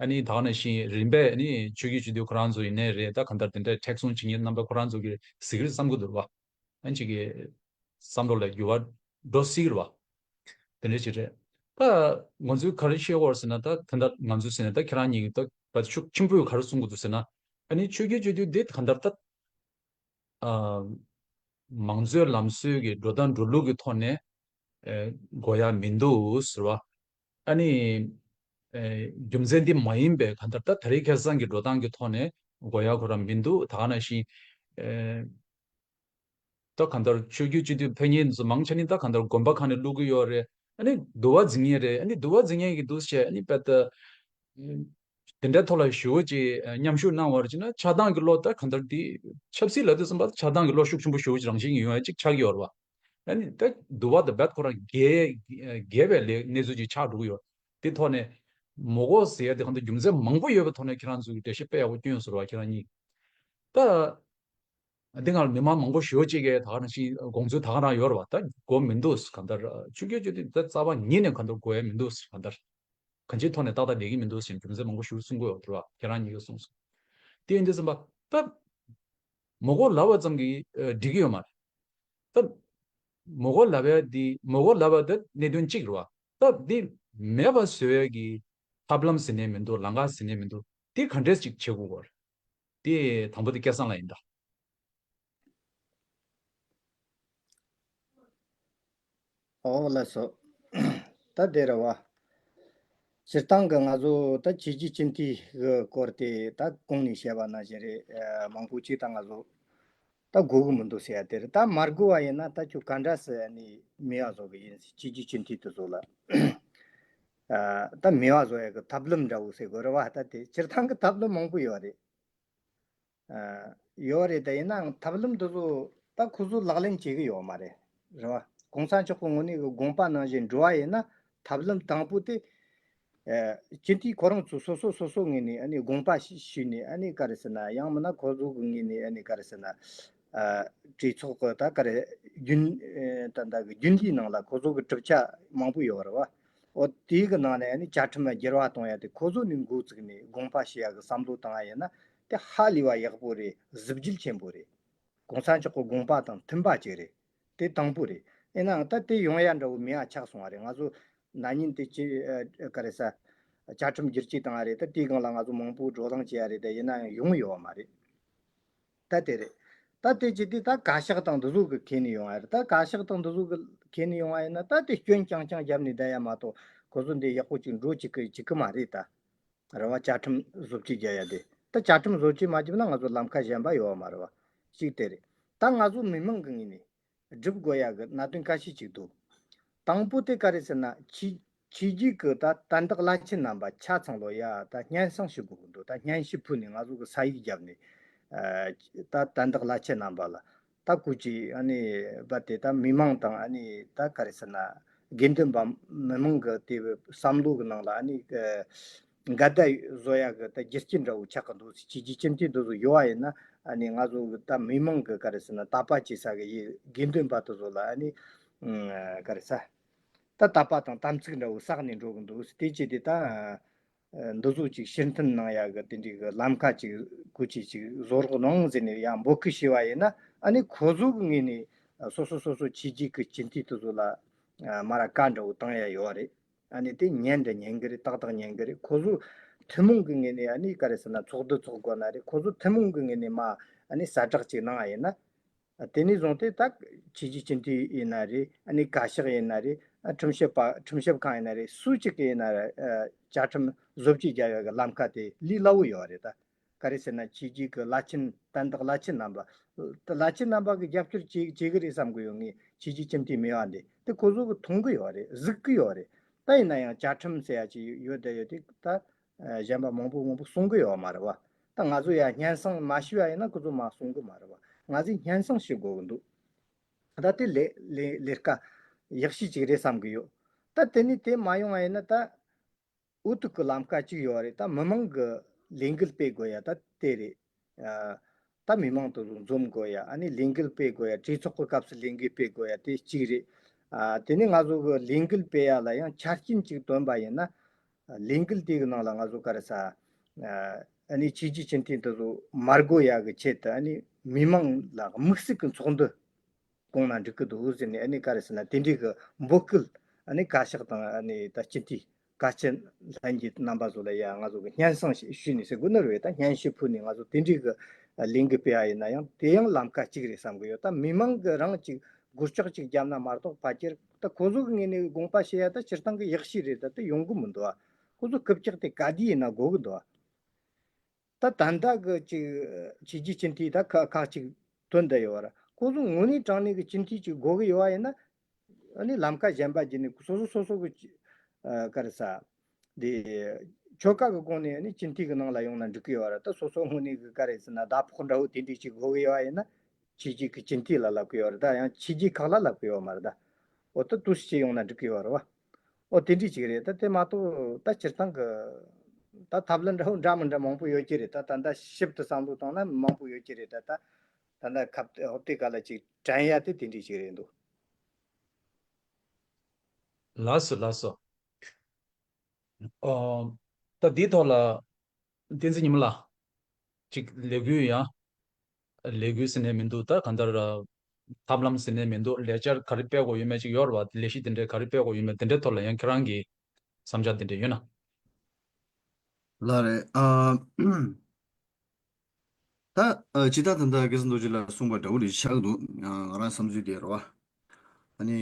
ཨ་ནི་ད་ག་ནང་བཞིན་རིམ་པས་ཨ་ནི་ཆོས་བརྒྱུད་སྤྱི་འཐུས་ཁོ་རང་ཚོ་ཡིན་ནའི་རེད། ད་གང་ལྟར་དེ་འདྲའི་མཁྲེགས་བཟུང་བྱེད་མཁན་རྣམ་པ་ཁོ་རང་ཚོ་གིས་གཟིགས་རེད་བསམ་གྱི་འདུག་བ། ཨ་ནི་ཅིག་གི་བསམ་བློ་ལ་འགྱུར་བ་འགྲོ་སྲིད་ཀྱི་རེད་བ། དེ་འདྲ་ཅིག་རེད། ད་ང་ཚོས་ག་རེ་བཤད་དགོས་རེད་ཟེར་ན། ད་ད་ལྟ་ང་ཚོས་ཟེར་ན་ད་ཁྱེད་རང་གཉིས་ཀྱིས་ད་བར་ཤུགས་ཆེན་པོས་ག་རེ་གསུང་གི་འདུག་ཟེར་ན། ཨ་ནི་ཆོས་བརྒྱུད་སྤྱི་འཐུས་འདི་གང་ལྟར་ད། ཨ། མང་གཙོའི་ལམ་སྲོལ་གྱི་འགྲོ་སྟངས་འགྲོ་ལུགས་ཀྱི་ཐོག་ནས་ཨེ་དགོས་ཡ་མི་འདུག་ཟེར་བ། ཨ་ནི་ཨེ་རྒྱུ་མཚན་འདི་མ་ཡིན་པའི་གང་ལྟར་ད་དེ་རིང་ཁ་སང་གི་འགྲོ་སྟངས་ཀྱི་ཐོག་ནས་དགོས་ཡ་ཁོ་རང་མི་འདུག་ད་ག་ནང་བཞིན་ཨེ་ད་གང་ལྟར་ཆོས་བརྒྱུད་སྤྱི་འཐུས་ཕེབས་མཁན་ཚོ་མང་ཆེ་ནི་ད་གང་ལྟར་དགོན་པ་ཁག་ནས་བླུག་གི་ཡོད་རེད། ཨ་ནི་འདུལ་བ་འཛིན་མཁན་རེད། ཨ་ནི་འདུལ་བ་འཛིན་མཁན་གྱི་འདུག་བྱས། ཨ་ནི་དཔེ་ད། དེ་འདྲའི་ཐོག་ལ་ཞེ་པོ་ཅིག་མཉམ་ཞུགས་གནང་བ་ཅིག་ན་ཆགས་སྡང་གི་བློ་ད་གང་ལྟར་དེ་ཆབ་སྲིད་ལབ་དུས་ཙམ་པ་ཆགས་སྡང་གི་བློ་ཤུགས་ཆེན་པོ་ཞེ་པོ་ཅིག་རང་བཞིན་གྱིས་ཡོང་ཡ་ཅིག་ཆགས་ཀྱི་ཡོད་རེད་བ། ཨ་ནི་ད་འདུལ་བ་དང་རྦད་ཁོ་རང་འགལ་འགལ་བའི་ལས་གནས་ཚུལ་ཅིག་ཆགས་འགྲོ་གི་ཡོད། དེ་ཐོག་ནས་མི་དགོས་ཟེར་ཡ་དེ་གང་ལྟར་རྒྱུ་མཚན་མང་པོ་ཡོད་པའི་ཐོག་ནས་ཁྱེད་རང་ཚོ་གི་འགྲེལ་བཤད་དཔེ་ཡག་པོ་བསྐྱོན་སོང་རེད་བ། ཁྱེད་རང་གཉིས་ད། འདི་སྒང་ལ་མི་མང་མང་པོ་ཞེ་པོ་ཅིག་གིས་ད་ག་ནང་བཞིན་དགོངས་ཚུལ་ད་ག་རང་ཡོད་རེད་བ། ད་དགོས་མི་འདུག་གང་ལྟར་ཆོས་བརྒྱུད་སྤྱི་འཐུས་ད་རྩ་བ་ཉིད་ནས་གང་ལྟར་དགོས་ཡ་མི་འདུག་གང་ལྟར། གང་ཅིའི་ཐོག་ནས་ཏག་ཏག་བསྡད་ཀྱི་མི་འདུག་ཟེར་རྒྱུ་མཚན་མང་པོ་ཞིག་གསུང་གི་ཡོད་རེད་བ། ཁྱེད་རང་གཉིས་ཀྱིས་གསུངས་སོང་། དེ་ཡིན་དུས་ཙམ་པ་ད་མི་དགོས་ལབ་པ་ཙམ་གྱིས་ཨ་འགྲིག་གི་ཡོད་མ་རེད། ད་མི་དགོས་ལབ་ཡ་འདི་མི་དགོས་ལབ་པ་ད་གནད་དོན་གཅིག་རེད་བ། ད་འདི་མེད་པ་བཟོ་ཡ་གི་ཐབས་ལམ་ཟེར་ནའི་མི་འདུག་ལམ་ཁ་ཟེར་ནའི་མི་འདུག་དེ་ག་འདྲས་ཅིག་བྱེད་དགོས་པ་རེད། དེ་དང་པོ་དེ་སྐལ་བཟང་ལགས་ཡིན་ད། ཨོ་ལགས་སོ། ད་དེ་རེད་བ། སྤྱིར་བཏང་གི་ང་ཚོ་ད་ཆོས་བརྒྱུད་སྤྱི་འཐུས་ཀྱི་སྐོར་དེ་ད་གོང་ནས་བཤད་པ་ནང་བཞིན་རེད། ཨ། མང་པོ་ཅིག་ད་ང་ཚོ་ད་དགོས་ཀྱི་མི་འདུག་ཟེར་ཡ་དེ་རེད། ད་མ་དགོས་པ་ཡིན་ན་ད་ཁྱོད་ག་འདྲ་སེ་ནས་མེད་པ་བཟོ་གི་ཡིན། ཆོས་བརྒྱུད་སྤྱི་འཐུས་དེ་ཚོ་ལ། ཨ། ད་མེད་པ་བཟོ་ཡ་གི་ཐབས་ལམ་འདྲ་བོ་ཟེར་དགོས་རེད་བ། ད་དེ་སྤྱིར་བཏང་གི་ཐབས་ལམ་མང་པོ་ཡོད་རེད། ཨ། ཡོད་རེད། ད་ཡིན་ནའང་ཐབས་ལམ་འདི་ཚོ་ད་ཁོ་ཚོ་ལག་ལེན་བྱེད་གི་ཡོད་མ་རེད། རེད་བ། གོང་ས་མཆོག་གི་ངོས་ནས་གི་དགོངས་པ་ནང་བཞིན་འགྲོ་བ་ཡིན་ན་ཐབས་ལམ་དང་པོ་དེ། ཨ། སྤྱི་འཐུས་ཁོ་རང་ཚོ་སོ་སོ་སོ་སོ་ངོས་ནས་ཨ་ནི་དགོངས་པ་ཞུས་ནས། ཨ་ནི་ག་རེ་ཟེར་ན། ཡང་མིན་ན་ཁོ་ཚོ་གི་ངོས་ནས་ཨ་ནི་ག་རེ་ཟེར་ན། ཨ། གྲོས་ཚོགས་གི་ད་ག་རེ་རྒྱུན། ཨ། ད་ལྟ་གི་རྒྱུན་ལས་ནང་ལ་ཁོ་ཚོ་གི་གྲུབ་ཆ་མང་པོ་ཡོད་རེད་བ། འོ་དེའི་གི་ནང་ནས་ཨ་ནི་བཅའ་ཁྲིམས་འགྱུར་བ་གཏོང་ཡ་དེ་ཁོ་ཚོ་ནས་འགོ་བཙུགས་ནས་དགོངས་པ་ཞུ་ཡ་གི་བསམ་བློ་བཏང་ཡ་ཡིན་ན། དེ་ཧ་ལས་པ་ཡག་པོ་རེད། གཟི་བརྗིད་ཆེན་པོ་རེད། གོང་ས་མཆོག་གི་དགོངས་པ་དང་མཐུན་པ་ཅིག་རེད། དེ་དང་པོ་རེད། ཡིན་ནའང་ད་དེ་ཡོང་ཡ་འདྲ་བོ་མེད་པ་ཆགས་སོང་བ་རེད། ང་ཚོ་ན་ནིང་དེ་ཅི། ཨ། ག་རེ་ཟ། བཅའ་ཁྲིམས་བསྒྱུར་བཅོས་བཏང་ཡ་རེད། ད་དེའི་སྒང་ལ་ང་ཚོ་མང་པོ་བགྲོ་གླེང་བྱས་ཡ་རེད། ད་ཡིན་ན་ཡང་ཡོང་ཡོད་པ་མ་རེད། ད་དེ་རེད། ད་དེ་ཅི་དེ་ད་བཀའ་ཤག་དང་འདི་ཚོ་གི་ཁེ་ནས་ཡོང་ཡ་རེད། ད་བཀའ་ཤག་དང་འདི་ཚོ་གི་ཁེ་ནས་ཡོང་བ་ཡིན་ན་ད་དེ་སྐྱོན་རྐྱང་རྐྱང་བརྒྱབ་ནས་བསྡད་ཡ་མ་གཏོགས་ཁོ་ཚོ་འདི་ཡག་པོ་ཅིག་འགྲོ་བཅུག་གི་བཅུག་གི་མ་རེད་ད། རེད་བ། བཅའ་ཁྲིམས་བཟོ་བཅོས་རྒྱག་ཡ་དེ། ད་བཅའ་ཁྲིམས་བཟོ་བཅོས་མ་བརྒྱབ་ན་ང་ཚོ་ལམ་ཁ་གཞན་པ་ཡོད་པ་མ་རེད་བ། གཅིག་དེ་རེད། ད་ང་ཚོ་མི་མང་གི་ངོས་ནས་སྒྲུབ་དགོས་ཡ་གི་གནད་དོན་ཁ་ཤས་ཅིག་འདུག། དང་པོ་དེ་ག་རེ་ཟེར་ན། ཆོས། ཆོས་བརྒྱུད་ཀྱི་ད་དན་རྟགས་བླ་ཆེན་རྣམ་པ་ཆ་ཚང་ལོ་ཡ་ད་སྙན་སེང་ཞུ་དགོས་ཀྱི་འདུག། ད་སྙན་ཞུ་ཕུལ་ནས་ང་ཚོ་གི་ས་ཡིག་བརྒྱབ་ནས། ཨ། ད་དན་རྟགས་བླ་ཆེན་རྣམ་པ་ལ། ད་སྐུ་མཁྱེན། ཨ་ནི་རྦད་དེ་ད་མི་མང་དང་། ཨ་ནི་ད་ག་རེ་ཟེར་ན། དགེ་འདུན་པ་མི་མང་གི་དེ་བསམ་བློ་གི་ནང་ལ། ཨ་ནི་འགལ་ཟླ་བཟོ་ཡ་གི་ད་རྒྱུ་རྐྱེན་འདྲ་བོ་ཆགས་ཀྱི་འདུག། ཆོས་བརྒྱུད་སྤྱི་འཐུས་འདི་ཚོ་ཡོད་པ་ཡིན་ན། ཨ་ནི་ང་ཚོ་གི་ད་མི་མང་གི་ག་རེ་ཟེར་ན། དད་པ་བྱེད་ས་གི་ཡི་དགེ་འདུན་པ་དེ་ཚོ་ལ། ཨ་ནི་ག་རེ་ཟེར། ད་དད་པ་དང་དམ་ཚིག་འདྲ་བོ་བསགས་ནས་འགྲོ་གི་འདུག། དེ་བྱས་ཏེ་ད། ཨ། འདི་ཚོ་ཅིག་ཕྱིར་འཐེན་གནང་ཡ་གི་དེ་འདྲའི་གི་ལམ་ཁ་ཅིག་སྐུ་མཁྱེན་ཅིག་བཟོ་རོགས་གནང་ཟེར་ནས་ཡང་འབོད་སྐུལ་ཞུས་པ་ཡིན་ན། ཨ་ནི་ཁོ་ཚོ་གི་ངོས་ནས་སོ་སོ་སོ་སོ་ཆོས་བརྒྱུད་ཀྱི་སྤྱི་འཐུས་དེ་ཚོ་ལ། ཨ། མར་བཀའ་འདྲ་བོ་བཏང་ཡ་ཡོད་རེད། ཨ་ནི་དེ་ཉན་འདྲ་ཉན་གི་རེད། ཏག་ཏག་ཉན་གི་རེད། ཁོ་ཚོ་ཐུན་མོང་གི་ངོས་ནས། ཨ་ནི་ག་རེ་ཟེར་ན། ཚོགས་འདུ་ཚོགས་དགོས་ན་རེད། ཁོ་ཚོ་ཐུན་མོང་གི་ངོས་ནས་མར། ཨ་ནི་གསལ་བསྒྲགས་ཅིག་གནང་བ་ཡིན་ན། དེ་ནས་བཟུང་སྟེ་ད་ཆོས་བརྒྱུད་སྤྱི་འཐུས་ཡིན་ན་རེད། ཨ་ནི་བཀའ་ཤག་ཡིན་ན་རེད། ཨ། ཁྲིམས་ཞིབ་པ། ཁྲིམས་ཞིབ་ཁང་ཡིན་ན་རེད། སུ་གཅིག་གི་ཡིན་ན་རེད། ཨ། བཅའ་ཁྲིམས་བཟོ་བཅོས་རྒྱག་ཡ་གི་ལམ་ཁ་དེ་ལས་སླ་བོ་ཡོད་རེད་ད། ག་རེ་ཟེར་ན། ཆོས་བརྒྱུད་ཀྱི་བླ་ཆེན། དན་རྟགས་བླ་ཆེན་རྣམ་པ། ད་བླ་ཆེན་རྣམ་པ་གི་རྒྱབ་སྐྱོར་བྱེད་བྱེད་གི་རེད་བསམ་གི་ཡོད། ངས་ཆོས་བརྒྱུད་སྤྱི་འཐུས་མེད་པ་འདི་དེ་ཁོ་ཚོ་གི་མཐོང་གི་ཡོད་རེད། གཟིགས་གི་ཡོད་རེད། ད་ཡིན་ན་ཡང་བཅའ་ཁྲིམས་ཟེར་ཡ་ཅིག་ཡོད་དེ་ཡོད་དེ་ད། ཨ། གཞན་པ་མང་པོ་མང་པོ་གསུང་གི་ཡོད་མ་རེད་བ། ད་ང་ཚོ་ཡ་སྙན་སེང་མ་ཞུས་པ་ཡིན་ན་ཁོ་ཚོ་མར་གསུང་གི་མ་རེད་བ། ང་ཚོས་སྙན་སེང་ཞུ་དགོས་ཀྱི་འདུག། ད་དེ་ལས་ལས་ལས་ཀ་ཡག་ཤོས་ཅིག་རེད་བསམ་གི་ཡོད། ད་དེ་ནས་དེ་མ་ཡོང་བ་ཡིན་ན་ད་འུ་ཐུག་གི་ལམ་ཁ་ཅིག་ཡོད་རེད། ད་མི་མང་གི་ལས་འགུལ་སྤེལ་དགོས་ཡ་ད་དེ་རེད། ཨ། ད་མི་མང་དེ་ཚོ་འཛོམས་དགོས་ཡ། ཨ་ནི་ལས་འགུལ་སྤེལ་དགོས་ཡ། གྲོས་ཚོགས་ཀྱི་སྐབས་སུ་ལས་འགུལ་སྤེལ་དགོས་ཡ་དེ་གཅིག་རེད། ཨ། དེ་ནས་ང་ཚོ་གི་ལས་འགུལ་སྤེལ་ཡ་ལ་ཡང་ཆ་རྐྱེན་ཅིག་བཏོན་པ་ཡིན་ན། ལས་འགུལ་དེ་གི་ནང་ལ་ང་ཚོ་ག་རེ་ཟ། ཨ་ནི་ཆོས་བརྒྱུད་སྤྱི་འཐུས་འདི་ཚོ་མ་དགོས་ཡ་གི་ཆེད་དུ། ཨ་ནི་མི་མང་ལ་དམིགས་བསལ་གི་ཚོགས་འདུ་བསྐོང་ན་འགྲིག་གི་འདུག་ཟེར་ནས། ཨ་ནི་ག་རེ་ཟེར་ན། དེ་འདྲའི་གི་འབོད་སྐུལ། ཨ་ནི་བཀའ་ཤག་དང་། ཨ་ནི་ད་སྤྱི་འཐུས་བཀའ་སྤྱི་ལྷན་རྒྱས་རྣམ་པ་ཚོ་ལ་ཡ་ང་ཚོ་གི་སྙན་སེང་ཞུ་ནས་ཟེར་དགོས་ནི་རེད། ད་སྙན་ཞུ་ཕུལ་ནས་ང་ཚོ་དེ་འདྲའི་གི་ལས་འགུལ་སྤེལ་བ་ཡིན་ན་ཡང་དེ་ཡང་ལམ་ཁ་གཅིག་རེད་བསམ་གི་ཡོད། ད་མི་མང་གི་རང་ཅིག་སྒོ་ལྕགས་ཅིག་བརྒྱབ་ན་མ་གཏོགས། ཕལ་ཆེར་ད་ཁོ་ཚོ་གི་ངོས་ནས་དགོངས་པ་བཞེས་ཡ་ད་སྤྱིར་བཏང་གི་ཡག་ཤོས་རེད། ད་དེ་ཡོང་གི་མི་འདུག་ཨ། ཁོ་ཚོ་རྐུབ་བཀྱག་དེ་ག་དུས་ཡིན་ན་དགོས་གི་འདུག་ཨ། ད་ད་ལྟ་གི་ཅིག་ཆོས་བརྒྱུད་སྤྱི་འཐུས་ད་ཁག་ཁག་ཅིག་ཐོན་བསྡད་ཡོད་ར། ཁོ་ཚོ་དངོས་གནས་དྲང་གནས་ཀྱི་སྤྱི་འཐུས་ཅིག་དགོས་གི་ཡོད་པ་ཡིན་ན། ཨ་ནི་ལམ་ཁ་གཞན་པ་བརྒྱུད་ནས་སོ་སོ་སོ་སོ་གི་ཅི། ཨ། ག་རེ་ཟ། འདི་ཆོལ་ཁ་གི་སྒོ་ནས་ཨ་ནི་སྤྱི་འཐུས་ཀྱི་ནང་ལ་ཡོང་ན་འགྲིག་གི་ཡོད་ར། ད་སོ་སོ་དངོས་གནས་ཀྱི་ག་རེ་ཟེར་ན། ཟླ་ཕོགས་འདྲ་བོ་དེ་འདྲས་ཅིག་དགོས་གི་ཡོད་པ་ཡིན་ན། ཆོས་བརྒྱུད་ཀྱི་སྤྱི་འཐུས་ལ་ལབ་གི་ཡོད་ར། ད་ཡང་ཆོས་བརྒྱུད་ཁག་ལ་ལབ་གི་ཡོད་མ་རེད་ད། འོ་ད་དུ་ཞིག་ཡོང་ན་འགྲིག་གི་ཡོད་རེད་བ། འོ་དེ་འདྲ་ཅིག་རེད། ད་དེ་མ་གཏོགས་ད་སྤྱིར་བཏང་གི་ད་ཐབས་ལམ་འདྲ་བོ་འདྲ་མི་འདྲ་མང་པོ་ཡོད་ཀྱི་རེད། ད་ད་ལྟ་ཞིབ་ཏུ་བསམ་བློ་བཏང་ན་མང་པོ་ཡོད་ཀྱི་རེད། ད་ད་ད་ལྟ་ཁབ་འོ་དེ་ག་ལ་ཅིག་དྲན་ཡ་དེ་དེ་འདྲ་ཅིག་རེད་འདུག། ལགས་སོ། ལགས་སོ། ཨོ། ད་འདིའི་ཐོག་ལ་བསྟན་འཛིན་ཉི་མ་ལགས། ཅིག་ལས་འགུལ་ཡང་། ལས་འགུལ་ཟེར་ནས་མི་འདུག། ད་གང་ལྟར་ཐབས་ལམ་ཟེར་ནས་མི་འདུག། ལས་འཆར་ག་རེ་སྤེལ་དགོས་ཡོད་མེད་ཅིག་ཡོད་རེད་བ། ལས་གཞི་དེ་འདྲའི་ག་རེ་སྤེལ་དགོས་ཡོད་མེད་དེ་འདྲའི་ཐོག་ལ་ཡང་ཁྱེད་རང་གི་བསམ་འཆར་དེ་འདྲ་ཡོད་ན། ལགས་རེད། ཨ། ད་ཨ་ཇི་ལྟར་ད་ལྟ་སྐལ་བཟང་རྡོ་རྗེ་ལགས་གསུངས་པ་འདྲ་བོ་རེ་ཆགས་འདུག་ང་རང་བསམ་ཚུལ་དེ་རེད་བ། ཨ་ནི་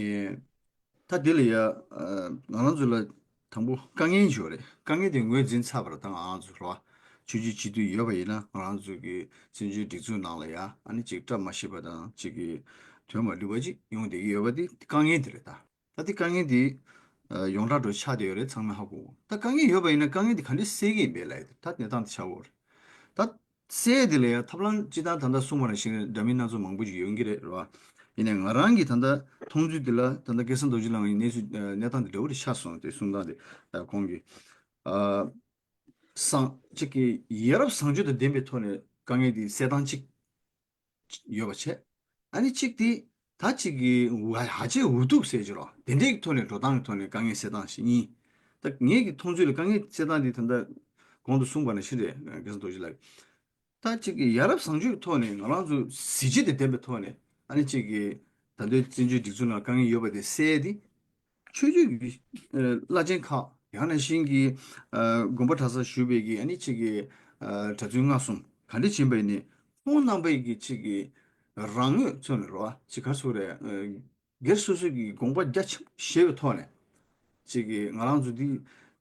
ད་དེ་ལ་ཡ་ཨ་ང་རང་ཚོ་ལ་དང་པོ་དཀའ་ངལ་ཞིག་ཡོད་རེད། དཀའ་ངལ་དེ་ངོས་འཛིན་ཚར་བ་རེད། ད་ང་རང་ཚོ་རེད་བ། ཆོས་བརྒྱུད་སྤྱི་འཐུས་ཡོད་པ་ཡིན་ན་ང་རང་ཚོ་གི་བཙན་བྱོལ་སྒྲིག་འཛུགས་ནང་ལ་ཡ་ཨ་ནི་ཅིག་བཀྲ་མ་ཤིས་པ་དང་ཅིག་གི་དོན་མ་ལུས་པ་ཅིག་ཡོང་བསྡད་ཀྱི་ཡོད་པ་དེ་དཀའ་ངལ་དེ་རེད་ད། ད་ལྟའི་དཀའ་ངལ་འདི་ཨ་ཡོངས་གྲགས་འདྲ་ཆགས་བསྡད་ཡོད་རེད། ཚང་མས་ཧ་གོ། ད་དཀའ་ངལ་ཡོད་པ་ཡིན་ན་དཀའ་ངལ་འདི་ག་འདྲས་སེལ་གྱི་ཡིན་པས་ལབ་ཡོད། ད་གནས་སྟངས་འདི་ཆགས་ཡོད་རེད། ད་སེལ་ཡས་འདི་ལ་ཡང་ཐབས་ལམ་སྤྱི་བཏང་ད་ལྟ་གསུངས་པ་ནང་བཞིན་འདྲ་མིན་སྣ་ཚོགས་མང་པོ་ཞིག་ཡོང་གི་རེད། རེད་བ། ཡིན་ནའི་ང་རང་གི་ད་ལྟ་མཐོང་ཚུལ་འདི་ལ་ད་ལྟ་སྐལ་བཟང་རྡོ་རྗེ་ལགས་ཀྱི་གནས་ཚུལ་ཨ་གནས་སྟངས་འདི་འདྲ་བོ་རེ་ཆགས་སོང་། དེ་གསུང་སྟངས་དེ་ཨ་ཁོང་གིས་ཨ་སངས་གཅིག་གི་ཡ་རབས་བཟང་སྤྱོད་དང་ལྡན་པའི་ཐོག་ནས་དཀའ་ངལ་འདི་སེལ་སྟངས་གཅིག་ཡོད་པ་བྱས། ཨ་ནི་གཅིག་དེ་ད་གཅིག་གི་ཧ་ཅང་འུ་ཐུག་ཟེར་གྱི་རོ། དེ་འདྲའི་ཐོག་ནས་འགྲོ་སྟངས་ཀྱི་ཐོག་ནས་དཀའ་ངལ་སེལ་སྟངས་ཤིག་ཡིན། ད་ངེད་ཀྱི་མཐོང་ཚུལ་ལ་དཀའ་ངལ་སེལ་སྟངས་འདི་ད་ལྟ་གོང་དུ་གསུངས་པ་ནང་བཞིན་རེད། སྐལ་བཟང་རྡོ་རྗེ་ལགས་ཀྱིས་ད་གཅིག་གི་ཡ་རབས་བཟང་སྤྱོད་ཀྱི་ཐོག་ནས་ང་རང་ཚོ་གཟི་བརྗིད་དང་ལྡན་པའི་ཐོག་ནས་ཨ་ནི་གཅིག་གི་ད་ལྟའི་བཙན་བྱོལ་སྒྲིག་འཛུགས་ནང་དཀའ་ངལ་ཡོད་པ་དེ་སེལ་ཏེ། ཆོས་བརྒྱུད་ཀྱི་ཨ་བླ་ཆེན་ཁག་ཡང་ན་ཤིང་གི་ཨ་དགོན་པ་གྲྭ་ཚང་བཞུགས་པའི་གི་ཨ་ནི་གཅིག་གི་ཨ་གྲྭ་བཙུན་སྔགས་གསུམ་ག་འདྲ་ཕྱིན་པ་ཡིན་ནའི་ཁོང་རྣམ་པའི་གི་གཅིག་གི་རང་ངོས་ཚོ་ནས་རོ་ཨ་གཅིག་ག་རེ་ཟེར་དགོས་རེད། ཨ་སྒེར་སོ་སོའི་གི་དགོངས་པ་རྒྱ་ཆེན་པོ་བཞེས་པའི་ཐོག་ནས་གཅིག་གི་ང་རང་ཚོ་འདི་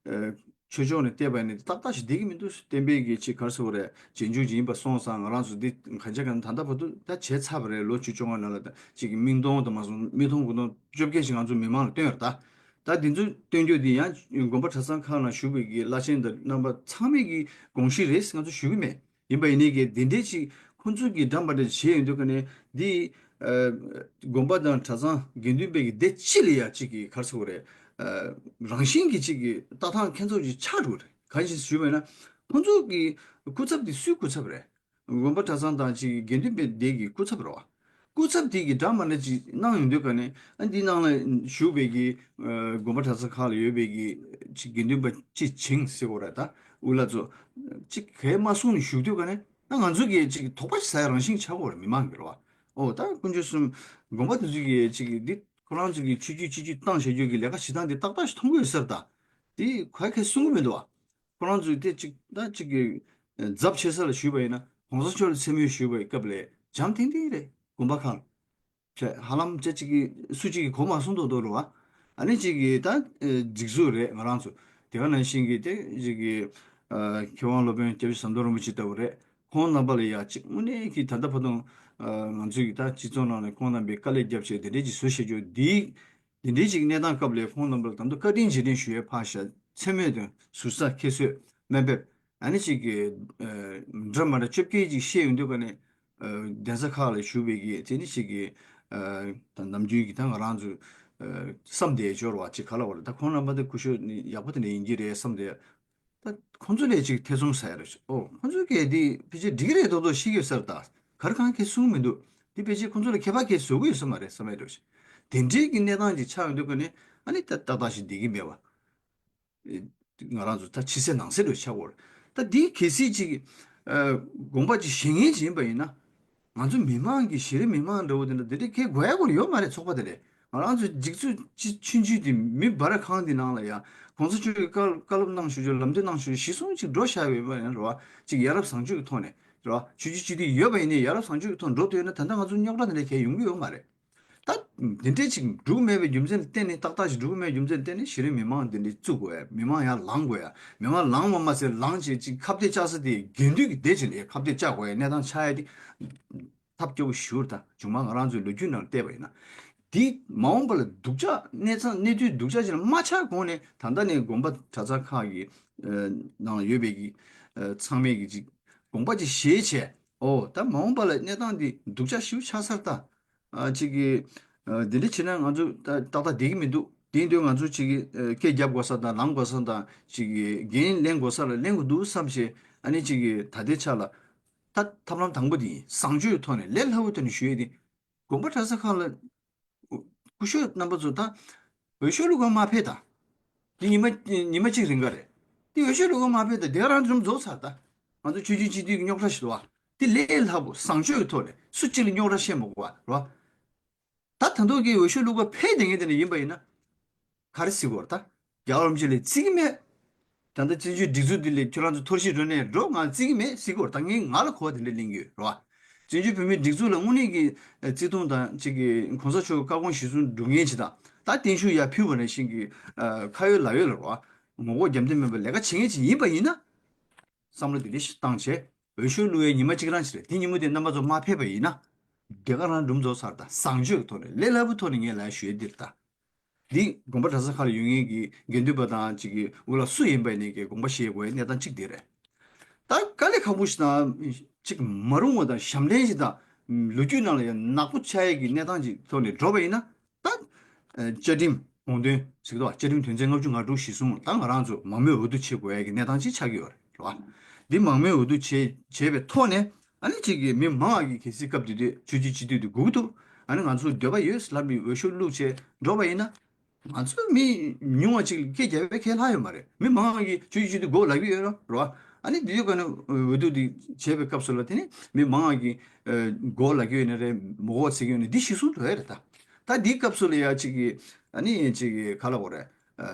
ཨ་ཆོས་ཕྱོགས་ནས་བལྟས་པ་ཡིན་ནའི་ཏག་ཏག་ཞིག་བསྡད་ཀྱི་མི་འདུག་བསྟན་པའི་གི་གཅིག་ག་རེ་ཟེར་དགོས་རེད། རྗེས་འཇུག་ཅིག་ཡིན་པ་སོང་ཙང་ང་རང་ཚོ་འདི་གང་ཆ་གང་ད་ལྟ་བར་དུ་ད་བྱས་ཚར་བ་རེད། ལོ་བཅུ་བཅོ་ལྔ་ནང་ལ་ད་གཅིག་གི་མིག་མཐོང་དང་མ་སོང་མིག་མཐོང་དགུ་མཐོང་བཅོ་བརྒྱད་ཞིག་ང་ཚོ་མི་མང་ལ་བཏོན་ཡོད་རེད། ད་ད་འདི་ཚོ་བཏོན་རྒྱུ་འདི་ཡང་དགོན་པ་གྲྭ་ཚང་ཁག་ནང་བཞུགས་པའི་གི་བླ་ཆེན་དང་རྣམ་པ་ཚང་མའི་གི་དགོངས་གཞི་རེད་ང་ཚོ་ཞུ་གི་མེད། ཡིན་པ་ཡིན་ནའི་གི་འདི་འདྲའི་ཅིག་ཁོང་ཚོས་གི་འདྲ་མ་འདྲ་བྱས་ཡོང་དུས་ཀ་ནས་འདི་ཨ་དགོན་པ་དང་གྲྭ་ཚང་དགེ་འདུན་པའི་གི་སྡེ་སྤྱི་ལ་ཡ་ཅིག་གི་ག་རེ་ཟེར་དགོས་རེད། ཨ་རང་བཞིན་གི་ཅིག་གི་ལྟ་སྟངས་ཁྱད་མཚར་ཅིག་ཆགས་འགྲོ་གི་རེད། གང་ཞིག་ཞུས་པ་ཡིན་ན་ཁོང་ཚོ་གི་སྐུ་ཚབ་འདི་སུའི་སྐུ་ཚབ་རེད། དགོན་པ་གྲྭ་ཚང་དང་ཅིག་དགེ་འདུན་པའི་སྡེ་གི་སྐུ་ཚབ་རེད་བ། སྐུ་ཚབ་དེ་གི་འདྲ་མ་འདྲ་ཅིག་གནང་ཡོང་དུས་ཀ་ནས་ཨ་འདི་ནང་ལ་བཞུགས་པའི་གི་ཨ་དགོན་པ་གྲྭ་ཚང་ཁག་ལ་ཡོད་པའི་གི་ཅིག་དགེ་འདུན་པ་ཅིག་བྱིངས་ཟེར་དགོས་རེད། ད་དབུ་བླ་ཚོ་ཅིག་གས་མ་གསུངས་ནས་བཞུགས་དུས་ཀ་ནས་ཨ་ང་ཚོ་གི་ཅིག་དོགས་པ་ཞིག་ཟ་ཡ་རང་བཞིན་ཆགས་ཀྱི་ཡོད་རེད། མི་མང་གི་རེད་བ། ཨོ་ད་དཀོན་མཆོག་གསུམ་དགོན་པ་དེ་ཚོ་གི་ཅིག་འདི་ཁོ་རང་ཚོ་གི་ཆོས་བརྒྱུད་སྤྱི་བརྒྱུད་བཏང་བྱ་རྒྱུ་གི་ལས་ཀ་བྱེད་སྟངས་འདི་ཏག་ཏག་ཞིག་མཐོང་གི་ཡོད་ས་རེད། ད་དེ་ག་གས་གསུང་གི་མི་འདུག་བ། ཁོ་རང་ཚོས་དེ་གཅིག་ད་གཅིག་གི་ཨ་ཛབ་ཆེ་ས་ལ་ཞུས་པ་ཡིན་ན་གོང་ས་མཆོག་ལ་མཚན་སྨོད་ཞུས་པའི་སྐབས་ལ་འཇམ་ཐིང་ཐིང་རེད། དགོན་པ་ཁག་ལ་ཧ་ལམ་ཅིག་གི་སུ་གཅིག་གིས་གོ་མ་སོང་མདོག་མདོག་རེད་བ། ཨ་ནི་གཅིག་གི་ད་ཨ་སྒྲིག་འཛུགས་རེད། ང་རང་ཚོ་དེ་ག་ནང་བཞིན་གྱི་དེ་གཅིག་གི་ཨ་མཁས་དབང་སློབ་དཔོན་སྐྱབས་རྗེ་ཟམ་གདོང་རིན་པོ་ཆེ་ལྟ་བུ་རེད། ཁོང་རྣམ་པ་ལ་ཡ་གཅིག་དངོས་གནས་ཀྱི་ད་ལྟ་བར་དུ་ཨ་ང་ཚོའི་གི་ད་སྤྱི་ཚོགས་ནང་ནས་ཁོང་རྣམ་པས་དཀའ་ལས་བརྒྱབ་བྱས་དེ་འདྲས་ཀྱི་བཟོ་བྱེད་རྒྱུ་འདིའི། དེ་འདྲའི་ཅིག་གནས་སྟངས་སྐབས་ལ་ཁོང་རྣམ་པར་ད་དུང་བཀའ་དྲིན་རྗེས་དྲན་ཞུ་ཡས་ཕར་བཞག་མཚན་སྨོད་དང་ཟུར་ཟ་ཁྱད་གསོད་དམའ་འབེབས་ཨ་ནི་ཅིག་གི་ཨ་འདྲ་མ་འདྲ་བཅོ་བརྒྱད་ཅིག་བཤད་ཡོང་དུས་ཀ་ནས་ཨ་གདན་ས་ཁག་ལ་བཞུགས་པའི་གི་དེ་ནི་ཅིག་གི་ཨ་ད་ནམ་རྒྱུན་གྱི་ད་ང་རང་ཚོ་ཨ་བསམ་བསྡད་འབྱོར་བ་ཅིག་ག་ལ་བ་རེད། ད་ཁོང་རྣམ་པ་དེ་སྐུ་ཞབས་ནི་ཡག་པོ་དེ་འདྲ་ཡིན་གྱི་རེད་བསམ་བསྡད། ད་ཁོང་ཚོ་ལས་ཅིག་ཐེ་ཚོམ་ཟ་ཡ་རེད། ཨོ་ཁོང་ཚོ་གས་འདི་ཕལ་ཆེར་འགྲིག་གི་རེད་མདོག་མདོག་ཤེས་ཀྱི་ཡོད་ས་རེད། ད་ག་རེ་གང་གས་གསུང་མི་འདུག་འདི་ཕལ་ཆེར་ཁོང་ཚོ་ལ་ཁྱད་པར་གས་བཟོ་གི་ཡོད་ས་མ་རེད་བསམ་ཡ་འདྲ་བོ་ཞིག་དེ་འདྲའི་གི་གནས་སྟངས་ཅིག་ཆགས་ཡོང་དུས་ཀ་ནས་ཨ་ནི་ད་ཏག་ཏག་ཞིག་བསྡད་ཀྱི་མེད་པ། ཨེ་ང་རང་ཚོ་ད་ཕྱི་གསལ་ནང་གསལ་འདྲ་བོ་ཆགས་ཡོད་རེད། ད་འདི་གལ་སྲིད་ཅིག་ཨ་དགོངས་པ་ཅིག་བཞེས་མཁན་ཅིག་ཡིན་པ་ཡིན་ན། ང་ཚོ་མི་མང་གི་གཞི་རིམ་མི་མང་འདྲ་བོ་དེ་འདྲ་དེ་འདྲའི་གལ་དགོས་ཡ་སྐོར་ཡོད་མ་རེད། ཚོགས་པ་དེ་ལས་ང་རང་ཚོ་འཇིགས་ཚུལ་ཅི་ཆུང་ཆུང་དེ་མི་སྦ་ར་ཁང་དེ་ནང་ལ་ཡ་གོང་ས་མཆོག་གིས་བཀའ་བཀའ་སློབ་གནང་ཞུ་རྒྱུ་ལམ་སྟོན་གནང་ཞུ་རྒྱུ་གཞི་བཟུང་ཅིག་འགྲོ་བཞག་ཡོད་པ་ཡིན་རེད་བ། ཅིག་ཡ་རབས་བཟང་སྤྱོད་ཀྱི་ཐོག་ནས་རེད་བ། ཆོས་བརྒྱུད་སྤྱི་འཐུས་ཡོད་པ་ཡིན་ནའི་ཡ་རབས་བཟང་སྤྱོད་ཀྱི་ཐོག་འགྲོ་ཐུབ་ཡོད་ན་ད་ལྟ་ང་ཚོ་རྙོག་དྲ་དེ་འདྲ་གལ་ཡོང་གི་ཡོད་མ་རེད། ད་དེ་འདྲའི་ཅིག་འགྲུབ་མེད་པའི་རྒྱུ་མཚན་ལ་བརྟེན་ནས་ཏག་ཏག་ཞིག་འགྲུབ་མེད་རྒྱུ་མཚན་ལ་བརྟེན་ནས་གཞི་རིམ་མི་མང་དེ་འདྲའི་བཙུགས་དགོས་ཡ། མི་མང་ཡར་ལངས་དགོས་ཡ། མི་མང་ལངས་པ་མ་ཟད་ལངས་བྱས་ཅིག་ཁ་གཏད་བཅག་ས་དེ་དགེ་འདུན་གྱི་སྡེ་ཅིག་ལ་ཡ་ཁ་གཏད་བཅག་དགོས་ཡ་གནས་སྟངས་ཆགས་ཡ་དེ་ཐབས་སྐྱོ་པོ་ཞེ་པོ་རེད། ད་བྱུང་མ་ང་རང་ཚོའི་ལོ་རྒྱུས་ནང་བལྟས་པ་ཡིན་ན། དེ་མ་འོངས་པ་ལ་སྡུག་ཅག་གནས་ཚང་གནས་ཚུལ་སྡུག་ཅག་ཅིག་ལ་མ་ཆགས་གོང་ནས་ད་ལྟ་ནས་དགོན་པ་གྲྭ་ཚང་ཁག་གི་ཨ་ནང་ཡོད་པའི་གི་ཨ་ཚང་མས་གི་ཅིག་དགོངས་པ་ཅིག་བཞེས་བྱས། ཨོ་ད་མ་འོངས་པ་ལ་གནས་སྟངས་འདི་སྡུག་ཅག་ཞེ་པོ་ཆགས་ཚར་ད། ཨ་ཅིག་གི་ཨ་འདི་འདྲ་བྱས་ན་ང་ཚོ་ད་ཏག་ཏག་བསྡད་ཀྱི་མི་འདུག་དེ་ཡིན་དུས་ང་ཚོ་ཅིག་གི་ཨ་སྐད་རྒྱབ་དགོས་ས་དང་ལངས་དགོས་ས་དང་ཅིག་གི་འགན་ལེན་དགོས་ས་ལ་ལེན་དགོས་འདུག་བསམ་བྱས། ཨ་ནི་ཅིག་གི་ད་ལྟའི་ཆ་ལ་ད་ཐབས་ལམ་དང་པོ་འདི་ཡིན། བཟང་སྤྱོད་ཐོག་ནས་ལས་སླ་བོའི་ཐོག་ནས་ཞུ་ཡས་འདི། དགོན་པ་གྲྭ་ས་ཁག་ལ་སྐུ་ཞབས་རྣམ་པ་ཚོ་ད་འོས་ཤོག་བླུག་ག་མ་ཕེབས་དང་། འདི་ཉི་མ་ཉི་མ་གཅིག་རིང་ག་རེད། འདི་འོས་ཤོག་བླུག་ག་མ་ཕེབས་དང་དེ་ག་རང་འཛོམས་རྫོགས་ཚར་ད། ང་ཚོ་ཆོས་བརྒྱུད་སྤྱི་འཐུས་ཀྱི་རྙོག་དྲ་ཞིག་འདུག་བ། འདི་ལས་སླ་པོ་བཟང་སྤྱོད་ཀྱི་ཐོག་ནས་སུ་གཅིག་ལ་རྙོག་དྲ་བཤད་མ་དགོས་བ་རེད་བ། ད་ད་དུང་གི་འོས་ཤོག་བླུག་པ་ཕེབས་བསྡད་མཁན་དེ་འདྲ་ཡིན་པ་ཡིན་ན། ག་རེ་ཟེར་དགོས་རེད་ད། རྒྱལ་བ་རིན་པོ་ཆེ་ལ་བརྩི་གི་མེད། ད་ལྟ་བཙན་བྱོལ་སྒྲིག་འཛུགས་འདི་ལས་ཁྱོད་རང་ཚོ་འཐོར་ཞིག་འགྲོ་ནས་འགྲོ། ང་བརྩི་གི་མེད་ཟེར་གི་ཡོད་རེད། ད་ངས་ང་ལ་གོ་བ་དེ་འདྲ་གླེང་གི་ཡོད་རེད་བ། བཙན་བྱོལ་བོད་མིའི་སྒྲིག་འཛུགས་ལ་དངོས་གནས་ཀྱི་བརྩི་མཐོང་དང་གཅིག་གི་གོང་ས་མཆོག་བཀའ་དགོངས་གཞིར་བཟུང་སྒྲུབ་མཁན་ཅིག་དང་། ད་བརྟན་བཞུགས་ཡར་ཕུལ་བ་ནང་བཞིན་གྱི་ཁ་ཡོད་ལག་ཡོད་ལ་རེད་བ། ངོ་ལྐོག་རྒྱབ་མདུན་མེད་པར་ལས་ཀ་བྱེད་མཁན་ཅིག་ཡིན་པ་ཡིན་ན། བསམ་བློ་དེ་འདྲ་ཞིག་བཏང་བྱས། འོས་ཤོག་བླུག་ཡའི་ཉི་མ་གཅིག་རང་ཞིག་རེད། དེ་ཉིན་མོ་དེ་རྣམ་པ་ཚོ་མ་ཕེབས་པ་ཡིན་ན། དེ་ག་རང་སྒྲུབ་རྫོགས་ཚར། ད་བཟང་སྤྱོད་ཀྱི་ཐོག་ནས་ལས་སླ་པོའི་ཐོག་ནས་ངས་ལབ་ཞུ་ཡ་འདི་རེད་ད། འདི་དགོན་པ་གྲྭ་ས་ཁག་ལ་ཡོད་མཁན་གྱི་དགེ་འདུན་པ་དང་གཅིག་གི་འུ་ལག་སུ་ཡིན་པ་ཡིན་ནའི་གི་དགོངས་པ་བཞེས་དགོས་ཡའི་གནས་སྟངས་གཅིག་དེ་རེད། ད་དཀའ་ལས་ཁག་པོ་ཞིག་དང་། གཅིག་མ་རུང་བ་དང་ཞབས་འདྲེན་ཞིག་དང་། ལོ་རྒྱུས་ནང་ལ་ཡང་ནག་པོ་ཆགས་ཡས་ཀྱི་གནས་སྟངས་ཀྱི་ཐོག་ནས་འགྲོ་བ་ཡིན་ན། ད་བཅའ་ཁྲིམས་དགོངས་དོན་ཟེར་གི་འདུག་བ། བཅའ་ཁྲིམས་དོན་ཚན་ལྔ་བཅུ་ང་དྲུག་གཞིར་བཟུང་ད་ང་རང་ཚོ་མང་མོས་འོས་བསྡུ་བྱེད་དགོས་ཡས་ཀྱི་གནས་སྟངས་ཅིག་ཆགས་ཀྱི་ཡོད་རེད་བ། འདི་མང་མོས་འོས་བསྡུ་བྱེད་བྱས་པའི་ཐོག་ནས། ཨ་ནི་གཅིག་གིས་མི་མང་བ་གིས་གལ་སྲིད་སྐབས་དེ་དུས་ཆོས་བརྒྱུད་སྤྱི་འཐུས་དེ་དགོས་ཀྱི་འདུག་ཨ་ནི་ང་ཚོ་འདོད་པ་ཡོད་ལབ་ནས་འོས་ཤོག་བླུགས་བྱས་འགྲོ་བ་ཡིན་ན། ང་ཚོ་མི་ཉུང་བ་ཅིག་ལ་སྐད་རྒྱབ་པའི་ཁས་ལྷག་ཡོད་མ་རེད། མི་མང་བ་གིས་ཆོས་བརྒྱུད་སྤྱི་འཐུས་དགོས་ལབ་ཀྱི་ཡོད་རེད་བ། ཨ་ནི་དེ་དུས་ག་ནས་འོས་བསྡུ་དེ་བྱས་པའི་སྐབས་སུ་ལ་དེ་ནི་མི་མང་བ་གིས་དགོས་ལབ་ཀྱི་ཡོད་ནི་རེད། མི་དགོས་ཟེར་གྱི་ཡོད་ནི་འདི་གཞིར་བཟུང་འགྲོ་ཡ་རེད་ད། ད་འདིའི་སྐབས་སུ་ལ་ཡ་གཅིག་གིས་ཨ་ནི་གཅིག་གིས་ག་ལབ་དགོས་རེད།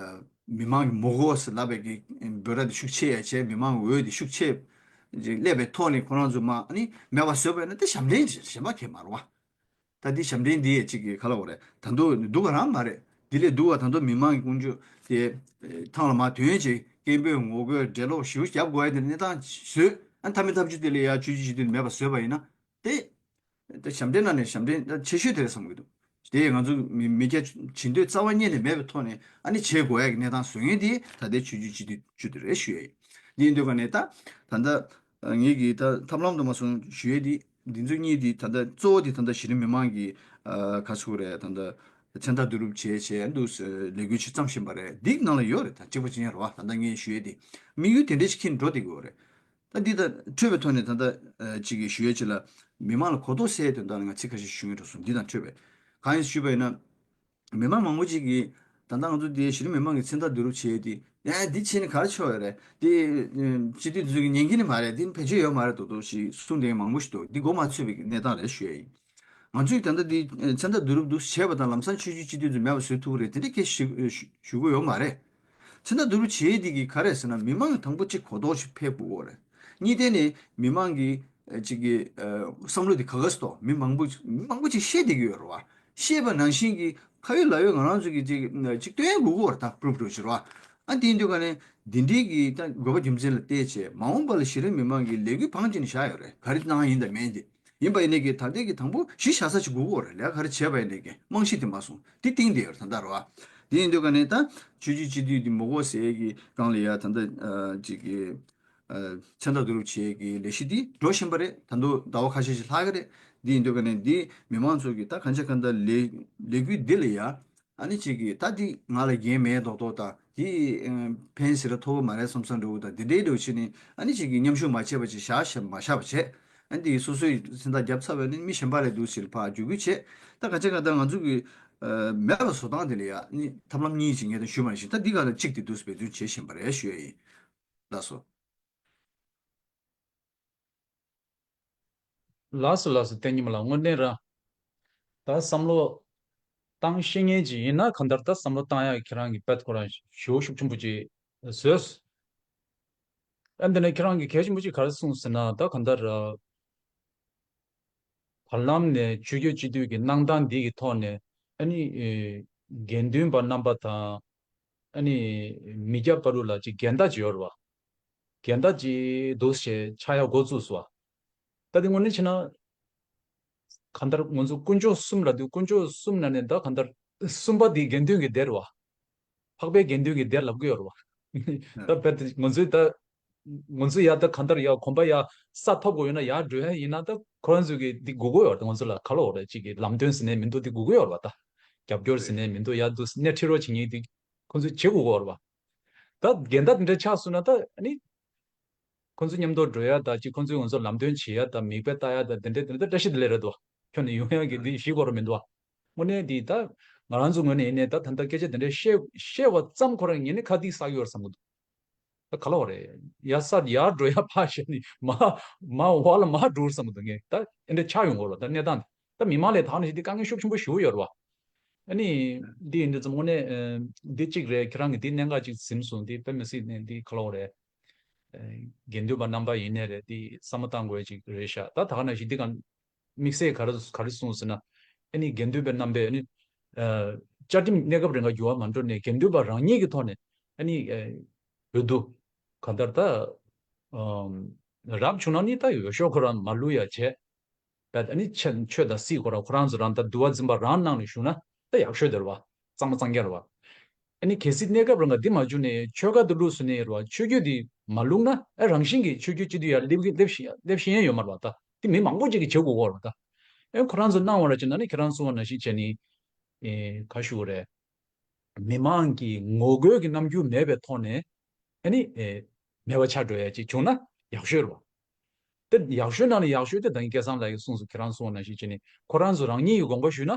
མི་མང་གིས་མི་དགོས་ཟེར་ལབ་པའི་གི་འབོད་སྒྲ་དེ་ཤུགས་ཆེ་ཡ་བྱས། མི་མང་གི་འོས་དེ་ཤུགས་ཆེ་ཅིག་སླེབས་པའི་ཐོག་ནས་ཁོ་རང་ཚོ་མ་ཨ་ནི་མེད་པ་བཟོས་པ་ཡིན་ན་དེ་ཞབས་འདྲེན་ཞིག་རེད། གཞན་པ་གང་ཡང་མ་རེད་བ། ད་འདི་ཞབས་འདྲེན་འདི་ཡས་གཅིག་གིས་ག་ལབ་དགོས་རེད། ད་དུང་སྡུག་ག་རང་མ་རེད། འདི་ལས་སྡུག་པ་ད་དུང་མི་མང་གི་ཀུན་སྤྱོད་དེ་ཐང་ལ་མར་དོན་བྱས། སྐད་འབོད་ངོ་རྒོལ་འགྲེལ་ལོག་ཞེ་པོ་རྒྱབ་དགོས་ཡ་དེ་གནས་སྟངས་བཟོས། ཨ་ནི་མཐའ་མའི་ཐབས་ཇུས་དེ་ལ་ཡ་ཆོས་བརྒྱུད་སྤྱི་འཐུས་མེད་པ་བཟོས་པ་ཡིན་ན། དེ་དེ་ཞབས་འདྲེན་ནང་ནས་ཞབས་འདྲེན་ཆེ་ཤོས་དེ་རེད་བསམ་གྱི་འདུག་དེ་ང་ཚོ་མི་མི་སྐྱ་བྱེད་འདོད་རྩ་བ་ཉིད་ནས་མེད་པའི་ཐོག་ནས་ཨ་ནི་བྱེད་དགོས་ཡ་གི་གནས་སྟངས་བཟོ་མཁན་དེ་ད་ལྟའི་ཆོས་བརྒྱུད་སྤྱི་འཐུས་བཅུ་དེ་རེད་ཞུ་ཡ་ཡིན། འདི་ཡིན་དུས་ག་ནས་ད་ད་ལྟ་ངེད་ཀྱིས་ད་ཐབས་ལམ་དུ་མ་སོང་ཞུ་ཡས་འདི། འདི་ཚོ་གཉིས་འདི་ད་ལྟ་གཙོ་བོ་འདི་ད་ལྟ་གཞི་རིམ་མི་མང་གི་ཨ་ག་ཚོད་རེད། ད་ལྟ་མཚན་རྟགས་བསྡུ་རུབ་བྱས་བྱས་འདུག་ལས་འགུལ་ཅིག་བརྩམས་བཞིན་པ་རེད། འདི་ནང་ལ་ཡོད་རེད། ད་གཅིག་པ་གཅིག་རྐྱང་རེད་བ། ད་ལྟ་ངས་ཞུ་ཡས་འདི་དམིགས་ཡུལ་དེ་འདྲ་ཞིག་འཁྱེར་འགྲོ་བསྡད་ཀྱི་ཡོད་རེད། ད་འདི་དང་འཕྲོས་པའི་ཐོག་ནས་ད་ལྟ་ཨ་གཅིག་གིས་ཞུ་ཡས་ཅིག་ལ། མི་མང་ལ་གོ་རྟོགས་སད་དོན་དག་ལ་ང་ཚིག་ཁ་ཤས་ཞུ་ངེས་འགྲོ་སོང་། འདི་དང་འཕྲོས་པའི་གང་ཡིན་ཞུས་པ་ཡིན་ན། མི་མང་མང་པོ་ཅིག་གིས་ད་ལྟ་ང་ཚོ་འདི་གཞི་རིམ་མི་མང་གི་མཚན་རྟགས་བསྡུ་རུབ་བྱས་ཏེ། ཨེ་འདི་བྱས་ནས་ག་རེ་ཆོག་ཡོད་རེད། འདི་སྤྱི་འཐུས་ཚོ་གི་ཉན་གྱི་ནི་མ་རེད། འདི་ཕལ་ཆེར་ཡོད་མ་རེད་འདུག་འདུག་ཞེས་གསུངས་བསྡད་མཁན་མང་པོ་ཞིག་འདུག་འདི་མགོ་མ་ཚོས་པའི་གནས་སྟངས་རེད་ཞུ་ཡ་ཡིན། ང་ཚོས་ད་ལྟ་འདི་མཚན་རྟགས་བསྡུ་རུབ་འདུག་བྱས་པ་དང་ལམ་སང་ཆོས་བརྒྱུད་སྤྱི་འཐུས་ཚོ་མེད་པ་བཟོ་ཐུབ་ཀྱི་རེད། དེ་འདྲ་སྐད་ཞུ་ཞུ་གི་ཡོད་མ་རེད། མཚན་རྟགས་བསྡུ་རུབ་བྱས་འདི་གི་ག་རེ་ཟེར་ན། མི་མང་གི་དང་པོ་གཅིག་གོ་རྟོགས་ཤིག་ཕེབས་དགོས་རེད། གཉིས་དེ་ནི་མི་མང་གི་ཨ་གཅིག་གི་ཨ་བསམ་བློ་དེ་ག་ག་སུ་ཐོག་མི་མང་པོ་མི་མང་པོ་ཅིག་ཤེས་བསྡད་ཀྱི་ཡོད་རེད་བ། ཤེས་པ་ནང་བཞིན་གྱི་ཁ་ཡོད་ལག་ཡོད་ང་རང་ཚོ་གི་ཅིག་ཅིག་སྟོན་དགོས་ཀྱི་ཡོད་རེད། ད་པུ་རུབ་འགྲོ་ཕྱིར་བ། ཨ་དེ་ཡིན་དུས་ག་ནས་འདི་འདྲའི་གི་ད་དགོས་པ་རྒྱུ་མཚན་ལ་བལྟས་བྱས་མ་འོངས་པ་ལ་གཞི་རིམ་མི་མང་གི་ལས་འགུལ་བང་བྱས་ནས་བཞག་ཡོད་རེད། ག་རེ་གནང་ཡིན་དང་མིན་དེ། ཡིན་པ་ཡིན་ནའི་གི་ད་ལྟའི་གི་དང་པོ་གཞི་བཞག་ས་ཅིག་དགོས་ཀྱི་ཡོད་རེད། ལས་ག་རེ་བྱས་པ་ཡིན་ནའི་གི་རྨང་གཞི་དེ་མ་སོང་དེ་གཏིང་དེ་ཡོད་རེད་ད་ལྟ་རེད་བ། དེ་ཡིན་དུས་ག་ནས་ད་ཆོས་བརྒྱུད་སྤྱི་འཐུས་འདི་མི་དགོས་ཟེར་གི་སྒང་ལ་ཡ་ད་ལྟ་ཅིག་གི་མཚན་རྟགས་བསྡུ་རུབ་བྱེད་ཀྱི་ལས་གཞི་འདི་འགྲོ་བཞིན་པ་རེད། ད་དུང་ཟླ་བ་ཁ་ཤས་ཤིག་ལྷག་གི་རེད། འདི་ཡིན་དུས་ག་ནས་འདི་མི་མང་ཚོ་གིས་ད་གང་ཆ་གང་ལྟར་ལས་ལས་འགུལ་འདི་ལ་ཡ་ཨ་ནི་ཅིག་གིས་ད་འདི་ང་ལ་འགན་མེད་མདོག་མདོག་དང་འདི་ཕན་ཟེར་ཐོགས་མ་རེད་བསམ་བསམ་འདྲ་བོ་དང་འདི་འདྲའི་འདྲ་བོ་བྱས་ནས་ཨ་ནི་ཅིག་གིས་མཉམ་ཞུགས་མ་བྱས་པ་ཅིག་བཞག་བཞག་མ་བཞག་པ་བྱས། ཨ་ནི་འདི་སོ་སོའི་མཚན་རྟགས་བརྒྱབ་ཚར་བས་ནི་མི་གཞན་པ་ལས་འདུག་ཟེར་ཕར་བརྒྱུད་སྐུལ་བྱས། ད་གང་ཆ་གང་ལྟར་ང་ཚོ་གི་མེད་པ་བཟོ་སྟངས་འདི་ལ་ཡ་ཨ་ནི་ཐབས་ལམ་གཉིས་ཅིག་ངས་ད་ཞུས་པ་ནང་བཞིན་ད་འདི་ག་ལ་གཅིག་དེ་འདུག་སེ་འབད་བརྩོན་བྱེད་བཞིན་པ་རེད་ཞུ་ཡ་ཡིན། ལགས་སོ། ལགས་སོ་ལགས་སོ། བསྟན་ཉི་མ་ལགས་དངོས་གནས་རང་ད་བསམ་བློ་བཏང་ཤེས་མཁན་ཅིག་ཡིན་ན་གང་ལྟར་ད་བསམ་བློ་བཏང་ཡག་ཁྱེད་རང་གི་དཔེ་ཁོ་རང་ཞེ་པོ་ཤུགས་ཆེན་པོ་ཅིག་བཟོས། ཨ་འདི་ནས་ཁྱེད་རང་གི་གལ་ཆེན་པོ་ཅིག་ག་རེ་གསུངས་ཟེར་ན་ད་གང་ལྟར་བར་ལམ་ནས་ཆོས་བརྒྱུད་སྤྱི་འཐུས་ཀྱི་གནང་སྟངས་འདི་གི་ཐོག་ནས་ཨ་ནི་དགེ་འདུན་པ་རྣམ་པ་དང་ཨ་ནི་མི་སྐྱ་བར་དུ་ལ་ཅིག་འགལ་ཟླ་ཅིག་ཡོད་རེད་བ། འགལ་ཟླ་ཅིག་འདུག་ཞེས་ཆགས་ཡག་འགོ་བཙུགས་སོང་བ། ད་དེ་དངོས་གནས་བྱས་ན། གང་ལྟར་ང་ཚོ་དཀོན་མཆོག་གསུམ་ལབ་དུས་དཀོན་མཆོག་གསུམ་ནང་ནས་ད་གང་ལྟར་གསུམ་པ་དེ་དགེ་འདུན་གྱི་སྡེ་རེད་བ། འཕགས་པའི་དགེ་འདུན་གྱི་སྡེ་ལབ་ཀྱི་ཡོད་རེད་བ། ད་རྦད་དེ་ང་ཚོས་ད་ང་ཚོས་ཡར་ད་གང་ལྟར་ཡར་གོམ་པ་ཡར་ས་ཐོབ་དགོས་ཡོད་ན་ཡར་འགྲོ་ཡ་ཡིན་ན་ད་ཁོ་རང་ཚོས་ཀྱི་འདི་དགོས་ཀྱི་ཡོད་རེད། ང་ཚོ་ལ་ག་ལ་འོ་རེད་ཅིག་གི་ལམ་སྟོན་ཟེར་ནས་མི་འདུག་འདི་དགོས་ཀྱི་ཡོད་རེད་བ། ད་རྒྱབ་སྐྱོར་ཟེར་ནས་མི་འདུག་ཡར་འདུག་སྣེ་ཁྲིད་རོགས་བྱེད་མཁན་འདི་ཁོ་ཚོས་བྱེད་དགོས་ཀྱི་ཡོད་རེད་བ། ད་འགལ་ཟླ་དེ་འདྲ་ཆགས་སོང་ན་ད་ཨ་ནི། ཁོ་ཚོ་མཉམ་དུ་འགྲོ་ཡ་དང་གཅིག་ཁོ་ཚོས་ང་ཚོ་ལམ་སྟོན་བྱེད་ཡ་དང་མིག་དཔེ་ལྟ་ཡ་དང་དེ་འདྲ་དེ་འདྲ་བཀྲ་ཤིས་བདེ་ལེགས་རེད་དོ། ཁྱོན་ནས་ཡོང་ཡ་གི་འདི་ཞིག་གོ་ར་མི་འདུག་ཨ། དངོས་གནས་འདི་ད་ང་རང་ཚོ་ངོས་ནས་ཡིན་ནའི་ད་ད་ལྟ་སྐད་ཆ་དེ་འདྲ་བཤད་བཤད་བ་ཙམ་ཁོ་རང་ངས་ནི་ཁ་ཐིག་བསགས་ཡོད་རེད་བསམ་གི་འདུག་ད་ག་ལ་བ་རེད། ཡ་ས་ཡར་འགྲོ་ཡ་ཕར་བཤད་ནི་མ་མ་བ་ལ་མ་འགྲོ་བསམ་གི་འདུག་ངས་ད་ཨེ་འདྲ་ཆགས་ཡོང་གོ་ར་ད་གནས་སྟངས་འདི་ད་མི་མང་ལས་དག་ནི་ཞིག་འདི་དཀའ་ངལ་ཤུགས་ཆེན་པོ་ཞིག་ཡོད་རེད་བ། ཨ་ནི་འདི་ཡིན་དུས་ཙམ་དངོས་གནས་ཨ་འདི་གཅིག་རེད། ཁྱེད་རང་གིས་འདི་གནད་འགག་ཅིག་ཟིན་སོང་། འདི་དཔེ་མི་སྲིད་ནས་འདི་ཁ་ལོ་རེད། ཨ་དགེ་འདུན་པ་རྣམ་པ་ཡིན་ནའི་རེད། འདི་བསམ་བློ་བཏང་དགོས་ཅིག་རེད་ཤག་ད་ད་ག་ནང་བཞིན་འདི་ག་དམིགས་བསལ་ག་རེ་ག་རེ་གསུངས་ཟེར་ན། ཨ་ནི་དགེ་འདུན་པའི་རྣམ་པས་ཨ་ནི་ཨ་བཅའ་ཁྲིམས་གནས་སྐབས་རིང་ག་འགྱུར་བ་མ་འགྲོ་ནས་དགེ་འདུན་པ་རང་ཉིད་ཀྱི་ཐོག་ནས་ཨ་ནི་ཨ་འོས་བསྡུ་གང་ལྟར་ད་ཨམ་རབ་བྱུང་ན་ནི་ད་འོས་ཤོག་ཁོ་རང་མ་བླུག་ཡ་བྱས། ད་ཨ་ནི་ཆོས་ཆོས་དང་སྲིད་ཁོ་རང་ཁོ་རང་ཚོ་རང་ད་འདུལ་བ་འཛིན་པ་རང་ནང་ནས་ཞུགས་ན་ད་ཡག་ཤོས་དེ་རེད་བ། གཙང་མ་གཙང་རྐྱང་རེད་བ། ཨ་ནི་གལ་སྲིད་གནས་སྐབས་རང་ག་འདི་མ་བྱུང་ནས་ཆོལ་ཁ་དུ་བླུགས་སོང་ནས་རེད་བ། ཆོས་བརྒྱུད་འདི་མ་བླུགས་ན་ཨ་རང་བཞིན་གྱིས་ཆོས་བརྒྱུད་སྤྱི་འཐུས་ཡར་སླེབས་ཀྱི་སླེབས་ཤེས་སླེབས་ཤེས་ཡ་ཡོད་མ་རེད་བ། ད་དེ་མི་མང་པོ་ཅིག་གིས་བྱེད་དགོས་ཀྱི་ཡོད་རེད་བ། ད་ཨ་ཁོ་རང་ཚོ་གནང་བ་ར་བྱས་ན་ནི་ཁྱེད་རང་གསུངས་པ་ནང་བཞིན་བྱས་ནི་ཨེ་ག་ཞུ་དགོས་རེད། མི་མང་གི་ངོ་རྒོལ་གྱི་རྣམ་འགྱུར་མེད་པའི་ཐོག་ནས་ཨ་ནི་ཨེ་མེད་པ་ཆགས་འགྲོ་ཡ་ཅིག་བྱུང་ན་ཡག་ཤོས་རེད་བ། དེ་ཡག་ཤོས་ནང་ནས་ཡག་ཤོས་དེ་ད་ངས་སྐལ་བཟང་ལགས་ཀྱིས་གསུངས་སོང་། ཁྱེད་རང་གསུངས་པ་ནང་བཞིན་བྱས་ནས་ཁོ་རང་ཚོ་རང་ཉིད་ཀྱི་དགོངས་པ་ཞུས་ན།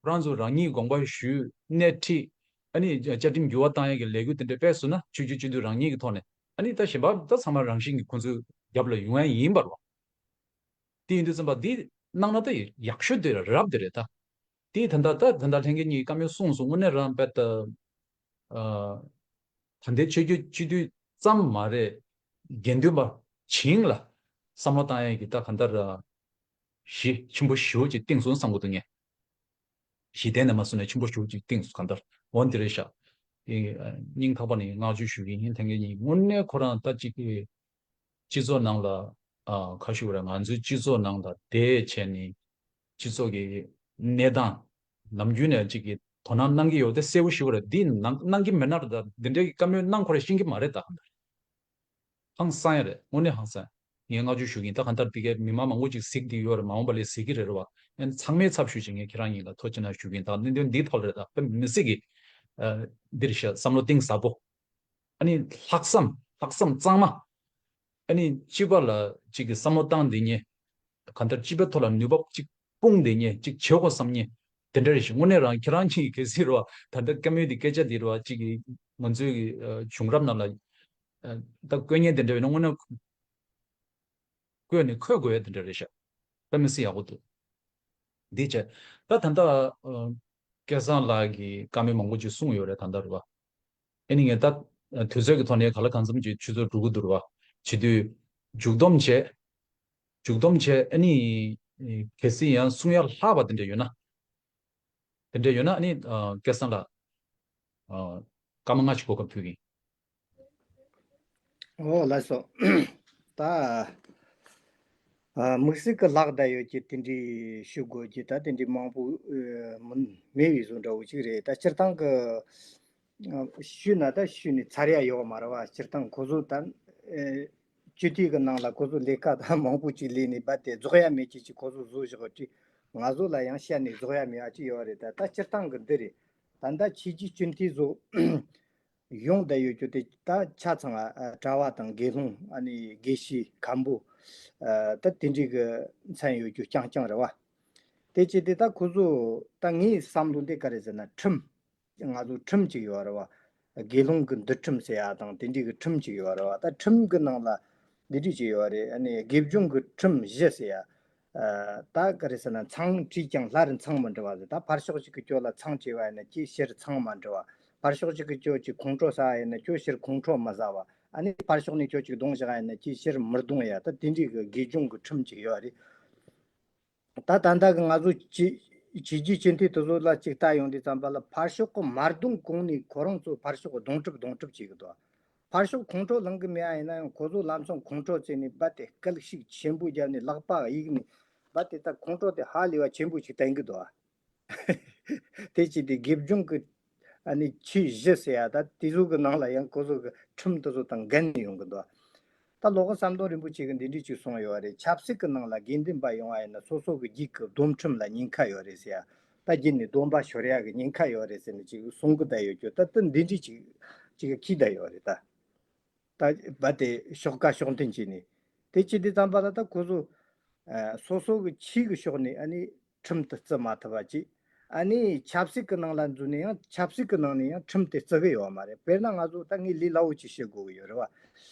ཁོ་རང་ཚོ་རང་ཉིད་དགོངས་པ་ཞུས་སྣེ་ཁྲིད། ཨ་ནི་བཅའ་ཁྲིམས་འགྱུར་བ་བཏང་ཡས་ཀྱི་ལས་འགུལ་དེ་འདྲ་སྤེལ་སོང་ན་ཆོས་བརྒྱུད་སྤྱི་འཐུས་རང་ཉིད་ཀྱི་ཐོག་ནས་ཨ་ནི་ད་གཞན་པ་ད་ཚང་མ་རང་བཞིན་གྱིས་ཁོ་ཚོའི་རྒྱབ་ལ་ཡོང་ཡ་ཡིན་པ་རེད་བ། དེ་ཡིན་དུས་ཙམ་པ་འདི་གནང་ན་ད་ཡག་ཤོས་དེ་རབ་དེ་རེད་ད། དེ་ད་ལྟ་ད་ད་ལྟ་ལྷན་རྒྱས་གཉིས་ཀྱིས་བཀའ་མོལ་གསུངས་སོང་། དངོས་གནས་རང་དཔེ་ད་ཨ་ད་ལྟའི་ཆོས་བརྒྱུད་སྤྱི་འཐུས་ཙམ་མ་རེད། དགེ་འདུན་པ་བྱིངས་ལ་བསམ་བློ་བཏང་ཡས་ཀྱི་ད་གང་ལྟར་གཞི་ཆེན་པོ་ཞེ་པོ་ཅིག་བཏིང་སོང་བསམ་གྱི་འདུག་ངས། གཞི་རྟེན་ནས་མ་བཟུང་ནས་ཆེན་པོ་ཞེ་པོ་ཅིག་བཏིང་སོང་། གང་ལྟར་འོ་འདི་རེད་ཤག་དེ་ཨ་སྙིང་ཐག་པ་ནས་བསྔགས་བརྗོད་ཞུ་གི་ཡིན། ལྷན་རྒྱས་གཉིས་དངོས་གནས་ཁོ་རང་ད་ཅིག་གི་སྤྱི་ཚོགས་ནང་ལ་ཨ་ཁ་ཤུ་རེད། ང་ཚོའི་སྤྱི་ཚོགས་ནང་ལ་བསྡད་བྱས་ནས་སྤྱི་ཚོགས་ཀྱི་གནས་སྟངས་ནམ་རྒྱུན་ནས་ཅིག་གི་དོ་སྣང་གནང་གི་ཡོད་དེ་གསལ་པོ་ཞིག་རེད། འདི་གནང་གནང་གི་མེད་ན་རེད། ད་འདི་འདྲའི་བཀའ་མོལ་གནང་ཁོ་རང་ཤེས་ཀྱི་མ་རེད་ད། ཧང་སང་ཡ་རེད། དངོས་གནས་ཧང་སང་། ངས་བསྔགས་བརྗོད་ཞུ་གི་ཡིན། ད་གང་ལྟར་འདི་གའི་མི་མང་མང་པོ་ཅིག་གཟིགས་བསྡད་ཡོད་རེད། མ་འོངས་པ་ལ་གཟིགས་ཀྱི་རེད་རེད་བ། ཨ་ནི་ཚང་མའི་ཚབ་ཞུས་བྱས་ངས་ཁྱེད་རང་གཉིས་ལ་ཐུགས་རྗེ་གནང་ཞུ་གི་ཡིན། ད་གནད་དོན་འདིའི་ཐོག་ལ་རེད། ད་དཔེ་མི་སྲིད་ཀྱི་ཨ་འདིར་བཞག་བསམ་བློ་གཏིང་ཟབ་པོ། ཨ་ནི་ལྷག་བསམ་ལྷག་བསམ་གཙང་མ། ཨ་ནི་སྤྱི་པ་ལ་ཅིག་གི་བསམ་བློ་བཏང་བསྡད་མཁན། གང་ལྟར་སྤྱི་པའི་ཐོག་ལ་ནུས་པ་ཅིག་སྤུངས་བསྡད་མཁན་ཅིག་བྱེད་དགོས་བསམ་མཁན་དེ་འདྲ་རེད་ཤག་དངོས་གནས་རང་ཁྱེད་རང་གཉིས་གལ་སྲིད་རེད་བ། ད་ལྟ་བཀའ་མོལ་འདི་སྐད་ཆ་འདི་རེད་བ། ཅིག་གི་ང་ཚོའི་གི་ཨ་བྱུང་རབས་ནང་ལ་ཨ་ད་བཀོད་མཁན་དེ་འདྲ་ཡོད་ན་དངོས་གནས་བཀོད་ནས་འཁོད་དགོས་ཡ་དེ་འདྲ་རེད་ཤག་དཔེ་མི་སྲིད་ཡག་པོ་འདུག་འདི་བྱས། ད་ད་ལྟ་ཨ་སྐལ་བཟང་ལགས་ཀྱིས་བཀའ་མོལ་མང་པོ་ཅིག་གསུངས་ཡོད་རེད་ད་ལྟ་རེད་བ། ཨ་ནི་ངས་ད་དུས་ཚོད་ཀྱི་ཐོག་ནས་གང་ལ་གང་འཚམ་གྱི་ཆུ་ཚོད་འགྲོ་གི་འདུག་རེད་བ། བྱེད་དུས་མཇུག་སྡོམ་བྱས། མཇུག་སྡོམ་བྱས་ཨ་ནི་གལ་སྲིད་ཡང་གསུང་ཡ་ལྷག་པ་དེ་འདྲ་ཡོད་ན། དེ་འདྲ་ཡོད་ན་ཨ་ནི་ཨ་སྐལ་བཟང་ལགས་ཨ་སྐར་མ་ལྔ་ཞིག་གོ་སྐབས་ཕུལ་གི་ཡིན། ཨོ་ལགས་སོ། ད་ཨ་དམིགས་བསལ་གྱི་ལྷག་བསྡད་ཡོད་ཀྱི་དེ་འདྲའི་ཞུ་དགོས་ཀྱི་ད་དེ་འདྲའི་མང་པོ་ཨ་མིན་མེད་པའི་བཟོ་འདྲ་བོ་ཅིག་རེད། ད་སྤྱིར་བཏང་གི་ཨ་ཞུས་ན་ད་ཞུས་ནས་ཚར་ཡ་ཡོད་མ་རེད་བ། སྤྱིར་བཏང་ཁོ་ཚོ་ད་ཨ་སྤྱི་འཐུས་ཀྱི་ནང་ལ་ཁོ་ཚོ་ལས་ཀ་ད་མང་པོ་ཅིག་ལས་ནས་རྦད་དེ་རྫོགས་ཡ་མེད་ཀྱི་ཅིག་ཁོ་ཚོ་བཟོ་བཞག་ཅིག་ང་ཚོ་ལ་ཡང་བཤད་ནས་རྫོགས་ཡ་མེད་ཨ་ཅིག་ཡོད་རེད། ད་ད་སྤྱིར་བཏང་གི་འདི་རེད། ད་ད་ཆོས་བརྒྱུད་སྤྱི་འཐུས་ཚོ་ཡོང་བསྡད་ཡོད་རྒྱུ་དེ་ད་ཆ་ཚང་ཨ་གྲྭ་བ་དང་དགེ་སློང་ཨ་ནི་དགེ་བཤེས་མཁན་པོ་ཨ་ད་དེ་འདྲའི་གི་མཚན་ཡོད་རྒྱུ་རྐྱང་རྐྱང་རེད་བ། དེ་བྱས་ཏེ་ད་ཁོ་ཚོ་ད་ངའི་བསམ་བློ་འདི་ག་རེ་ཟེར་ན་ཁྲིམས། ང་ཚོ་ཁྲིམས་གཅིག་ཡོད་རེད་བ། དགེ་སློང་གི་འདུལ་ཁྲིམས་ཟེར་ཡ་དང་དེ་འདྲའི་གི་ཁྲིམས་གཅིག་ཡོད་རེད་བ། ད་ཁྲིམས་གི་ནང་ལ་འདི་འདྲའི་གཅིག་ཡོད་རེད། ཨ་ནི་དགེ་སྦྱོང་གི་ཁྲིམས་བཞི་ཟེར་ཡ། ཨ་ད་ག་རེ་ཟེར་ན་མཚང་བྲིས་ཀྱང་སླར་མཚང་མི་འབྲི་བ་ཟེར། ད་ཕར་ཕྱོགས་གཅིག་གི་ཅོ་ལ་མཚང་བཅས་པ་ཡིན་ན་ཅིག་ཕྱིར་མཚང་མ་འབྲི་བ། ཕར་ཕྱོགས་གཅིག་གི་ཅོ་ཅིག་ཁོང་ཁྲོ་ཟ་བ་ཡིན་ན་ཅོ་ཕྱིར་ཁོང་ཁྲོ་མི་ཟ་བ། ཨ་ནི་ཕར་ཕྱོགས་ནས་ཅོ་ཅིག་རྡུང་བཞག་པ་ཡིན་ན་ཅིག་ཕྱིར་མི་རྡུང་ཡ། ད་དེ་འདྲའི་གི་དགེ་སྦྱོང་གི་ཁྲིམས་གཅིག་ཡོད་རེད། ད་ད་ལྟ་གི་ང་ཚོ་ཆོས་ཆོས་བརྒྱུད་སྤྱི་འཐུས་དེ་ཚོ་ལ་ཅིག་ལྟ་ཡོང་དུས་ཙམ་པ་ལ་ཕར་ཕྱོགས་ཀྱི་མ་རྡུང་གོང་ནས་ཁོ་རང་ཚོ་ཕར་ཕྱོགས་གདོང་གྲུག་གདོང་གྲུག་བྱེད་ཀྱི་འདུག་ཕར་ཕྱོགས་ཁོང་ཁྲོ་ལངས་གི་མེད་ཨ་ཡིན་ན་ཡང་ཁོ་ཚོ་ལམ་སང་ཁོང་ཁྲོ་བྱས་ནས་རྦད་དེ་སྐད་ཤུགས་ཆེན་པོ་བརྒྱབ་ནས་ལག་པ་གཡུགས་ནས་རྦད་དེ་ད་ཁོང་ཁྲོ་དེ་ཧ་ལས་པ་ཆེན་པོ་ཞིག་བསྟན་གི་འདུག་དེ་བྱས་ཏེ་དགེ་སྦྱོང་གི་ཨ་ནི་ཆོས་བཞི་ཟེར་ཡ་ད་དེ་ཚོ་གི་ནང་ལ་ཡང་ཁོ་ཚོ་གི་ཁྲིམས་དེ་ཚོ་དང་འགལ་ནས་ཡོང་གི་འདུག་ད་ལོ་ཀ་ཟམ་གདོང་རིན་པོ་ཆེ་གིས་འདི་འདྲ་ཅིག་གསུངས་ཡོད་རེད། ཆབ་སྲིད་ཀྱི་ནང་ལ་དགེ་འདུན་པ་ཡོང་བ་ཡིན་ན་སོ་སོ་གི་རྒྱུད་ཀྱི་སྡོམ་ཁྲིམས་ལ་ཉེན་ཁ་ཡོད་རེད་ཟེར་ཡ། ད་རྒྱུད་ནས་སྡོམ་པ་ཤོར་ཡ་གི་ཉེན་ཁ་ཡོད་རེད་ཟེར་ནས་ཅིག་གསུང་གི་བསྡད་ཡོད་རྒྱུ་ད་ལྟ་འདི་འདྲ་ཅིག་ཅིག་གིས་འཁྱེར་བསྡད་ཡོད་རེད་ད། ད་རྦད་དེ་ཕྱོགས་ཁ་ཕྱོགས་འཐེན་བྱས་ནས་དེ་བྱས་དུས་ཙམ་པ་ལ་ད་ཁོ་ཚོ་ཨ་སོ་སོ་གི་ཆོས་ཀྱི་ཕྱོགས་ནས་ཨ་ནི་ཁྲིམས་དེ་བརྩི་མ་ཐུབ་པ་ཅིག་ཨ་ནི་ཆབ་སྲིད་ཀྱི་ནང་ལ་འཛུལ་ནས་ཡང་ཆབ་སྲིད་ཀྱི་ནང་ནས་ཡང་ཁྲིམས་དེ་བརྩི་གི་ཡོད་མ་རེད། དཔེར་ན་ང་ཚོ་ད་ངས་ལས་སླ་བོ་ཅིག་བཤད་དགོས་ཀྱི་ཡོད་རེད་བ།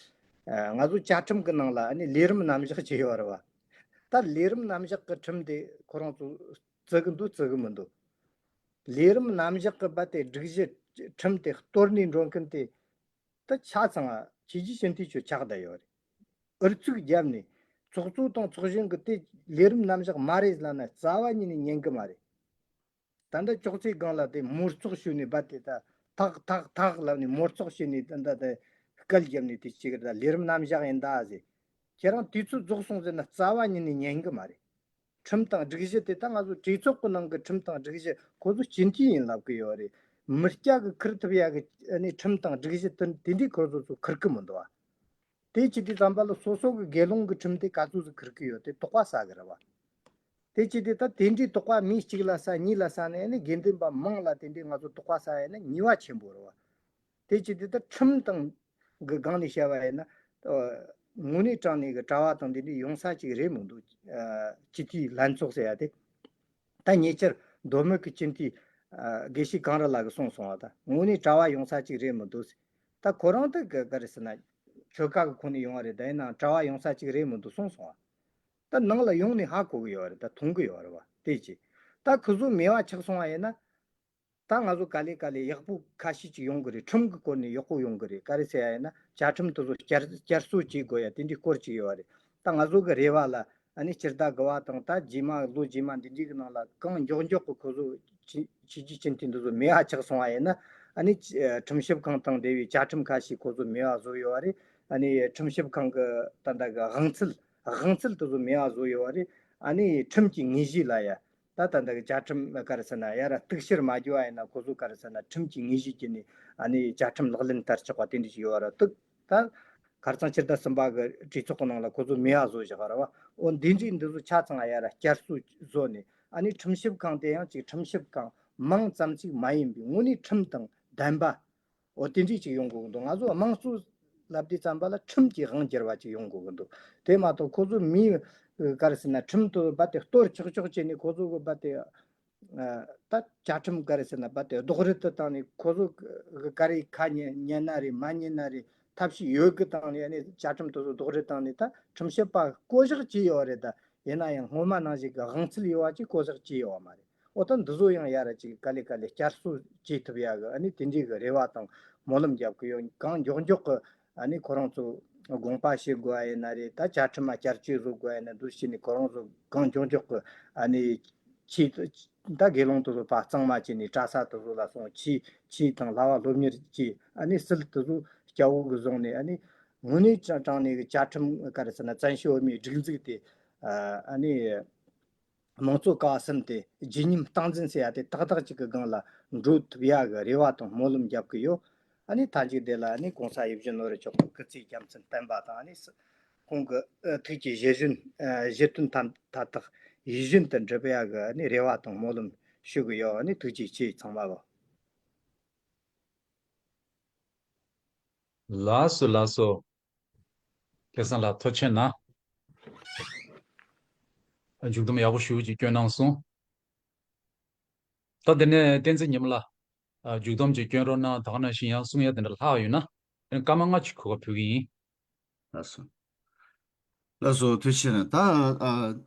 ཨ་ང་ཚོ་བཅའ་ཁྲིམས་ཀྱི་ནང་ལ་ཨ་ནི་ལས་རིམ་རྣམ་གཞག་ཅིག་ཡོད་རེད་བ། ད་ལས་རིམ་རྣམ་གཞག་གི་ཁྲིམས་དེ་ཁོ་རང་ཚོ་བརྩི་གི་འདུག་བརྩི་གི་མི་འདུག་ལས་རིམ་རྣམ་གཞག་གི་རྦད་དེ་སྒྲིག་གཞི་ཁྲིམས་དེ་གཏོར་ནས་འགྲོ་མཁན་དེ། ད་ཆ་ཚང་ང་ཆོས་བརྒྱུད་སྤྱི་འཐུས་ཚོས་ཆགས་བསྡད་ཡོད་རེད། ཨུ་ཚུགས་བརྒྱབ་ནས་ཚོགས་གཙོ་དང་ཚོགས་གཞོན་གྱིས་དེ་ལས་རིམ་རྣམ་གཞག་མ་རེད་ལབ་ན་རྩ་བ་ཉིད་ནས་ཉན་གི་མ་རེད། ད་ལྟ་ཅོག་ཙེའི་སྒང་ལ་དེ་མོར་ཚོགས་ཞུས་ནས་རྦད་དེ་ད་ཐག་ཐག་ཐག་ལབ་ནས་མོར་ཚོགས་ཞུས་ནས་ད་ལྟ་དེ་སྐད་བརྒྱབ་ནས་དེ་གཅིག་རེད། ད་ལས་རིམ་རྣམ་གཞག་ཡིན་ད་ཟེར། ཁྱེད་རང་དུས་ཚོད་རྫོགས་སོང་ཟེར་ན་རྩ་བ་ཉིད་ནས་ཉན་གི་མ་རེད། ཁྲིམས་དང་སྒྲིག་གཞི་དེ་ད་ང་ཚོ་གྲོས་ཚོགས་ཀྱི་ནང་གི་ཁྲིམས་དང་སྒྲིག་གཞི་ཁོ་ཚོ་སྤྱི་འཐུས་ཡིན་ལབ་གི་ཡོད་རེད། མི་སྐྱ་གི་ཁུར་ཐུབ་ཡ་གི་ཨ་ནི་ཁྲིམས་དང་སྒྲིག་གཞི་དེ་དེ་འདྲའི་ཁོ་ཚོ་ཚོ་ཁུར་གི་མི་འདུག་ཨ། དེ་བྱས་དུས་ཙམ་པ་ལ་སོ་སོ་གི་དགེ་སློང་གི་ཁྲིམས་དེ་ག་ཚོད་ཟིག་ཁུར་གི་ཡོད་དེ་དོགས་པ་ཟ་གི་རེད་བ། དེ་བྱས་དུས་ད་དེ་འདྲའི་དོགས་པ་མི་གཅིག་ལ་ཟ་གཉིས་ལ་ཟ་ནས་ཨ་ནི་དགེ་འདུན་པ་མང་ལ་དེ་འདྲའི་ང་ཚོ་དོགས་པ་ཟ་ཡ་ན་ཉེས་པ་ཆེན་པོ་རེད་བ། དེ་བྱས་དུས་ད་ཁྲིམས་དང་གི་སྒང་ནས་བཤད་པ་ཡིན་ན། ཨ། དངོས་གནས་དྲང་གནས་ཀྱི་གྲྭ་བ་དང་འདི་འདྲའི་ཡོང་ས་ཅིག་རེད་མི་འདུག་ཨ། སྤྱི་འཐུས་ལྷན་ཚོགས་ཟེར་ཡ་དེ། ད་ཉེ་ཆར་མདོ་སྨད་ཀྱི་སྤྱི་འཐུས། ཨ། དགེ་བཤེས་གངས་རི་ལགས་ཀྱིས་གསུངས་སོང་བ། ད་དངོས་གནས་གྲྭ་བ་ཡོང་ས་ཅིག་རེད་མི་འདུག་ད་ཁོ་རང་ད་ག་ག་རེ་ཟེར་ན། ཆོལ་ཁ་གི་ཁོངས་ནས་ཡོང་བ་རེད། ད་ཡིན་ནའང་གྲྭ་བ་ཡོང་ས་ཅིག་རེད་མི་འདུག་གསུངས་སོང་བ། ད་ནང་ལ་ཡོང་ནས་ཧ་གོ་གི་ཡོད་རེད། ད་མཐོང་གི་ཡོད་རེད་བ། དེ་ཅི། ད་ཁོ་ཚོ་མེད་པ་ཆགས་སོང་བ་ཡིན་ན། ད་ང་ཚོ་ག་ལེ་ག་ལེ་ཡག་པོ་ཁ་ཤས་ཅིག་ཡོང་གི་རེད། ཁྲིམས་ཀྱི་སྐོར་ནས་ཡག་པོ་ཡོང་གི་རེད། ག་རེ་ཟེར་ཡ་ཡིན་ན་བཅའ་ཁྲིམས་དེ་ཚོ་བསྐྱར་བསྐྱར་གསོ་བྱེད་དགོས་ཡ་དེ་འདྲའི་སྐོར་ཅིག་ཡོད་རེད། ད་ང་ཚོ་གི་རེ་བ་ལ་ཨ་ནི་སྤྱི་ཟླ་དགུ་པ་དང་ད་རྗེས་མ་ལོ་རྗེས་མ་འདི་འདྲའི་གི་ནང་ལ་གང་མགྱོགས་མགྱོགས་གི་ཁོ་ཚོ་ཆོས་ཆོས་བརྒྱུད་སྤྱི་འཐུས་འདི་ཚོ་མེད་པ་ཆགས་སོང་བ་ཡིན་ན། ཨ་ནི་ཁྲིམས་ཞིབ་ཁང་དང་འབྲེལ་བའི་བཅའ་ཁྲིམས་ཁ་ཤས་ཁོ་ཚོ་མེད་པ་བཟོ་ཡོད་རེད། ཨ་ནི་ཁྲིམས་ཞིབ་ཁང་གི་ད་ལྟ་གི་དབང་ཚད་དབང་ཚད་དེ་ཚོ་མེད་པ་བཟོ་ཡོད་རེད། ཨ་ནི་ཁྲིམས་ཀྱི་དངོས་གཞི་ལ་ཡ། ད་ད་ལྟ་གི་བཅའ་ཁྲིམས་ག་རེ་ཟེར་ན་ཡ་ར་གཏུག་བཤེར་མ་བརྒྱབ་པ་ཡིན་ན་ཁོ་ཚོ་ག་རེ་ཟེར་ན་ཁྲིམས་ཀྱི་དངོས་གཞི་བརྒྱུད་ནས་ཨ་ནི་བཅའ་ཁྲིམས་ལག་ལེན་བསྟར་ཆོག་པ་དེ་འདྲ་ཞིག་ཡོད་ར་འདུག་ད་ཁ་རྩང་ཕྱི་ཟླ་གསུམ་པ་གི་གྲོས་ཚོགས་ཀྱི་ནང་ལ་ཁོ་ཚོ་མེད་པ་བཟོ་བཞག་ར་བ། འོ་འདི་འདྲའི་འདི་ཚོ་ཆ་ཚང་ཡ་ར་བསྐྱར་གསོ་བཟོ་ནས་ཨ་ནི་ཁྲིམས་ཞིབ་ཁང་དེ་ཡང་ཅིག་ཁྲིམས་ཞིབ་ཁང་མིང་ཙམ་ཞིག་མ་ཡིན་པའི་དངོས་གནས་ཁྲིམས་དང་ལྡན་པ། འོ་དེ་འདྲས་ཅིག་ཡོང་དགོས་ཀྱི་འདུག་ང་ཚོ་དམངས་གཙོ་ལབ་དུས་ཙམ་པ་ལ་ཁྲིམས་ཀྱི་དབང་བསྒྱུར་བ་ཅིག་ཡོང་དགོས་ཀྱི་འདུག་དེ་མ་གཏོགས་ཁོ་ཚོ་མིའི་ག་རེ་ཟེར་ན་ཁྲིམས་དེ་རྦད་དེ་གཏོར་ཆོག་ཆོག་བྱས་ནས་ཁོ་ཚོ་གི་རྦད་དེ་ད་བཅའ་ཁྲིམས་ག་རེ་ཟེར་ན་རྦད་དེ་རྡོག་རོལ་དུ་བཏང་ནས་ཁོ་ཚོ་གི་ག་རེ་ཁ་ཉན་ཉན་ན་རེད་མ་ཉན་ན་རེད། ཐབས་ཤེས་ཡོད་གི་བཏང་ནས་ཨ་ནི་བཅའ་ཁྲིམས་དེ་ཚོ་རྡོག་རོལ་བཏང་ནས་ད་ཁྲིམས་ཞིབ་པ་བསྐོ་གཞག་བྱས་ཡོད་རེད། ད་ཡིན་ན་ཡང་སྔོན་མ་ནང་བཞིན་གི་དབང་ཚད་ཡོད་པ་ཅིག་བསྐོ་གཞག་བྱས་ཡོད་པ་མ་རེད། འོ་ད་འདི་ཚོ་ཡང་ཡ་ར་ཅིག་ག་ལེ་ག་ལེ་བསྐྱར་གསོ་བྱེད་ཐུབ་ཡ་གི་ཨ་ནི་དེ་འདྲའི་གི་རེ་བ་དང་སྨོན་ལམ་རྒྱབ་གི་ཡོད། གང་མགྱོགས་མགྱོགས་གི་ཨ་ནི་ཁོ་རང་ཚོ་དགོངས་པ་བཞེས་དགོས་ཨ་ཡིན་ན་རེད། ད་བཅའ་ཁྲིམས་མ་བསྐྱར་བཅོས་བཟོ་དགོས་ཨ་ཡིན་ན་འདུ་བྱས་ནས་ཁོ་རང་ཚོ་གང་མགྱོགས་མགྱོགས་གི་ཨ་ནི་ཆེད་ད་དགེ་སློང་དེ་ཚོ་ཕར་གཙང་མ་བྱས་ནས་གྲྭ་ས་དེ་ཚོ་ལ་སོང་ཆོས་ཆོས་དང་བསླབ་པ་སློབ་གཉེར་གྱིས་ཨ་ནི་སིལ་དེ་ཚོ་སྐྱ་བོ་གི་བཟུང་ནས་ཨ་ནི་དངོས་གནས་དྲང་གནས་གི་བཅའ་ཁྲིམས་ག་རེ་ཟེར་ན་བཙན་བྱོལ་བོད་མིའི་སྒྲིག་འཛུགས་དེ་ཨ་ནི། དམངས་གཙོ་ཀ་བ་གསུམ་དེ་བརྗིད་ཉམས་སྟངས་འཛིན་ཟེར་ཡ་དེ་ཏག་ཏག་ཅིག་གི་སྒང་ལ་འགྲོ་ཐུབ་ཡ་གི་རེ་བ་དང་སྨོན་ལམ་རྒྱབ་གི་ཡོད། ཨ་ནི་མཐའ་མཇུག་དེ་ལ་ཨ་ནི་གོང་ས་ཡིད་བཞིན་ནོར་བུ་མཆོག་གི་སྐུ་ཚེ་རྒྱ་མཚན་བརྟན་པ་དང་ཨ་ནི་ཁོང་གི་ཐུགས་ཀྱི་བཞེད་བཞིན་བཞེད་དོན་མཐའ་དག་ཡིད་བཞིན་དུ་འགྲུབ་ཡ་གི་ཨ་ནི་རེ་བ་དང་སྨོན་ལམ་ཞུ་གི་ཡོད། ཨ་ནི་ཐུགས་རྗེ་ཆེ་ཚང་མ་ལ། ལགས་སོ་ལགས་སོ། སྐལ་བཟང་ལགས་ཐུགས་རྗེ་གནང་། མཇུག་སྡོམ་ཡག་པོ་ཞེ་པོ་ཅིག་སྐྱོན་གནང་སོང་། ད་དེ་ནས་བསྟན་འཛིན་ཉི་མ་ལགས། མཇུག་སྡོམ་ཅིག་སྐྱོན་རོགས་གནང་། ད་ག་ནང་བཞིན་ཡང་གསུང་ཡ་དེ་འདྲ་ལྷག་ཡོད་ན། དེ་ནས་སྐར་མ་ལྔ་ཅིག་གོ་སྐབས་ཕུལ་གི་ཡིན། ལགས་སོ། ལགས་སོ་ཐུགས་རྗེ་གནང་། ད་ཨ།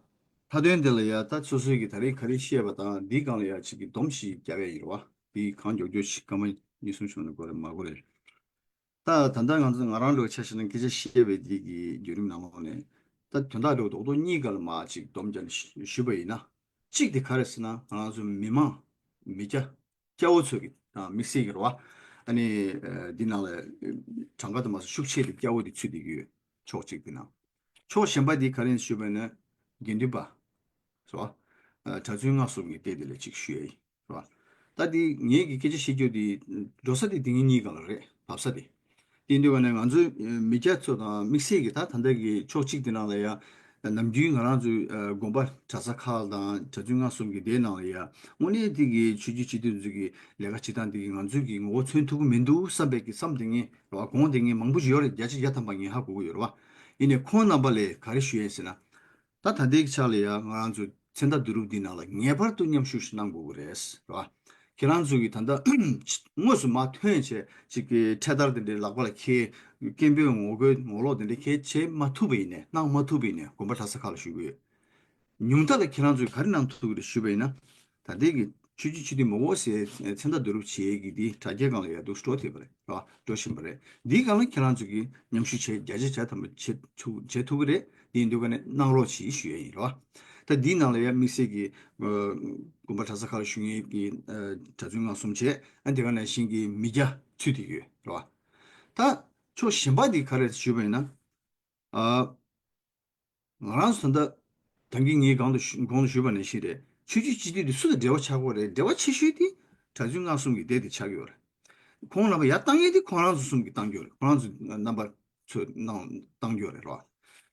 མཐའ་དོན་དེ་ལ་ཡ་ད་སོ་སོའི་གི་ད་རེས་ག་རེ་བཤད་པ་དང་འདིའི་སྒང་ལ་ཡ་ཅིག་གི་སྡོམ་ཞིག་རྒྱག་ཡ་ཡིན་རེད་བ། འདི་གང་མགྱོགས་མགྱོགས་ཤིག་སྐར་མ་གཉིས་གསུམ་བྱུང་ན་དགོས་རེད་མ་དགོས་རེད། ད་ད་ལྟ་ང་ཚོ་ང་རང་ལོའི་ཆ་བཞག་ན་སྐད་ཆ་བཤད་པའི་འདི་གི་བརྒྱུད་རིམ་ནང་ལོགས་ནས་ད་དོན་དག་ལོ་རྡོག་རྡོག་གཉིས་ཀ་ལ་མ་ཅིག་སྡོམ་རྒྱག་ནས་ཞུ་ཞུས་པ་ཡིན་ན། གཅིག་དེ་ག་རེ་ཟེར་ན་ང་རང་ཚོ་མི་མང་མི་སྐྱ་སྐྱ་བོ་ཚོ་གི་དམིགས་བསལ་གྱི་རེད་བ། ཨ་ནི་འདི་ནང་ལ་གྲངས་ཀ་དུ་མ་སོང་ཤུགས་ཆེ་དེ་སྐྱ་བོ་དེ་ཚུད་བསྡད་ཀྱི་ཡོད། ཕྱོགས་གཅིག་དེ་ནང་། ཕྱོགས་གཞན་པ་དེ་ག་རེ་ཞུས་པ་ཡིན་ན་དགེ་འདུན་པ། སོ། གྲྭ་བཙུན་སྔགས་གསུམ་གྱི་སྡེ་དེ་ལ་གཅིག་ཞུ་ཡ་ཡིན། རེད་བ། ད་འདི་ངེད་ཀྱི་སྐད་ཆ་བཤད་རྒྱུ་འདི་འགྲོ་ས་དེ་དེ་ངེད་གཉིས་སྒང་ལ་རེད་བབས་ས་དེ། དེ་འདུག་བ་ནས་ང་ཚོའི་མི་སྐྱ་ཚོ་དང་དམིགས་བསལ་གྱི་ད་ད་ལྟ་གི་ཕྱོགས་གཅིག་དེ་ནང་ལ་ཡ། ནམ་རྒྱུན་ང་རང་ཚོའི་དགོན་པ་གྲྭ་ས་ཁག་དང་གྲྭ་བཙུན་སྔགས་གསུམ་གྱི་སྡེ་ནང་ལ་ཡ། དངོས་གནས་དེ་གི་ཆོས་བརྒྱུད་སྤྱི་འཐུས་ཚོ་གི་ལས་ཀ་བྱེད་སྟངས་དེ་གི་ང་ཚོས་ཀྱི་ངོ་རྒོལ་མཚོན་ཐུབ་ཀྱི་མི་འདུག་བསམ་པའི་གི་བསམ་དེ་ངས་རེད་བ་དགོངས་དེ་ངས་མང་པོ་ཞིག་ཡོད་རེད། བརྒྱ་ཆ་བརྒྱ་ཐམ་པ་ངས་ཧ་གོ་གི་ཡོད་རེད་བ། ཡིན་ནའི་ཁོང་རྣམ་པ་ལ་ག་རེ་ཞུ་ཡས་ཟེར་ན། ད་ད་ལྟའི་ཆ་ལ་ཡ་ང་རང་ཚོ་མཚན་རྟགས་བསྡུ་རུབ་འདི་ནང་ལ་ངེས་པར་དུ་མཉམ་ཞུགས་ཤིག་གནང་དགོས་ཀྱི་རེད། རེད་བ། ཁྱེད་རང་ཚོ་གིས་ད་ལྟ་དངོས་སུ་མར་ཐོན་བྱས་ཅིག་གི་འཕྲེད་དར་དེ་འདྲའི་ལག་པ་ལ་འཁྱེར། སྐད་འབོད་ངོ་རྒོལ་ངོ་ལོག་དེ་འདྲའི་གལ་བྱེད་མ་ཐུབ་པ་ཡིན་ནའི་གནང་མ་ཐུབ་པ་ཡིན་ནའི་དགོན་པ་གྲྭ་ས་ཁག་ལ་ཞུ་གི་ཡོད། ཉུང་མཐའ་ལ་ཁྱེད་རང་ཚོས་ག་རེ་གནང་ཐུབ་ཀྱི་རེད་ཞུས་པ་ཡིན་ན། ད་ལྟའི་གི་ ཆོས་བརྒྱུད་སྤྱི་འཐུས་མི་དགོས་ཟེར་མཚན་རྟགས་བསྡུ་རུབ་བྱེད་ཀྱི་དེ་དྲ་རྒྱའི་སྒང་ལ་ཡ་འདུག་འགྲོ་ཐུབ་པ་རེད། རེད་བ། འགྲོ་བཞིན་པ་རེད། འདིའི་སྒང་ལ་ཁྱེད་རང་ཚོ་གིས་མཉམ་ཞུགས་བྱེད། བརྒྱ་ཆ་བརྒྱ་ཐམ་པ་བྱེད་ཐུབ། བྱེད་ཐུབ་ཀྱི་རེད། དེ་ཡིན་དུས་ཀ་ནས་གནང་རོགས་གྱིས་ཞུ་ཡ་ཡིན། རེད་བ། ད་འདིའི་ནང་ལ་ཡ་དམིགས་བསལ་གྱི་ཨ་དགོན་པ་གྲྭ་ས་ཁག་ལ་བཞུགས་མཁན་གྱི་ཨ་གྲྭ་བཙུན་སྔགས་གསུམ་བྱས། ཨ་དེ་ག་ནང་བཞིན་གྱི་མི་སྐྱ་ཚུད་དེ་ཡོད། རེད་བ། ད་ཕྱོགས་གཞན་པ་འདི་ག་རེ་ཞུས་པ་ཡིན་ན། ཨ། ང་རང་ཚོ་ད་ལྟ་ད་གིན་ངས་གོང་དུ་ཞུ་གོང་དུ་ཞུས་པ་ནང་བཞིན་རེད། ཆོས་བརྒྱུད་སྤྱི་འཐུས་དེ་སུ་དང་འབྲེལ་བ་ཆགས་ཀྱི་ཡོད་རེད། འབྲེལ་བ་ཆེ་ཤོས་དེ་གྲྭ་བཙུན་སྔགས་གསུམ་གྱི་སྡེ་དེ་ཆགས་ཀྱི་ཡོད་རེད། ཁོང་རྣམ་པ་ཡར་བཏང་མཁན་དེ་ཁོང་རང་ཚོ་གསུམ་གྱིས་བཏང་གི་ཡོད་རེད། ཁོང་རང་ཚོ་རྣམ་པ་ཚོས་གནང་བཏང་གི་ཡོད་རེད། རེད་བ།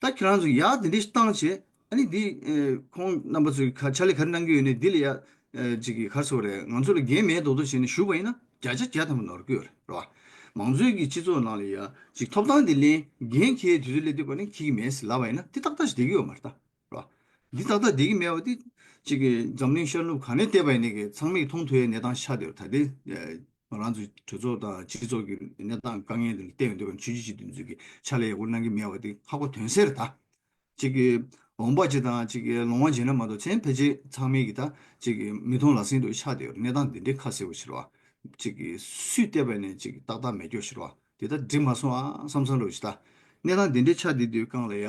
ད་ཁྱེད་རང་ཚོ་ཡར་དེ་འདྲ་ཞིག་བཏང་བྱས། ཨ་ནི་འདི་ཨེ་ཁོང་རྣམ་པ་ཚོས་ག་ཕྱག་ལས་ག་རེ་གནང་གི་ཡོད་ནས་འདི་ལ་ཡ་ཨེ་ཅིག་གི་ག་རེ་ཟེར་དགོས་རེད། ང་ཚོ་ལ་འགན་མེད་མདོག་མདོག་བྱས་ནས་ཞུས་པ་ཡིན་ན་བརྒྱ་ཆ་བརྒྱ་ཐམ་པ་ནོར་གི་ཡོད་རེད། རེད་བ། མང་གཙོའི་གི་སྤྱི་ཚོགས་ནང་ལ་ཡ་ཅིག་ཐོབ་ཐང་འདི་ལེན། འགན་འཁྱེར་དུས་ཚོད་སླེབས་དུས་ཀ་ནས་འཁྱེར་གི་མེད་ཟེར་ལབ་པ་ཡིན་ན་འདི་ཏག་ཏག་ཞིག་བསྡད་ཀྱི་ཡོད་མ་རེད་ད། རེད་བ། འདི་ཏག་ཏག་བསྡད་ཀྱི་མེད་པ་འདི་ཅིག་གི་འཛམ་གླིང་ཤར་ནུབ་ག་ནས་བལྟས་པ་ཡིན་ནའི་གི་ཚང་མས་མཐོང་ཐུབ་ཡའི་གནས་སྟངས་ཆགས་བསྡད་ཡོད་རེད། ད་ལྟའི་ང་རང་ཚོའི་གྲོས་ཚོགས་དང་སྤྱི་ཚོགས་ཀྱི་གནས་སྟངས་དཀའ་ངལ་དེ་ལ་བལྟས་ཡོང་དུས་ཀ་ནས་ཆོས་བརྒྱུད་སྤྱི་འཐུས་འདི་ཚོས་ཀྱི་ཕྱག་ལས་ཡག་པོ་གནང་གི་མེད་པ་དེ་ཧ་གོ་དོན་གསལ་རེད་ད། གཅིག་གི་འོང་འབབ་ཅིག་དང་གཅིག་གི་ལོང་བ་བྱས་ན་མ་གཏོགས་མཚན་ཕལ་ཆེར་ཚང་མས་ཀྱི་ད་གཅིག་གི་མི་མཐོང་ལག་ཟིན་དུ་ཆགས་བསྡད་ཡོད་རེད། གནས་སྟངས་འདི་འདྲའི་ཁ་གསལ་པོ་ཞིག་རེད་བ། གཅིག་གི་སུས་བལྟས་པ་ནས་གཅིག་གི་ཏག་ཏག་མེད་སྐྱོ་ཞིག་རེད་བ། དེ་ད་འགྲིག་མ་སོང་ཨ་བསམ་བསམ་འདྲ་བོ་ཞིག་ད། གནས་སྟངས་འདི་འདྲའི་ཆགས་བསྡད་དུས་སྒང་ལ་ཡ།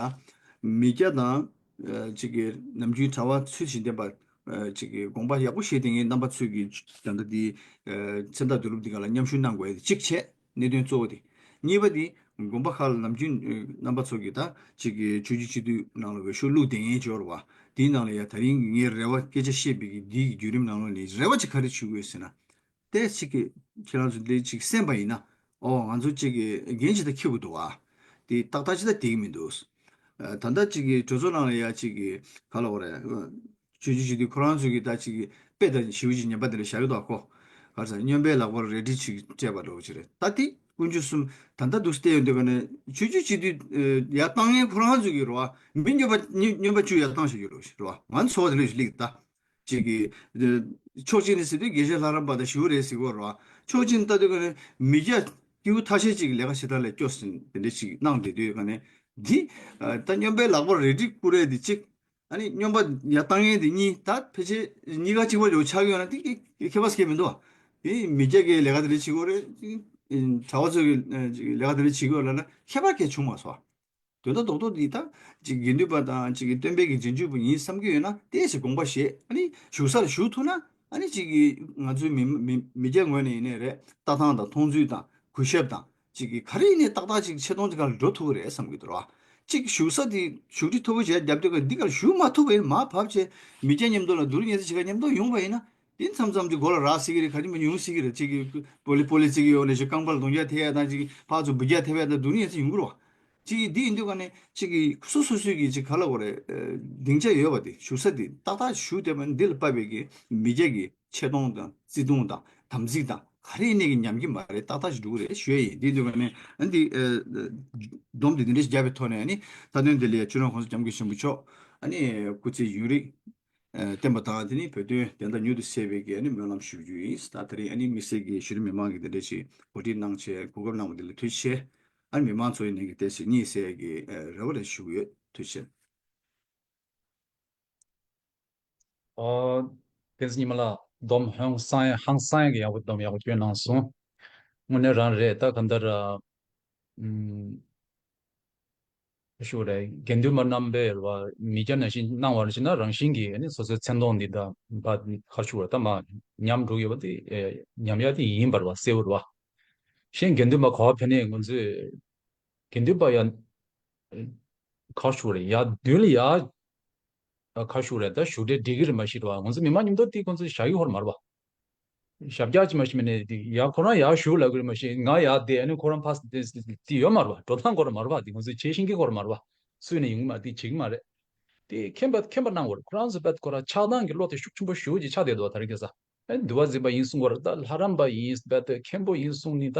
མི་སྐྱ་དང་། ཨ་གཅིག་གི་ནམ་རྒྱུན་གྲྭ་པ་ཚུལ་བཞིན་ལྡན་པ། ཨ་གཅིག་གི་དགོངས་པ་ཡག་པོ་བཞེས་བསྡད་མཁན་རྣམ་པ་ཚོས་ཀྱི་ད་ལྟ་འདི་ཨ་མཚན་རྟགས་བསྡུ་རུབ་འདི་ག་ལ་མཉམ་ཞུགས་གནང་དགོས་ཡ་དེ་གཅིག་བྱས། གནད་དོན་གཙོ་བོ་དེ། གཉིས་པ་དེ། དགོན་པ་ཁག་ལ་ནམ་རྒྱུན་ཨ་རྣམ་པ་ཚོ་གིས་ད་གཅིག་གི་ཆོས་བརྒྱུད་སྤྱི་འཐུས་ནང་ལ་འོས་ཤོག་བླུགས་བསྡད་མཁན་ཅིག་ཡོད་རེད་བ། དེའི་ནང་ལ་ཡ་དེ་རིང་གི་ངས་རེ་བ་སྐད་ཆ་བཤད་པའི་གི་འདིའི་གི་བརྒྱུད་རིམ་ནང་ལོགས་ནས་རེ་བ་ཅིག་ག་རེ་ཞུ་དགོས་ཟེར་ན། ཏོག་ཙམ་ཅིག་གི་ཁྱེད་རང་ཚོ་འདི་ཅིག་གསན་པ་ཡིན་ན། ཨོ་ང་ཚོ་ཅིག་གི་འགན་ཅིག་ད་འཁྱེར་དགོས་འདུག་ཨ། དེ་ཏག་ཏག་ཅིག་ད་བསྡད་ཀྱི་མི་འདུག་ཨ་ད་ལྟ་ཅིག་གི་གྲོས་ཚོགས་ནང་ལ་ཡ་ཅིག་གི་ག་ལབ་དགོས་རེད། ཨ་ཆོས་བརྒྱུད་སྤྱི་འཐུས་ཁོ་རང་ཚོ་གི་ད་ཅིག་གི་དཔེ་ད་ཞེ་པོ་ཅིག་ཉན་པ་དེ་འདྲ་བཞག་གི་འདུག་ཨ་ཁོ། ག་རེ་ཟེར། སྨྱོན་པའི་ལག་པར་རལ་གྲི་ཅིག་སྤྲད་པ་འདྲ་བོ་ཅིག་རེད། ད་དེ་དཀོན་མཆོག་གསུམ་ད་ལྟ་འདུག་བལྟས་ཡོང་དུས་ཀ་ནས་ཆོས་བརྒྱུད་སྤྱི་འཐུས་ཨ་ཡར་བཏང་མཁན་ཁོ་རང་ཚོ་གི་རེད་བ། མི་སྨྱོན་པ་སྨྱོན་སྨྱོན་པ་བཅུ་ཡར་བཏང་བཞག་གི་རེད་བ། རེད་བ། ང་ཚོ་ཚོར་བ་དེ་འདྲ་ཞིག་སླེབས་ད། ཅིག་གིས། ཨ་ཕྱོགས་གཅིག་ནས་ཟེར་དུས་དགེ་བཤེས་ལྷ་རམས་པ་དང་ཞུ་རེད་ཟེར་གོ་ར། ཕྱོགས་གཅིག་ནས་ལྟ་དུས་ཀ་ནས་མི་སྐྱ་སྐྱེ་བོ་ཐ་ཤལ་གཅིག་གི་ལས་ཀ་བྱེད་སྟངས་ལ་སྐྱོ་ཟིན་དེ་འདྲ་ཞིག་གནང་བསྡད་དུས་ཀ་ནས་འདི། ཨ་ད་སྨྱོན་པའི་ལག་པར་རལ་གྲི་བསྐུར་རེད་འདི་གཅིག་ཨ་ནི་སྨྱོན་པ་ཡར་བཏང་ཡས་འདི་གཉིས་ད་ཕལ་ཆེར་གཉིས་ཀ་གཅིག་པ་འདྲ་བོ་ཆགས་ཡོད་ན་འདི་ཁྱད་པར་གང་ཡང་མི་འདུག་བ། འདི་མི་སྐྱ་གི་ལས་ཀ་དེ་འདྲ་བྱེད་དགོས་རེད། གྲྭ་པ་ཚོ་གི་ལས་ཀ་དེ་འདྲ་བྱེད་དགོས་ལབ་ན་ཁྱད་པར་གང་ཡང་བྱུང་མ་སོང་བ། དོན་དག་རྡོག་རྡོག་འདི་ད་ཅིག་དགེ་འདུན་པ་དང་ཅིག་གི་སྟོན་པའི་གི་རྗེས་འཇུག་པ་ཡིན་བསམ་གྱི་ཡོད་ན་ཏོག་ཙམ་དགོངས་པ་བཞེས། ཨ་ནི་བཞུགས་སར་བཞུགས་ཐུབ་ན་ཨ་ནི་ཅིག་གི་ང་ཚོའི་མི་མི་མི་སྐྱ་ངོས་ནས་ཡིན་ནའི་རེད། ལྟ་སྟངས་དང་མཐོང་ཚུལ་དང་གུས་ཞབས་དང་ཅིག་གི་ག་རེ་ཡིན་ནའི་ཏག་ཏག་ཅིག་ཆེ་མཐོང་དེ་ག་ལ་འགྲོ་ཐུབ་ཀྱི་རེད་བསམ་གྱི་འདུག་ར། ཅིག་བཞུགས་ས་དེ་བཞུགས་ཁྲི་མཐོ་པོ་ཞིག་རྒྱབ་དུས་ཀ་འདི་ག་ལ་བཞུགས་མ་ཐུབ་པ་ཡིན་ན་མར་བབས་བྱས་མི་སྐྱ་མཉམ་དུ་ལ་བསྡུར་ཉན་ས་ཅིག་ག་མཉམ་དུ་ཡོང་བ་ཡིན་ན། དེ་མཚམས་མཚམས་ཀྱི་མགོ་ལ་རག་སྲིད་ཀྱི་རེད། ག་རེ་མ་ཉུང་སྲིད་ཀྱི་རེད། གཅིག་གི་པོ་ལི་པོ་ལི་གཅིག་གི་འོག་ནས་ཅིག་རྐང་པ་ལ་རྡུང་རྒྱག་ཐེབས་ཡ་དང་། གཅིག་གི་ཕར་ཚུར་འབུད་རྒྱག་ཐེབས་ཡ་དང་། སྡུག་བསྔལ་ཅིག་ཡོང་གི་རེད་བ། གཅིག་གི་འདི་ཡིན་དུས་ཀ་ནས་གཅིག་གི་སོ་སོ་སོའི་གི་ཅིག་ག་ལབ་དགོས་རེད། ཨ་སྡིངས་ཆ་ཡོད་པ་དེ་བཞུགས་ས་དེ་ཏག་ཏག་བཞུགས་བསྡད་པ་འདི་ལ་དཔག་པའི་གི་མི་སྐྱ་གི་ཆེ་མཐོང་དང་བརྩི་མཐོང་དང་དམ་ཚིག་དང་ག་རེ་ཡིན་ནའི་གི་ཉམས་ཀྱི་མ་རེད། ཏག་ཏག་ཅིག་འགྲོ་གི་རེད་ཞུ་ཡ་ཡིན། འདི་ཡིན་དུས་ཀ་ནས་ཨ་འདི་ཨ་སྡོམ་དེ་འདི་འདྲ་ཞིག་བརྒྱབ་པའི་ཐོག་ནས་ཨ་ནི་མཐའ་དོན་དེ་ལ་ཡ་སྤྱི་ནོར་༸གོང་ས་༸སྐྱབས་མགོན་ཆེན་པོ་མཆོག་ཨ་ནི་སྐུ་ཚེ་ཡུན་རིང་། ཨ་བརྟན་པ་དང་། དེ་ནི་བོད་དོན་བདེན་མཐའ་མྱུར་དུ་གསལ་བའི་གི་ཨ་ནི་སྨོན་ལམ་ཞུ་རྒྱུ་ཡིན། ད་དེ་རིང་ཨ་ནི་དམིགས་བསལ་གྱི་གཞི་རིམ་མི་མང་གི་དེ་འདྲ་ཞིག་གོ་སྒྲིག་གནང་བྱས་གོ་སྐབས་གནང་བ་དེ་ལ་ཐུགས་རྗེ་ཆེ། ཨ་ནི་མི་མང་ཚོ་ཡི་ནང་གི་བདེ་སྐྱིད་གཉིད་སད་ཀྱི་ཨ་རེ་བ་རེ་ཞུ་གི་ཡོད། ཐུགས་རྗེ་ཆེ། ཨོ། བསྟན་འཛིན་ཉི་མ་ལགས་སྡོམ་ཧང་སང་ཡ་ཧང་སང་ཡ་གི་ཡག་པོ་སྡོམ་ཡག་པོ་སྐྱོན་གནང་སོང་། དངོས་གནས་རང་རེད། ད་གང་ལྟར་ཨ། ཨུམ། ཞུ་རེད། དགེ་འདུན་པ་རྣམ་པས་རེད་བ། མི་སྐྱ་ནང་བཞིན་གནང་བ་ཞིག་ན་རང་བཞིན་གྱིས་ཨ་ནི་སོ་སོའི་མཚན་མཐོང་འདི་དང་བ་ཁ་ཞུ་རེད། ད་མ་ཉམས་འགྲོ་ཡོད་པ་དེ་ཨེ་ཉམས་ཡ་དེ་ཡིན་པ་རེད་བ། གསལ་བོ་རེད་བ། གཞན་དགེ་འདུན་པ་ག་བ་ཕེབས་ནས་ང་ཚོས་དགེ་འདུན་པ་ཡ་ཁ་ཞུ་རེད། ཡ་མདུན་ལ་ཡ་ཁ་ཞུ་རེད། ད་ཞུ་འབྲས་འགྲིག་གི་རེད་མ་གཞི་རེད་བ། ང་ཚོ་མི་མང་མཉམ་དུ་དེ་ཁོང་ཚོ་བཞག་གི་ཧོར་མ་རེད་བ། ཞབས་བཀྱག་ཅིག་མ་ཞིག་མིན་ནས་དེ་ཡ་ཁོ་རང་ཡར་བཞུགས་ལབ་གི་རེད་མ་གཞི། ང་ཡར་བསྡད་ཨ་ནི་ཁོ་རང་ཕར་དེ་དེ་ཡོད་མ་རེད་བ། འགྲོ་སྟངས་ཁོ་རང་མ་རེད་བ། དེ་ང་ཚོས་བྱེད་ཤེས་ཀྱི་ཁོ་རང་མ་རེད་བ། སུས་ནས་ཡོང་གི་མ་རེད། དེ་བྱེད་ཀྱི་མ་རེད། དེ་མཁྱེན་པ་མཁྱེན་པ་གནང་དགོས་རེད། ཁོ་རང་ཚོ་རྦད་ཁོ་རང་ཆགས་སྡང་གི་བློ་དེ་ཤུགས་ཆེན་པོ་ཞེ་པོ་ཅིག་ཆགས་བསྡད་འདུག་བ། ད་རེས་ཁ་སང་ཨ་ནི་འདུལ་བ་འཛིན་པ་ཡིན་གསུང་གི་རེད། ད་ལྷ་རམས་པ་ཡིན་རྦད་དེ་མཁན་པོ་ཡིན་གསུང་ནི། ད་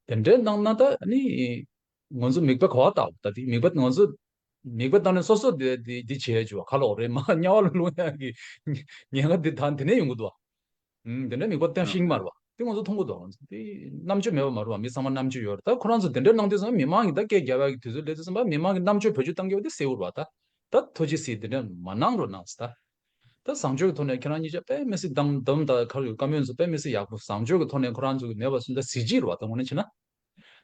དེ་འདྲའི་གནང་ན་ད་ཨ་ནི། ང་ཚོ་མིག་དཔེ་ག་བ་ལྟ་བུ། ད་དེ་མིག་དཔེ་ང་ཚོ་མིག་དཔེ་བལྟས་ནས་སོ་སོ་དེ་དེ་དེ་བྱས་བྱུང་བ་ག་ལོག་རེད། མ་དམྱལ་བ་ལ་ལྷུང་ཡག་གི་ཉེན་ཁ་དེ་ད་དེ་ནས་ཡོང་གི་འདུག་བ། ཨུམ། དེ་འདྲ་མིག་དཔེ་བལྟས་ཤེས་ཀྱི་མ་རེད་བ། དེ་ང་ཚོ་མཐོང་གི་འདུག་ང་ཚོ་དེ་རྣམ་དཔྱོད་མེད་པ་མ་རེད་བ། མི་ཚང་མ་རྣམ་དཔྱོད་ཡོད་རེད། ད་ཁོ་རང་ཚོ་དེ་འདྲ་གནང་དུས་ཙམ་པ་མི་མང་གིས་ད་སྐད་རྒྱབ་ཡག་གི་དུས་ཚོད་སླེབས་དུས་ཙམ་པ་མི་མང་གིས་རྣམ་དཔྱོད་བེད་སྤྱོད་བཏང་གི་ཡོད་པ་དེ་གསལ་བོ་རེད་བ། ད་ད་ཐུགས་རྗེ་གཟིགས་དེ་འདྲ་མ་གནང་རོགས་གནང་ཟེར། ད་ ད་བཟང་སྤྱོད་ཀྱི་ཐོག་ནས་ཁྱེད་རང་གཉིས་ཆ་དཔེ་མི་སྲིད་དམ་དམ་ད་ག་རེ་བཀའ་མོལ་ཚོ་དཔེ་མི་སྲིད་ཡག་པོ། བཟང་སྤྱོད་ཀྱི་ཐོག་ནས་ཁོ་རང་ཚོ་གི་མེད་པ་སུ་འདྲ་གཟི་བརྗིད་རེད་བ། ད་དངོས་གནས་བྱས་ན།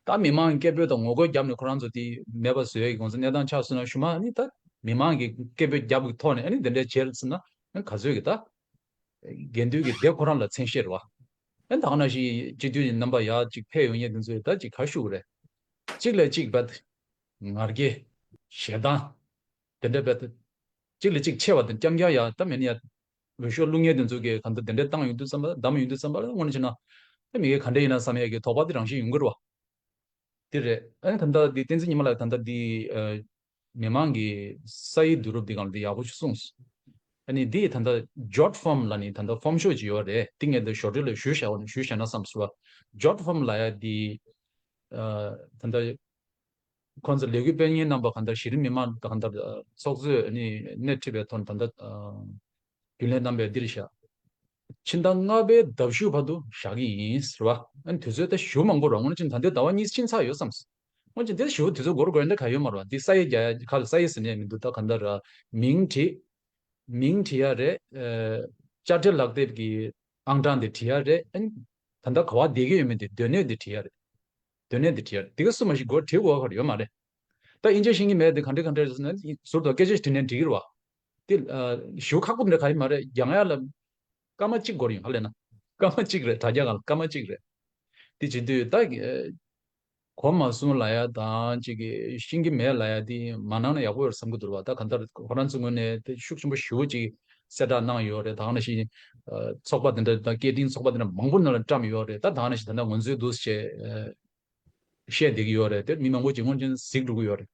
ད་མི་མང་གི་སྐད་འབོད་དང་ངོ་རྒོལ་བརྒྱབ་ནས་ཁོ་རང་ཚོ་དེ་མེད་པ་བཟོ་ཡ་གི་གོང་ས་གནས་སྟངས་ཆགས་སོང་ན། ཞུ་མ་ནི་ད་མི་མང་གི་སྐད་འབོད་བརྒྱབ་ཀྱི་ཐོག་ནས་ཨ་ནི་དེ་འདྲའི་བྱས་ཟིན་ན་ཨ་ག་ཚོད་ཀྱི་ད་དགེ་འདུན་གྱི་སྡེ་ཁོ་རང་ལ་མཚན་ཤས་རེད་བ། ཨ་ད་ག་ནང་བཞིན་སྤྱི་འཐུས་ཀྱི་རྣམ་པ་ཡར་ཅིག་ཕེབས་ཡོང་མཁན་དེ་ཚོས་ད་ཅིག་ག་ཞུ་གི་རེད། གཅིག་ལས་གཅིག་བད་ང་རྒྱལ། ཞེ་སྡང་། དེ་འདྲ་བད། གཅིག་ལས་གཅིག་ཆེ་བ་དང་རྐྱང་རྐྱང་ཡ་ད་མེད་ན་ཡ། འོས་ཤོག་བླུག་མཁན་དེ་ཚོ་གིས་གང་ལྟར་དེ་འདྲ་བཏང་ཡོང་དུས་ཙམ་པ། བདམས་ཡོང་དུས་ཙམ་པ་ལ་དངོས་གནས་བྱས་ན། ཨ་མི་གིས་ག་འདྲ་ཡིན་ན་བསམ་ཡས་ཀྱི་དོགས་པ་དེ་རང་བཞིན་ཡོང་གི་རེད་བ། དེ་རེད། ཨ་ནི་ད་ལྟ་འདི་བསྟན་འཛིན་ཉི་མ་ལགས་ད་ལྟ་འདི་ཨ་མི་མང་གི་ས་ཡི་བསྡུ་རུབ་འདི་སྒང་ལ་འདི་ཡག་པོ་ཞིག་གསུངས་སོང་། ཨ་ནི་འདི་ད་ལྟ་ཇོཊ་ཕོམ་ལབ་ནི་ད་ལྟ་ཕོམ་ཤོག་ཅིག་ཡོད་རེད། འདི་ངས་འདི་ཞོར་འཕྲོས་ལ་ཞུས་བཞག་པ་ནི་ཞུས་བཞག་ན་བསམ་སོང་བ། ཇོཊ་ཕོམ་ལབ་ཡ་འདི་ཨ་ད་ལྟ་ཁོང་ཚོ་ལས་འགུལ་སྤེལ་མཁན་རྣམ་པ་གང་ལྟར་གཞི་རིམ་མི་མང་གང་ལྟར་ཨ་ཚོགས་གཙོས་ཨ་ནི་སྣེ་ཁྲིད་པའི་ཐོག་ནས་ད་ལྟ་ཨ་རྒྱུན་ལས་རྣམ་པས་འདིར་བཞག་ཕྱི་ཟླ་ལྔ་པའི་ཟླ་གཞུག་བར་དུ་བཞག་གི་ཡིན་ཟེར་བ། ཨ་ནི་དུས་ཚོད་ད་ཞེ་པོ་མང་པོ་རེད། དངོས་གནས་བྱས་ན་ད་ལྟའི་ཟླ་བ་གཉིས་ཕྱིན་ཚར་ཡོད་བསམ་སོང་། དངོས་གནས་བྱས་ན་དེ་ཞེ་པོ་དུས་ཚོད་འགོར་དགོས་འདྲ་ག་ཡོད་མ་རེད་བ། འདི་ས་ཡིག་རྒྱག་ཡ་ག་ལ་ས་ཡིག་ཟེར་ནས་མི་འདུག་ད་གང་ལྟར་མིང་བྲིས། མིང་བྲིས་ཡ་རེད། ཨ་དཔྱ་ཁྲལ་ལག་དེབ་ཀྱི་ཨང་གྲངས་དེ་བྲིས་ཡ་རེད། ཨ་ནི་ད་ལྟ་ག་པར་བསྡད་ཀྱི་ཡོད་མེད་དེ་སྡོད་གནས་དེ་བྲིས་ཡ་རེད། སྡོད་གནས་དེ་བྲིས་ཡ་རེད། དེ་ག་སུ་མ་ཞིག་སྒོར་བྲིས་དགོས་པ་ཡོད་མ་རེད། ད་དབྱིན་ཇི་ཤེས་ཀྱི་མེད་དེ་ག་འདྲ་ག་འདྲ་རེད་ཟེར་ན་ཟུར་དུ་སྐད་ཆ་དྲིས་ནས་འགྲིག་གི་རེད་བ། དེ་ཨ་ཞེ་པོ་ཁག་པོ་འདྲ་ག་ཡོད་མ་རེད། རྒྱག་ཡ་ལ་སྐར་མ་གཅིག་འགོར་ཡོང་། ག་ལབ་ན་སྐར་མ་གཅིག་རེད། དྲ་རྒྱ་སྒང་ལ་སྐར་མ་གཅིག་རེད། དེ་བྱེད་དུས་ད་གོ་མ་སོང་ལབ་ཡ་དང་ཅིག་གི་ཤེས་ཀྱི་མེད་ལབ་ཡ་དེ་མ་གནང་ན་ཡག་པོ་ཡོད་བསམ་གྱི་འདུག་བ། ད་གང་ལྟར་ཁོ་རང་ཚོའི་ངོས་ནས་དེ་ཤུགས་ཆེན་པོ་ཞེ་པོ་ཅིག་གསལ་བསྒྲགས་གནང་ཡོད་རེད། ད་ག་ནང་བཞིན་ཨ་ཚོགས་པ་དེ་འདྲ་དང་སྐད་འཕྲིན་ཚོགས་པ་དེ་འདྲ་མང་པོ་ནང་ལ་བཀྲམ་ཡོད་རེད། ད་ད་ག་ནང་བཞིན་ད་ལྟ་ང་ཚོའི་འདུག་སེ་བྱས་ཨ་བཤད་བསྡད་ཀྱི་ཡོད་རེད། དེ་མི་མང་པོ་ཅིག་དངོས་གནས་གཟིགས་འགྲོ་གི་ཡོད་རེད།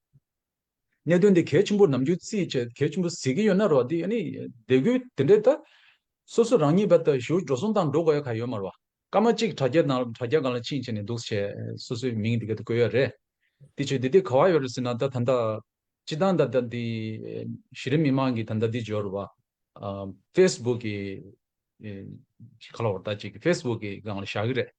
གནད་དོན་འདི་གལ་ཆེན་པོ་ནམ་རྒྱུན་བརྩིས་བྱས་གལ་ཆེན་པོ་གཟིགས་ཀྱི་ཡོད་ན་རོ། འདི་ཨ་ནི་སྡེ་ཁུལ་དེ་འདྲའི་ད་སོ་སོ་རང་ཉིད་བར་དུ་ཞེ་པོ་འགྲོ་སོང་བཏང་འགྲོ་དགོས་ཡ་ག་ཡོད་མ་རེད་བ། སྐར་མ་གཅིག་དྲ་རྒྱ་ནང་དྲ་རྒྱ་སྒང་ལ་ཕྱིན་བྱས་ནས་འདུག་སེ་བྱས་སོ་སོའི་མིང་འདི་ག་དུ་བཀོད་ཡོད་རེད། དེ་བྱས་དེ་དེ་ག་པར་ཡོད་རེད་ཟེར་ན། ད་ད་ལྟ་སྤྱི་བཏང་ད་ལྟ་འདི་གཞི་རིམ་མི་མང་གི་ད་ལྟ་འདི་འབྱོར་བ་ཨ་ཕེ་སི་བུག་གི་ཨེ་ག་ལབ་དགོས་རེད། ད་ཅིག་ཕེ་སི་བུག་གི་སྒང་ལ་བཞག་གི་རེད།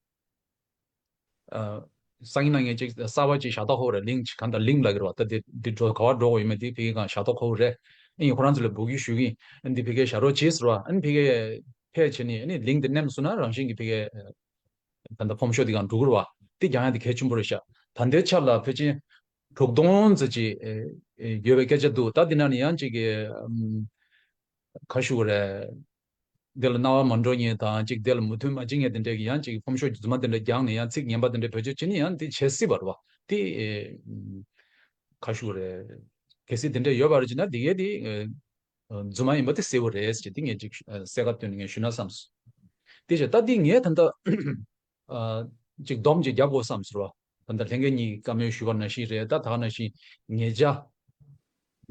ཨ་སང་ཉིན་གནངས་ཉིན་ཅིག་གསར་པ་ཅིག་བཞག་ཐོག་ཁོ་རེ་ལིང་ཅིག་གང་ལྟར་ལིང་ལབ་ཀྱི་རེད་བ། ད་དེ་འདི་འགྲོ་ག་པར་འགྲོ་དགོས་ཡོད་མེད་དེ་ཕ་གི་གང་བཞག་ཐོག་ཁོ་རེ། ཨ་ཡིན་ཁོ་རང་ཚོ་ལ་འབོད་སྐུལ་ཞུ་གི་ཡིན། འདི་ཕ་གི་བཞག་རོགས་བྱེད་ཟེར་བ། ཨ་ནི་ཕ་གི་ཕེབས་བྱས་ནས་ཨ་ནི་ལིང་དེ་མནན་སོང་ན་རང་བཞིན་གྱིས་ཕ་གི་ད་ལྟ་ཕོམ་ཤོག་འདི་གང་འགྲོ་གི་རེད་བ། དེ་རྒྱག་ཡ་དེ་གལ་ཆེན་པོ་རེད་ཤག་ད་ལྟའི་ཆར་ལ་ཕལ་ཆེར་དྲུག་སྟོང་ཙམ་ཅིག་ཨེ་ཨེ་ཡོད་པའི་སྐད་ཆ་འདུག་ད་འདི་ནང་ནས་ཡང་ཅིག་གི་ཨམ། ག་ཞུ་དགོས་རེད། དེ་ལ་སྣང་བ་མ་འགྲོ་མཁན་དང་ཅིག་དེ་ལ་མོས་མཐུན་མ་བྱེད་མཁན་དེ་འདྲས་ཀྱི་ཡང་ཅིག་ཕོམ་ཤོག་རྫུན་མ་དེ་འདྲས་རྒྱག་ནས་ཡང་ཚིག་ངན་པ་དེ་འདྲས་བེད་སྤྱོད་བྱེད་ནས་ཡང་དེ་བྱེད་སྲིད་པ་རེད་བ། དེ་ཨེ་ག་ཞུ་དགོས་རེད། གལ་སྲིད་དེ་འདྲས་ཡོད་པ་རེད་ཅེ་ན་དེ་གས་དེ་ཨེ་རྫུན་མ་ཡིན་པ་དེ་གསལ་པོ་རེད་ཅེས་དེ་ངས་ཅིག་ཨེ་གསལ་ཁ་བཏོན་ནས་ངས་ཞུ་ན་བསམས་སོང་། དེ་བྱས་ད་དེ་ངས་ད་ལྟ་ཨ་ཅིག་སྡོམ་ཅིག་རྒྱག་དགོས་བསམ་ཟེར་བ། ད་ལྟ་ལྷན་རྒྱས་གཉིས་ཀྱིས་བཀའ་མོལ་ཞུས་པ་ནང་བཞིན་རེད། ད་ད་ག་ནང་བཞིན་ཉེ་ཆར་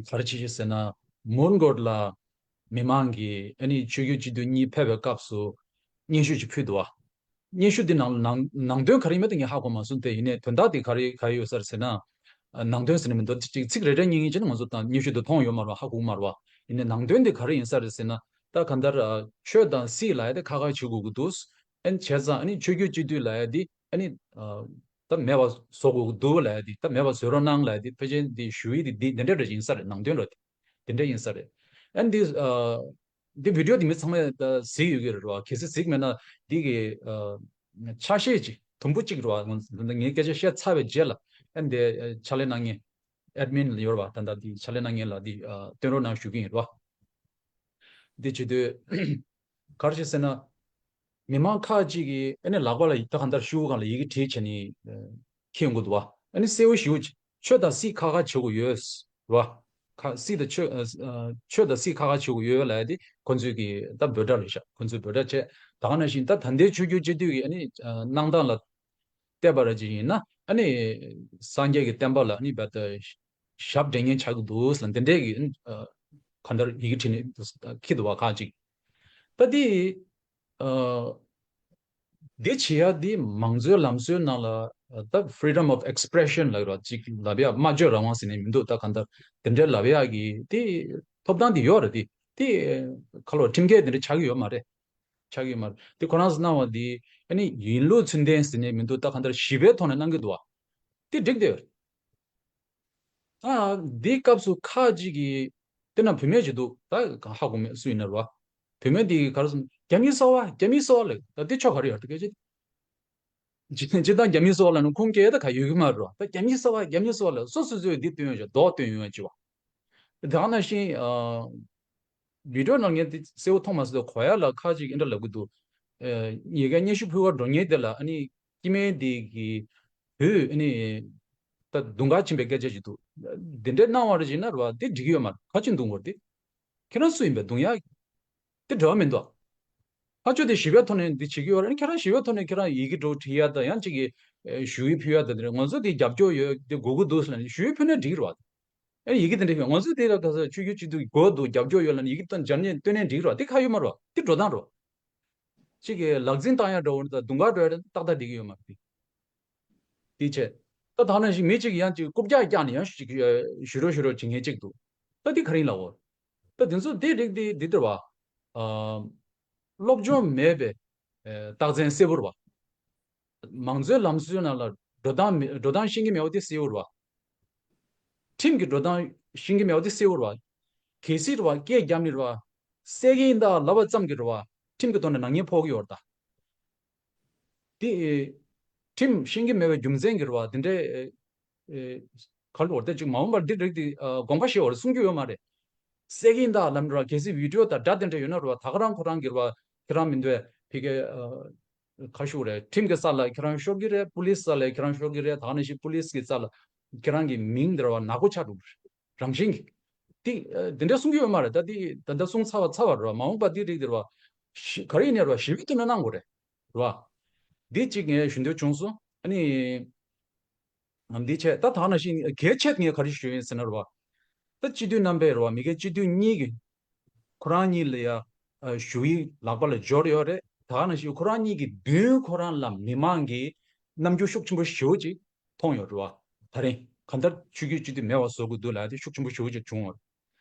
ག་རེ་བྱེད་ཀྱི་ཟེར་ན། མོན་གྷོ་ལ་མི་མང་གིས་ཨ་ནི་ཆོས་བརྒྱུད་སྤྱི་འཐུས་གཉིས་ཕེབས་པའི་སྐབས་སུ་སྙན་ཞུ་ཅིག་ཕུལ་འདུག་བ། སྙན་ཞུ་འདི་ནང་ནང་ནང་དོན་ག་རེ་ཡིན་མིན་དེ་ངས་ཧ་གོ་མ་སོང་། དེ་ཡིན་ནའི་དོན་དག་དེ་ག་རེ་ག་རེ་ཡོད་ས་རེད་ཟེར་ན། ཨ་ནང་དོན་ཟེར་ནས་མི་འདུག་ཅིག་ཚིག་རེ་རེ་གཉིས་གཉིས་བྱས་ན་ང་ཚོ་དང་སྙན་ཞུ་དེ་མཐོང་ཡོད་མ་རེད་བ། ཧ་གོ་གི་མ་རེད་བ། ཡིན་ནའི་ནང་དོན་དེ་ག་རེ་ཡིན་ས་རེད་ཟེར་ན། ད་གང་ལྟར་ཨ་ཆོས་དང་སྲིད་ལབ་ཡ་དེ་ཁ་ཁ་བྱེད་དགོས་ཀྱི་འདུག་ཨ་ནི་བྱས་ཙང་ཨ་ནི་ཆོས་བརྒྱུད་སྤྱི་འཐུས་ལབ་ཡ་དེ་ཨ་ནི་ཨ་ད་མེད་པ་བཟོ་དགོས་ཀྱི་འདུག་ལབ་ཡ་དེ། ད་མེད་པ་བཟོ་རོགས་གནང་ལབ་ཡ་དེ་ཕལ་ཆེར་དེ་ཞུ་ཡི་དེ་དེ་དེ་འདྲ་འདྲ་ཡིན་ས་རེད། ནང་དོན་རེད། དེ་འདྲ་ཡིན་ས་རེད། ཨ་ནི་དེ་ཨ་དེ་བི་ཌི་ཡོ་དེ་མི་ཚང་མས་ད་གཟིགས་ཡོད་ཀྱི་རེད་བ། གལ་སྲིད་གཟིགས་མེད་ན་དེ་གི་ཨ་ཆ་ཤས་ཅིག་དུམ་བུ་གཅིག་རེད་བ། ངས་སྐད་ཆ་བཤད་ཚར་བའི་རྗེས་ལ་ཨ་ནི་དེ་ཕྱག་ལས་གནང་མཁན་ཨེཌ་མིན་ལ་ཡོད་རེད་བ། ད་ལྟ་དེ་ཕྱག་ལས་གནང་མཁན་ལ་དེ་ཨ་སྟོན་རོགས་གནང་ཞུ་གི་ཡིན་རེད་བ། འདི་བྱེད་དུས་ག་རེ་བྱེད་ཟེར་ན། མི་མང་ཁག་ཅིག་གིས་ཨ་ནི་ལག་པ་ལ་ད་གང་ལྟར་ཤོག་གུ་སྒང་ལ་ཡི་གེ་བྲིས་བྱས་ནས་ཨ་འཁྱེར་ཡོང་གི་འདུག་བ། ཨ་ནི་གསལ་བོ་ཞེ་པོ་ཅིག་ཆོས་དང་སྲིད་ཁ་ཁ་བྱེད་དགོས་ཡོད་རེད་བ། ཁ་སྲིད་དང་ཆོས་ཨ་ཨ་ཆོས་དང་སྲིད་ཁ་ཁ་བྱེད་དགོས་ཡོད་ལབ་ཡ་དེ་ཁོ་ཚོས་ཀྱི་ད་འབོད་སྒྲ་རེད་ཤག་ཁོ་ཚོས་འབོད་སྒྲ་བྱས། ད་ག་ནང་བཞིན་ད་ད་ལྟའི་ཆོས་བརྒྱུད་སྤྱི་འཐུས་ཀྱི་ཨ་ནི་ཨ་གནང་སྟངས་ལ་བལྟས་པ་ར་ཅིག་ཡིན་ན། ཨ་ནི་སངས་རྒྱས་ཀྱི་བསྟན་པ་ལ་ཨ་ནི་རྦད་དེ་ཞབས་འདྲེན་མཁན་ཆགས་ཀྱི་འདུག་ཟེར་ན་འདི་འདྲས་ཀྱི་ཨ་གང་ལྟར་ཡི་གེ་བྲིས་ནས་འཁྱེར་འདུག་བ་ཁག་ཅིག་ད་འདི་ཨ་འདི་བྱེད་ཡ་འདི་མང་གཙོའི་ལམ་སྲོལ་ནང་ལ་ད་freedom of expression་ལབ་ར་ཅིག་ལབ་ཡ། སྨྲ་བརྗོད་རང་དབང་ཟེར་ནས་མི་འདུག་ད་གང་ལྟར་འདི་འདྲས་ལབ་ཡ་གི་དེ་ཐོབ་ཐང་དེ་ཡོད་རེད། དེ་དེ་ཁ་ལོ་ཁྲིམས་འགལ་དེ་འདྲས་ཆགས་ཀྱི་ཡོད་མ་རེད། ཆགས་ཀྱི་མ་རེད། དེ་ཁོ་རང་ཚོ་གནང་བ་འདི་ཨ་ནི་ཡིན་ལུགས་ཚུལ་ལྡན་ཟེར་ནས་མི་འདུག་ད་གང་ལྟར་ཞི་བའི་ཐོག་ནས་གནང་གི་འདུག་བ། དེ་འགྲིག་དེ་རེད། ད་འདི་སྐབས་སུ་ཁག་ཅིག་གིས་དེ་ན་བུད་མེད་ཅིག་འདུག་ད་གང་ཧ་གོ་མེད་སུ་ཡིན་ན་རེད་བ། བུད་མེད་འདི་ག་རེ་ཟེར། རྒྱ་མིའི་སོ་པ། རྒྱ་མིའི་སོ་པ་ལབ། ད་འདི་ཆོ་ག་རེ་ཡོད་རེད། སྐད་ཆ་འདི། སྤྱིར་བཏང་རྒྱ་མིའི་སོ་པ་ལབ་ན་ཁུངས་སྐྱེལ་ཡ་ད་ག་ཡོད་ཀྱི་མ་རེད་བ། ད་རྒྱ་མིའི་སོ་པ། རྒྱ་མིའི་སོ་པ་ལབ། སོ་སོ་སོས་འདི་སྟོན་ཡོང་བྱས་མདོག་སྟོན་ཡོང་བ་ཅིག་བ། དེ་ནང་བཞིན་ཨ། བི་ཌིའོ་ནང་ངས་དེ་གསལ་པོ་མཐོང་མ་སོང་། དེ་གོ་ཡ་ལ་ཁ་ཅིག་ཨེ་འདྲ་ལབ་གི་འདུག་ཨེ། ཉེ་གའི་སྙན་ཞུ་ཕུལ་བར་འགྲོ་མཁན་དེ་ལ་ཨ་ནི། སྐྱེ་དམན་དེ་གི་བུས་ཨ་ནི། ད་དུང་ག་ཕྱིན་པའི་སྐད་ཆ་ཞིག་འདུག་དེ་འདྲའི་སྣང་བ་རེ་བྱས་ན་རེད་བ། དེ་འགྲིག་གི་ཡོད་མ་རེད། ག་ཅིག་འདུག་དགོས་དེ། ཁྱེད་རང་སུ་ཡིན་པའི་རྡུང་ཡ། དེ་འབྲེལ་བ་མི་འདུག་ཨ་ཅོ་དེ་ཞི་བའི་ཐོག་ནས་འདི་བྱེད་ཀྱི་ཡོད་རེད། ཁྱེད་རང་ཞི་བའི་ཐོག་ནས་ཁྱེད་རང་ཡི་གེ་འདྲ་བྲིས་ཡ་དང་ཡང་གཅིག་གི་ཨེ། ཞུ་ཡིག་ཕུལ་ཡ་དང་དེ་རེད། ང་ཚོ་དེ་རྒྱབ་སྐྱོར་ཡོད་དེ་དགོས་ཀྱི་འདུག་ཟེར་ནས་ཞུ་ཡིག་ཕུལ་ན་འགྲིག་གི་རེད་བ། ཨེ། ཡི་གེ་དེ་འདྲ་ཕུལ། ང་ཚོ་དེ་ལ་ག་ས་ཆོས་བརྒྱུད་སྤྱི་འཐུས་དགོས་འདུག་རྒྱབ་སྐྱོར་ཡོད་ལབ་ནས་ཡི་གེ་དང་སྦྱར་ནས་སྟོན་ནས་འགྲིག་གི་རེད་བ། དེ་ག་ཡོད་མ་རེད་བ། དེ་འགྲོ་སྟངས་རེད་བ། གཅིག་གི་ལག་འཛིན་བཏང་ཡ་འདྲ་བོ་ནི་ད་དུང་ག་འགྲོ་ཡ་ཏག་ཏག་འགྲིག་གི་ཡོད་མ་རེད་དེ། དེ་བྱས། ད་ད་ནང་བཞིན་མི་གཅིག་ཡང་གཅིག་རྐུབ་བཀྱག་བཀྱག་ནས་ཡང་ཞུ་ཞུ་རོགས་ཞུ་རོགས་བྱེད་མཁན་གཅིག་འདུག་ད་འདི་ག་རེ་ཡིན་ལབ་འོ། ད་དེ་ཚོ་དེ་རིགས་དེ་འདི་ལྟར་བ། ཨ། སློབ་སྦྱོང་མེད་པའི་ཨེ། རྟགས་མཚན་གསལ་པོ་རེད་བ། མང་གཙོའི་ལམ་སྲོལ་ནང་ལ་འགྲོ་སྟངས་མེད། འགྲོ་སྟངས་ཤེས་ཀྱི་མེད་པ་དེ་གསལ་པོ་རེད་བ། ཁྲིམས་ཀྱི་འགྲོ་སྟངས་ཤེས་ཀྱི་མེད་པ་དེ་གསལ་པོ་རེད་བ། གལ་སྲིད་རེད་བ། སྐད་རྒྱབ་ནས་རེད་བ། བསད་ཀྱི་ཡིན་ད་ལབ་པ་ཙམ་གྱིས་རེད་བ། ཁྲིམས་ཀྱི་ཐོག་ནས་ནག་ཉེས་ཕོག་གི་ཡོད་རེད་ད། དེ། ཁྲིམས་ཤེས་ཀྱི་མེད་པའི་རྒྱུ་མཚན་གྱིས་རེད་བ། དེ་འདྲའི་ཨེ། ག་རེ་ལབ་དགོས་རེད། ད་ཅིག་མ་འོངས་པར་འདི་རིགས་དེ་ཨ། དགོངས་པ་བཞེས་པ་རེད། གསུང་རྒྱུ་ཡོད་མ་རེད། བསད་ཀྱི་ཡིན་ད་ལབ་ནས་རེད་བ། གལ་སྲིད་བི་ཌིའོ་དང་སྒྲ་དེ་འདྲ་ཡོད་ན་རེད་བ། ད་ག་རང་ཁོ་རང་གིས་རེད་བ། ཁྱེད་རང་མི་འདུག་ཕ་གི་ཨ། ག་རེ་ཞུ་དགོས་རེད། ཁྲིམས་ཀྱི་ས་ལ་ཁྱེད་རང་ཤོར་གྱི་རེད། པུ་ལིས་ས་ལ་ཁྱེད་རང་ཤོར་གྱི་རེད། ད་ག་ནང་བཞིན་པུ་ལིས་ཀྱི་ས་ལ་ཁྱེད་རང་གི་མིང་དེ་རེད་བ། ནག་པོ་ཆགས་འགྲོ་གི་རེད། རང་བཞིན་གྱིས། དེ་ཨ། དེ་འདྲ་གསུང་རྒྱུ་ཡོད་མ་རེད། ད་དེ་ད་ལྟ་གསུང་ཚར་བ་ཚར་བ་རེད་བ། མ་འོངས་པ་དེ་རིགས་དེ་རེད་བ། ཞི། ག་རེ་ཡིན་ནའི་རེད་བ། ཞི་བའི་ཐོག་ནས་གནང་དགོས་རེད། རེད་བ། འདི་གཅིག་ངས་ཞུ་འདོད་བྱུང་སོང་། ཨ་ནི། འདི་བྱས། ད་ད་ནང་བཞིན་གལ་ཆེ་ངས་ག་རེ་ཞུ་ཡིན་ཟེར་ན་རེད་བ། ད་སྤྱི་འཐུས་རྣམ་པས་རེད་བ། མི་སྒེར་སྤྱི་འཐུས་གཉིས་ཀྱིས་ཁོ་རང་གཉིས་ལ་ཡ་ཨ། ཞུ་ཡིག་ལག་པ་ལ་འབྱོར་ཡོད་རེད། ད་ནང་བཞིན་ཁོ་རང་གཉིས་ཀྱི་མདུན་ཁོ་རང་ལ་མི་མང་གིས་རྣམ་འགྱུར་ཤུགས་ཆེན་པོ་ཞེ་པོ་ཅིག་མཐོང་ཡོད་རེད་བ། ད་རིང་གང་ལྟར་ཆོས་བརྒྱུད་སྤྱི་འཐུས་མེད་པ་བཟོ་དགོས་འདུག་ལབ་ཡ་དེ་ཤུགས་ཆེན་པོ་ཞེ་པོ་ཅིག་བྱུང་ཡོད་རེད།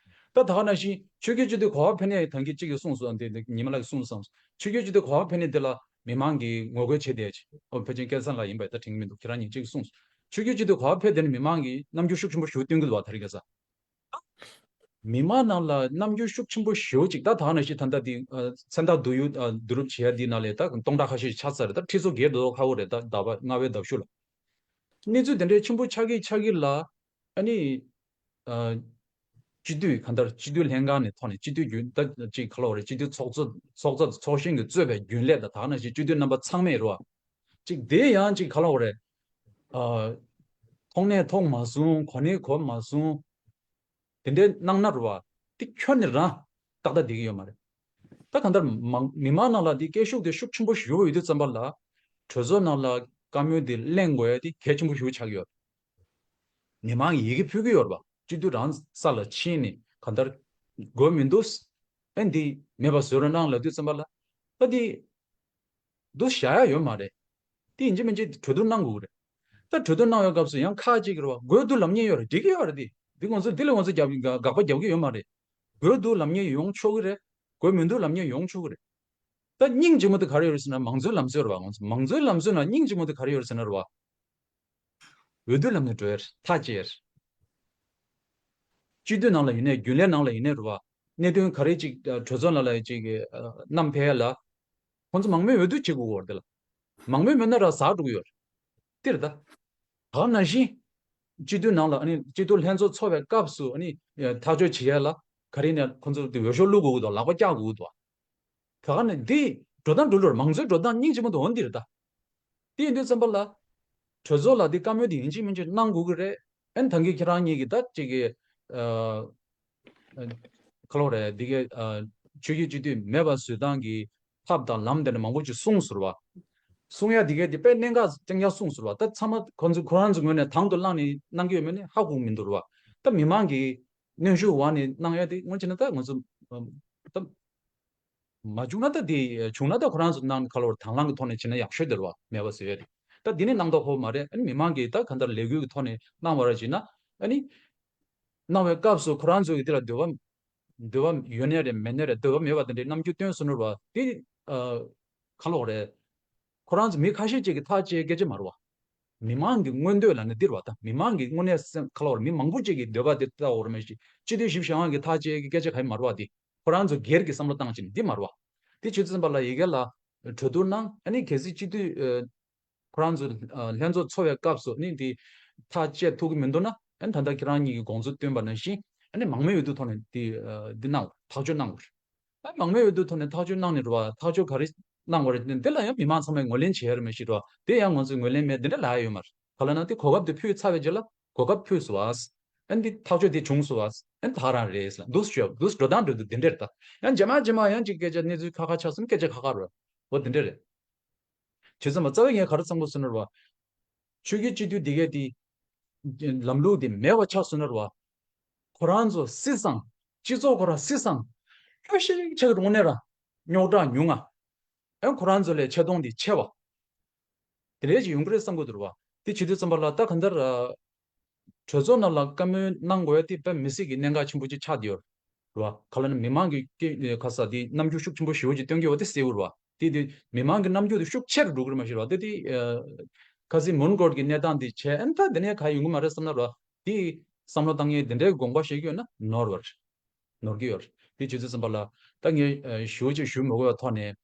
ད་ད་ག་ནང་བཞིན་ཆོས་བརྒྱུད་སྤྱི་འཐུས་ག་པར་ཕེབས་ནའི། ད་གིན་གཅིག་གིས་གསུངས་སོང་། དེ་ཉི་མ་ལགས་ཀྱིས་གསུངས་སོང་། ཆོས་བརྒྱུད་སྤྱི་འཐུས་ག་པར་ཕེབས་ནའི་དེ་ལ་མི་མང་གིས་ངོ་རྒོལ་བྱེད་བསྡད་ཅིག་ཨོ། ཕལ་ཆེར་སྐལ་བཟང་ལགས་ཡིན་པ་ད་དྲན་གྱི་མི་འདུག་ཁྱེད་རང་གཉིས་གཅིག་གསུངས་སོང་། ཆོས་བརྒྱུད་སྤྱི་འཐུས་ག་པར་ཕེབས་དེ་ནི་མི་མང་གིས་རྣམ་འགྱུར་ཤུགས་ཆེན་པོ་ཞེ་པོ་སྟོན་གྱི་འདུག་བ། ད་རེས་ཁ་སང་མི་མང་ནང་ལ་རྣམ་འགྱུར་ཤུགས་ཆེན་པོ་ཞེ་པོ་ཅིག་ད་ད་ག་ནང་བཞིན་ད་ལྟ་འདི་ཨ། མཚན་རྟགས་བསྡུ་ཡུལ་ཨ། བསྡུ་རུབ་བྱེད་ཡ་འདི་ནང་ལ་ད་སྟོང་ཕྲག་ཁ་ཤས་ཤིག་ཆགས་ཚར་རེད། ད་ཁྲི་ཚོ་བརྒལ་འགྲོ་ཁག་པོ་རེད། ད་ཟླ་བ་ལྔ་པའི་ཟླ་གཞུག་ལ། གནས་ཚུལ་དེ་འདྲའི་ཆེན་པོ་ཆགས་ཀྱི་ཆགས་ཀྱི་ལ། ཨ་ནི། ཨ། སྤྱི་འཐུས་གང་ལྟར་སྤྱི་འཐུས་ལྷན་ཁང་ནས་ཐོག་ནས་སྤྱི་འཐུས་རྒྱུན་ད་ཅིག་ག་ལབ་དགོས་རེད། སྤྱི་འཐུས་ཚོགས་གཙོ་ཚོགས་གཙོ་ཚོགས་གཞོན་གྱིས་གཙོས་པའི་རྒྱུན་ལས་དང་ད་ག་ནང་བཞིན་སྤྱི་འཐུས་རྣམ་པ་ཚང་མས་རེད་བ། ཅིག་དེ་ཡང་ཅིག་ག་ལབ་དགོས་རེད། ཨ། མཐོང་ནས་མཐོང་མ་སོང་། གོ་ནས་གོ་མ་སོང་། དེ་འདྲའི་གནང་ན་རེད་བ། དེ་ཁྱོན་ནས་རང་ཏག་ཏག་བསྡད་ཀྱི་ཡོད་མ་རེད། ད་གང་ལྟར་མང་མི་མང་ནང་ལ་དེ་སྐད་ཤུགས་དེ་ཤུགས་ཆེན་པོ་ཞེ་པོ་ཡོད་དུས་ཙམ་པ་ལ། གྲོས་ཚོགས་ནང་ལ་བཀའ་མོལ་དེ་གླེང་དགོས་ཡ་དེ་གལ་ཆེན་པོ་ཞེ་པོ་ཆགས་ཀྱི་ཡོད་རེད། མི་མང་གིས་ཡི་གེ་ཕུལ་གྱི་ཡོད་རེད་བ། སྤྱི་འཐུས་རང་ས་ལ་ཕྱིན་ནས་གང་ལྟར་དགོས་མི་འདུག་ཨེ། འདི་མེད་པ་བཟོ་རོགས་གནང་ལབ་དུས་ཙམ་པ་ལ། ད་དེ་འདུག་བཞག་ཡ་ཡོད་མ་རེད། དེ་ཡིན་གཅིག་མིན་གཅིག་གྲོས་བསྡུར་གནང་དགོས་ཀྱི་རེད། ད་གྲོས་བསྡུར་གནང་བའི་སྐབས་སུ་ཡང་ཁག་ཅིག་རེད་བ། དགོས་འདུག་ལབ་མཁན་ཡོད་རེད། འགྲིག་གི་ཡོད་རེད། དེ་འདི་ང་ཚོ་འདི་ལ་ང་ཚོ་རྒྱབ་དགག་པ་རྒྱབ་ཀྱི་ཡོད་མ་རེད། དགོས་འདུག་ལབ་མཁན་ཡོང་ཆོག་གི་རེད། དགོས་མི་འདུག་ལབ་མཁན་ཡོང་ཆོག་གི་རེད། ད་སྙིང་རྗེ་མོ་དེ་ག་རེ་ཡོད་རེད་ཟེར་ན་མང་གཙོའི་ལམ་སྲོལ་རེད་བ། ང་ཚོ་མང་གཙོའི་ལམ་སྲོལ་ནང་སྙིང་རྗེ་མོ་དེ་ག་རེ་ཡོད་རེད་ཟེར་ན་རེད་བ། འོས་བསྡུ་ལམ་ནས་འགྲོ་ཡ་རེད། ཐག་བཅད་ཡ་རེད། སྤྱི་འཐུས་ནང་ལ་ཡིན་ནའི་རྒྱུན་ལས་ནང་ལ་ཡིན་ནའི་རེད་བ། གནད་དོན་ག་རེ་ཅིག་ཨ། གྲོས་ཚོགས་ནང་ལ་ཅིག་ཨ། བསྣམས་ཕེབས་ཡ་ལ། ཁོང་ཚོ་མང་མོས་འོས་བསྡུ་བྱེད་དགོས་ཀྱི་ཡོད་རེད་དེ་ལ། མང་མོས་མེད་ན་ར་ཟག་འགྲོ་གི་ཡོད་རེད། དེ་རེད་ད། ད་ནང་བཞིན། སྤྱི་འཐུས་ནང་ལ་ཨ་ནི་སྤྱི་འཐུས་ལྷན་ཚོགས་ཚོགས་པའི་སྐབས་སུ་ཨ་ནི་ཐག་གཅོད་བྱེད་ཡ་ལ་ག་རེ་ནས་ཁོང་ཚོ་དེ་འོས་ཤོག་བླུག་དགོས་ཀྱི་འདུག་ལག་པ་བཀྱག་དགོས་ཀྱི་འདུག་ད་ག་ནས་འདི་འགྲོ་སྟངས་འགྲོ་ལོར་མང་གཙོའི་འགྲོ་སྟངས་སྙིང་རྗེ་མོ་འདུག་འོ་འདི་རེད་ད། དེ་ཡིན་དུས་ཙམ་པ་ལ། གྲོས་ཚོགས་ལ་འདི་བཀའ་མོལ་འདི་ཡིན་གཅིག་མིན་གཅིག་གནང་དགོས་ཀྱི་རེད། ཨན་ད་གིན་ཁྱེད་རང་གཉིས་ཀྱིས་ད་ཅིག་གི་ཨ། ཨ། ག་ལབ་དགོས་རེད། འདི་གའི་ཨ། ཆོས་བརྒྱུད་སྤྱི་འཐུས་མེད་པ་བཟོ་སྟངས་ཀྱི་ཐབས་དང་ལམ་དེ་འདྲ་མང་པོ་ཅིག་གསུངས་སོང་བ། གསུང་ཡ་འདི་གའི་འདི་དཔེ་གནད་འགག་རྐྱང་རྐྱང་གསུངས་སོང་བ། ད་ཚང་མ་ཁོ་ཚོ་ཁོ་རང་ཚོའི་ངོས་ནས་དང་དུ་བླངས་ནས་གནང་གི་ཡོད་མེད་ནི་ཧ་གོ་གི་མི་འདུག་བ། ད་མི་མང་གིས་གནོན་ཤུགས་འོག་ནས་གནང་ཡ་དེ་སྔོན་ཆད་ནས་ད་ང་ཚོ་ཨ། ད། མ་བྱུང་ན་ད་དེ་བྱུང་ན་ད་ཁོ་རང་ཚོ་ནང་ག་ལབ་དགོས་རེད། དང་བླངས་ཀྱི་ཐོག་ནས་བྱས་ན་ཡག་ཤོས་དེ་རེད་བ། མེད་པ་བཟོ་ཡ་རེད། ད་འདི་ནི་གནང་མདོག་ཁ་པོ་མ་རེད། ཨ་ནི་མི་མང་གིས་ད་གང་ལྟར་ལས་འགུལ་གྱི་ཐོག་ནས་གནང་བ་ར་བྱས་ན། ཨ་ནི་གནང་བའི་སྐབས་སུ་ཁོ་རང་ཚོ་གིས་དེ་ལ་འདོད་པ་འདོད་པ་ཡོད་ནའི་རེད། མེད་ནའི་རེད། འདོད་པ་མེད་པ་དེ་འདྲའི་རྣམ་འགྱུར་སྟོན་སོང་ནོར་བ་དེ་ཨ། ག་ལབ་དགོས་རེད། ཁོ་རང་ཚོ་མི་ཁ་ཤས་ཅིག་གིས་ཐག་བཅད་སྐད་ཆ་མ་རེད་བ། མི་མང་གི་མངོན་འདོད་ལ་ནི་འདིར་བ། ད་མི་མང་གི་དངོས་གནས་སེམས་ག་ལབ་དགོས་རེད། མི་མང་པོ་ཅིག་གིས་འདོད་པ་དེ་ལྟ་བ་རེད། མ་གཞི་སྤྱི་འཐུས་བཞི་བཅུ་ཞེ་ལྔ་གིས་ཐག་བཅད་ཀྱི་སྐད་ཆ་ག་ཡི་མ་རེད་བ་དེ། ཁོ་རང་ཚོ་སྒེར་གྱི་བསམ་བློ་བཏང་བྱས་ནས་འདི་མ་རེད་བ། དེ་བྱེད་དུས་ཙམ་པ་ལ་ཡ་གི་ལ་གྲོས་བསྡུར་གནང་། ཨ་ནི་གལ་སྲིད་སྤྱི་འཐུས་ཁོ་རང་ཚོ་ལྷན་ཚོགས་འཚོགས་པའི་སྐབས་སུ་ནི་འདི་ཐག་བཅད་ཐུབ་ཀྱི་མི་འདུག་ན། ཨ་ནི་ད་ལྟ་ཁྱེད་རང་གཉིས་ཀྱི་དགོངས་ཚུལ་བཏོན་པ་ནང་བཞིན་ཨ་ནི་མང་མོས་འོས་བསྡུ་ཐོག་ནས་འདི་འདི་གནང་བ་ཐག་གཅོད་གནང་དགོས་རེད། ཨ་མང་མོས་འོས་བསྡུ་ཐོག་ནས་ཐག་གཅོད་གནང་ནས་རེད་བ། ཐག་གཅོད་ག་རེ་གནང་བ་རེད། འདི་ལ་ཡང་མི་མང་ཚང་མས་ངོས་ལེན་བྱས་ཡོད་རེད་མ་གཞི་རེད་བ། དེ་ཡང་ང་ཚོས་ངོས་ལེན་མེད་འདི་འདྲ་ལབ་ཡ་ཡོད་མ་རེད། ག་ལབ་ན་དེ་གོ་སྐབས་དེ་ཕུལ་ཚར་བའི་རྗེས་ལ་གོ་སྐབས་ཕུལ་སོང་བ། ཨ་ནི་འདི་ཐག་གཅོད་དེ་བྱུང་སོང་བ། ཨ་ནི་ད་ག་རང་རེད་ལབ་འདུག་ཞུ་འདུག་འགྲོ་སྟངས་འགྲོ་འདུག་འདི་འདྲ་རེད། ད་ཡང་རྗེས་མ་རྗེས་མ་ཡང་ཅིག་སྐད་ཆ་གནས་ཚུལ་ཁ་ཁ་ཆགས་སོང་། སྐད་ཆ་ཁ་ཁ་རེད་བ། འོ་འདི་འདྲ་རེད། བྱས་ཙང་མ་རྩ་བའི་ངས་ག་རེ་བསམ་དགོས་ཟེར་ན་རེད་བ། ཆོས་བརྒྱུད་སྤྱི་འཐུས་འདི་གས་དེ་ལམ་ལུགས་དེ་མེད་པ་ཆགས་སོང་ན་རེད་བ། ཁོ་རང་ཚོ་སྲིད་སང་སྤྱི་ཚོགས་ཁོ་རང་སྲིད་སང་སྐྱོ་ཤས་ཆགས་རུང་ནས་ར་རྙོག་དྲ་ཉུང་ང་། ཨེ་ཁོ་རང་ཚོ་ལས་ཆེ་མཐོང་དེ་ཆེ་བ། དེ་འདྲ་ཅིག་ཡོང་གི་རེད་བསམ་གི་འདུག་རེད་བ། དེ་བྱེད་དུས་ཙམ་པ་ལ་ད་གང་ལྟར་གྲོས་ཚོགས་ནང་ལ་བཀའ་མོལ་གནང་དགོས་ཡ་དེ་དཔེ་མི་སྲིད་ཀྱི་གནད་འགག་ཆེན་པོ་ཅིག་ཆགས་བསྡད་ཡོད་རེད་བ། ག་ལབ་ན་མི་མང་གི་སྐད་ཁ་ས་དེ་རྣམ་འགྱུར་ཤུགས་ཆེན་པོ་ཞེ་པོ་ཅིག་སྟོན་གྱི་ཡོད་པ་དེ་གསལ་པོ་རེད་བ། དེ་དེ་མི་མང་གི་རྣམ་འགྱུར་དེ་ཤུགས་ཆེ་རུ་འགྲོ་གི་རེད་མ་གཞི་རེད་བ། དེ་དེ་ཁ་སང་མོན་གྷོ་གི་གནས་སྟངས་དེ་བྱས། ཨ་ནི་ད་དེ་ནས་ག་ཡོང་གི་མ་རེད་བསམ་ན་རེད་བ། དེ་བསམ་བློ་བཏང་མཁན་དེ་འདྲའི་དགོངས་པ་བཞེས་ཀྱི་ཡོད་ན་ནོར་བ་རེད། ནོར་གྱི་ཡོད་རེད། དེ་བྱེད་དུས་ཙམ་པ་ལ་ད་ངས་ཨ་ཞུ་ཅིག་ཞུ་མི་དགོས་པའི་ཐོག་ནས་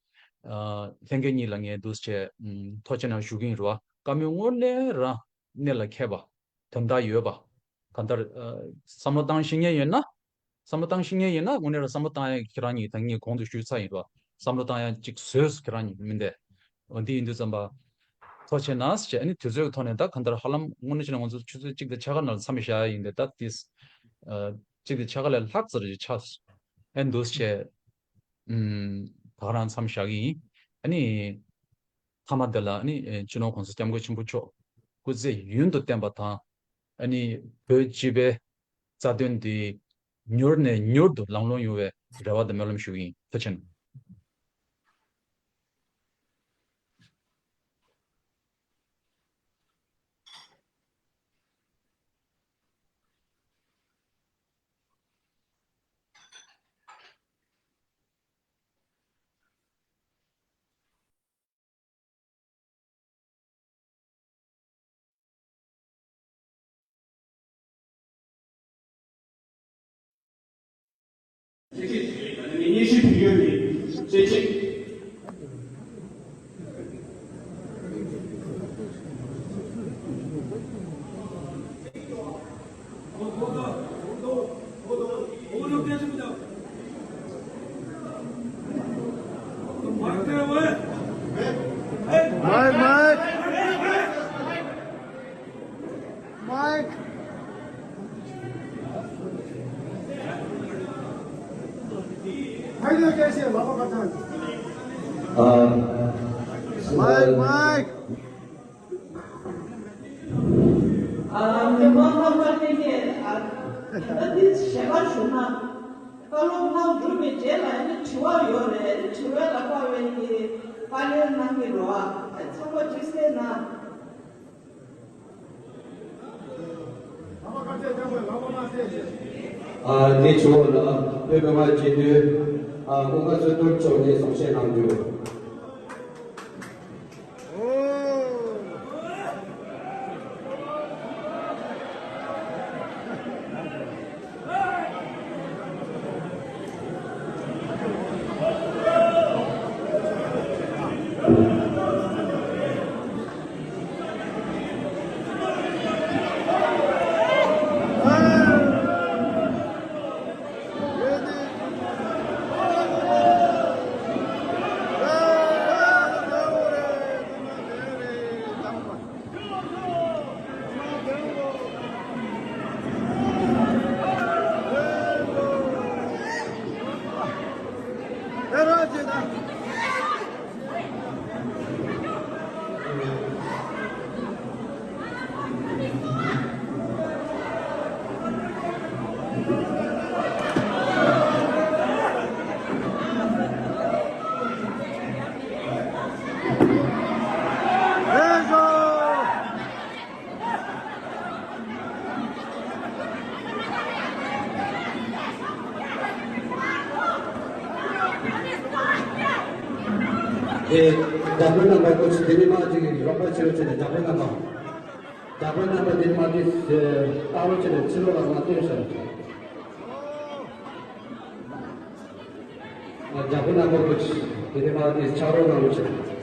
ཨ་ལྷན་རྒྱས་གཉིས་ལ་ངས་འདུག་སེ་བྱས་ཨམ་ཐུགས་རྗེ་གནང་ཞུ་གི་ཡིན་རེད་བ། བཀའ་མོལ་དངོས་གནས་རང་གནད་ལ་འཁེལ་བ། དོན་དག་ཡོད་པ། གང་ལྟར་ཨ་བསམ་བློ་བཏང་ཤེས་མཁན་ཡིན་ན། བསམ་བློ་བཏང་ཤེས་མཁན་ཡིན་ན་དངོས་གནས་རང་བསམ་བློ་བཏང་ཡ་ཁྱེད་རང་གཉིས་ད་ངས་གོང་དུ་ཞུས་ཚར་ཡིན་རེད་བ། བསམ་བློ་བཏང་ཡ་ཅིག་བཟོས་སོང་ཁྱེད་རང་གཉིས་མིན་ཏེ། འོ་འདི་ཡིན་དུས་ཙམ་པ། ཐུགས་རྗེ་གནང་ཞེས། ཨ་ནི་དུས་ཚོད་ཀྱི་ཐོག་ནས་ད་གང་ལྟར་ཧ་ལམ་དངོས་གནས་བྱས་ན་ང་ཚོ་ཆུ་ཚོད་གཅིག་དང་ཕྱེད་ཀ་ནང་ལ་མཚམས་བཞག་ཡིན་ཏེ། ད་ཏིས་ཨ་གཅིག་དང་ཕྱེད་ཀ་ལས་ལྷག་ཙམ་རེ་ཆགས་སོང་། ཨ་ནི་འདུག་སེ་བྱས་ཨམ་ད་ག་རང་མཚམས་བཞག་གི་ཡིན། ཨ་ནི་མཐའ་མ་དེ་ལ་ཨ་ནི་ཨེ་སྤྱི་ནོར་༸གོང་ས་༸སྐྱབས་མགོན་ཆེན་པོ་མཆོག་སྐུ་ཚེ་ཡུན་དུ་བརྟན་པ་དང་། ཨ་ནི་བོད་སྤྱི་པའི་རྩ་དོན་འདི་མྱུར་ནས་མྱུར་དུ་ལམ་ལྷོང་ཡོང་བའི་རེ་བ་དང་སྨོན་ལམ་ཞུ་གི་ཡིན། ཐུགས་རྗེ་གནང་། Mic, mic. Mic. Mic, mic. ཨ། མི་མང་ལྷག་པ་དེ་གས་ཨ་ད་འདི་ཞལ་པར་ཞུ་ན། བཀའ་སློབ་གནང་གྲུབ་པའི་རྗེས་ལ་ནི་དྲི་བ་ཡོད་རེད། དྲི་བ་ལ་དཔག་པའི་གི་དཀའ་ལས་གནང་གི་རོ། ཨ་ཚང་མ་དྲི་སེ་ན། ཨ་དེ་ཆུ་བོ་ལ་བོད་མི་མང་སྤྱི་འཐུས་ཨ་ཀུན་དགའ་བསོད་ནམས་མཆོག་ནས་གསུང་བཤད་གནང་རྒྱུ། དེ་རྒྱ་དཔོན་རྣམ་པ་ཁོ་ཚོ་དེ་ནས་མ་ཅིག་རོགས་པ་བྱེད་རོགས་བྱེད་དེ། རྒྱ་དཔོན་རྣམ་པ། རྒྱ་དཔོན་རྣམ་པ་དེ་ནས་མ་ཅིག་ལྟ་རོགས་བྱེད་དེ། ཕྱི་ལོགས་ལ་མ་སྟོན་ཤག་རྒྱལ་པོ་རྣམ་པ་ཀུན་དེ་ནས་མར་དེ་ཕྱག་རོགས་གནང་རོགས་བྱེད།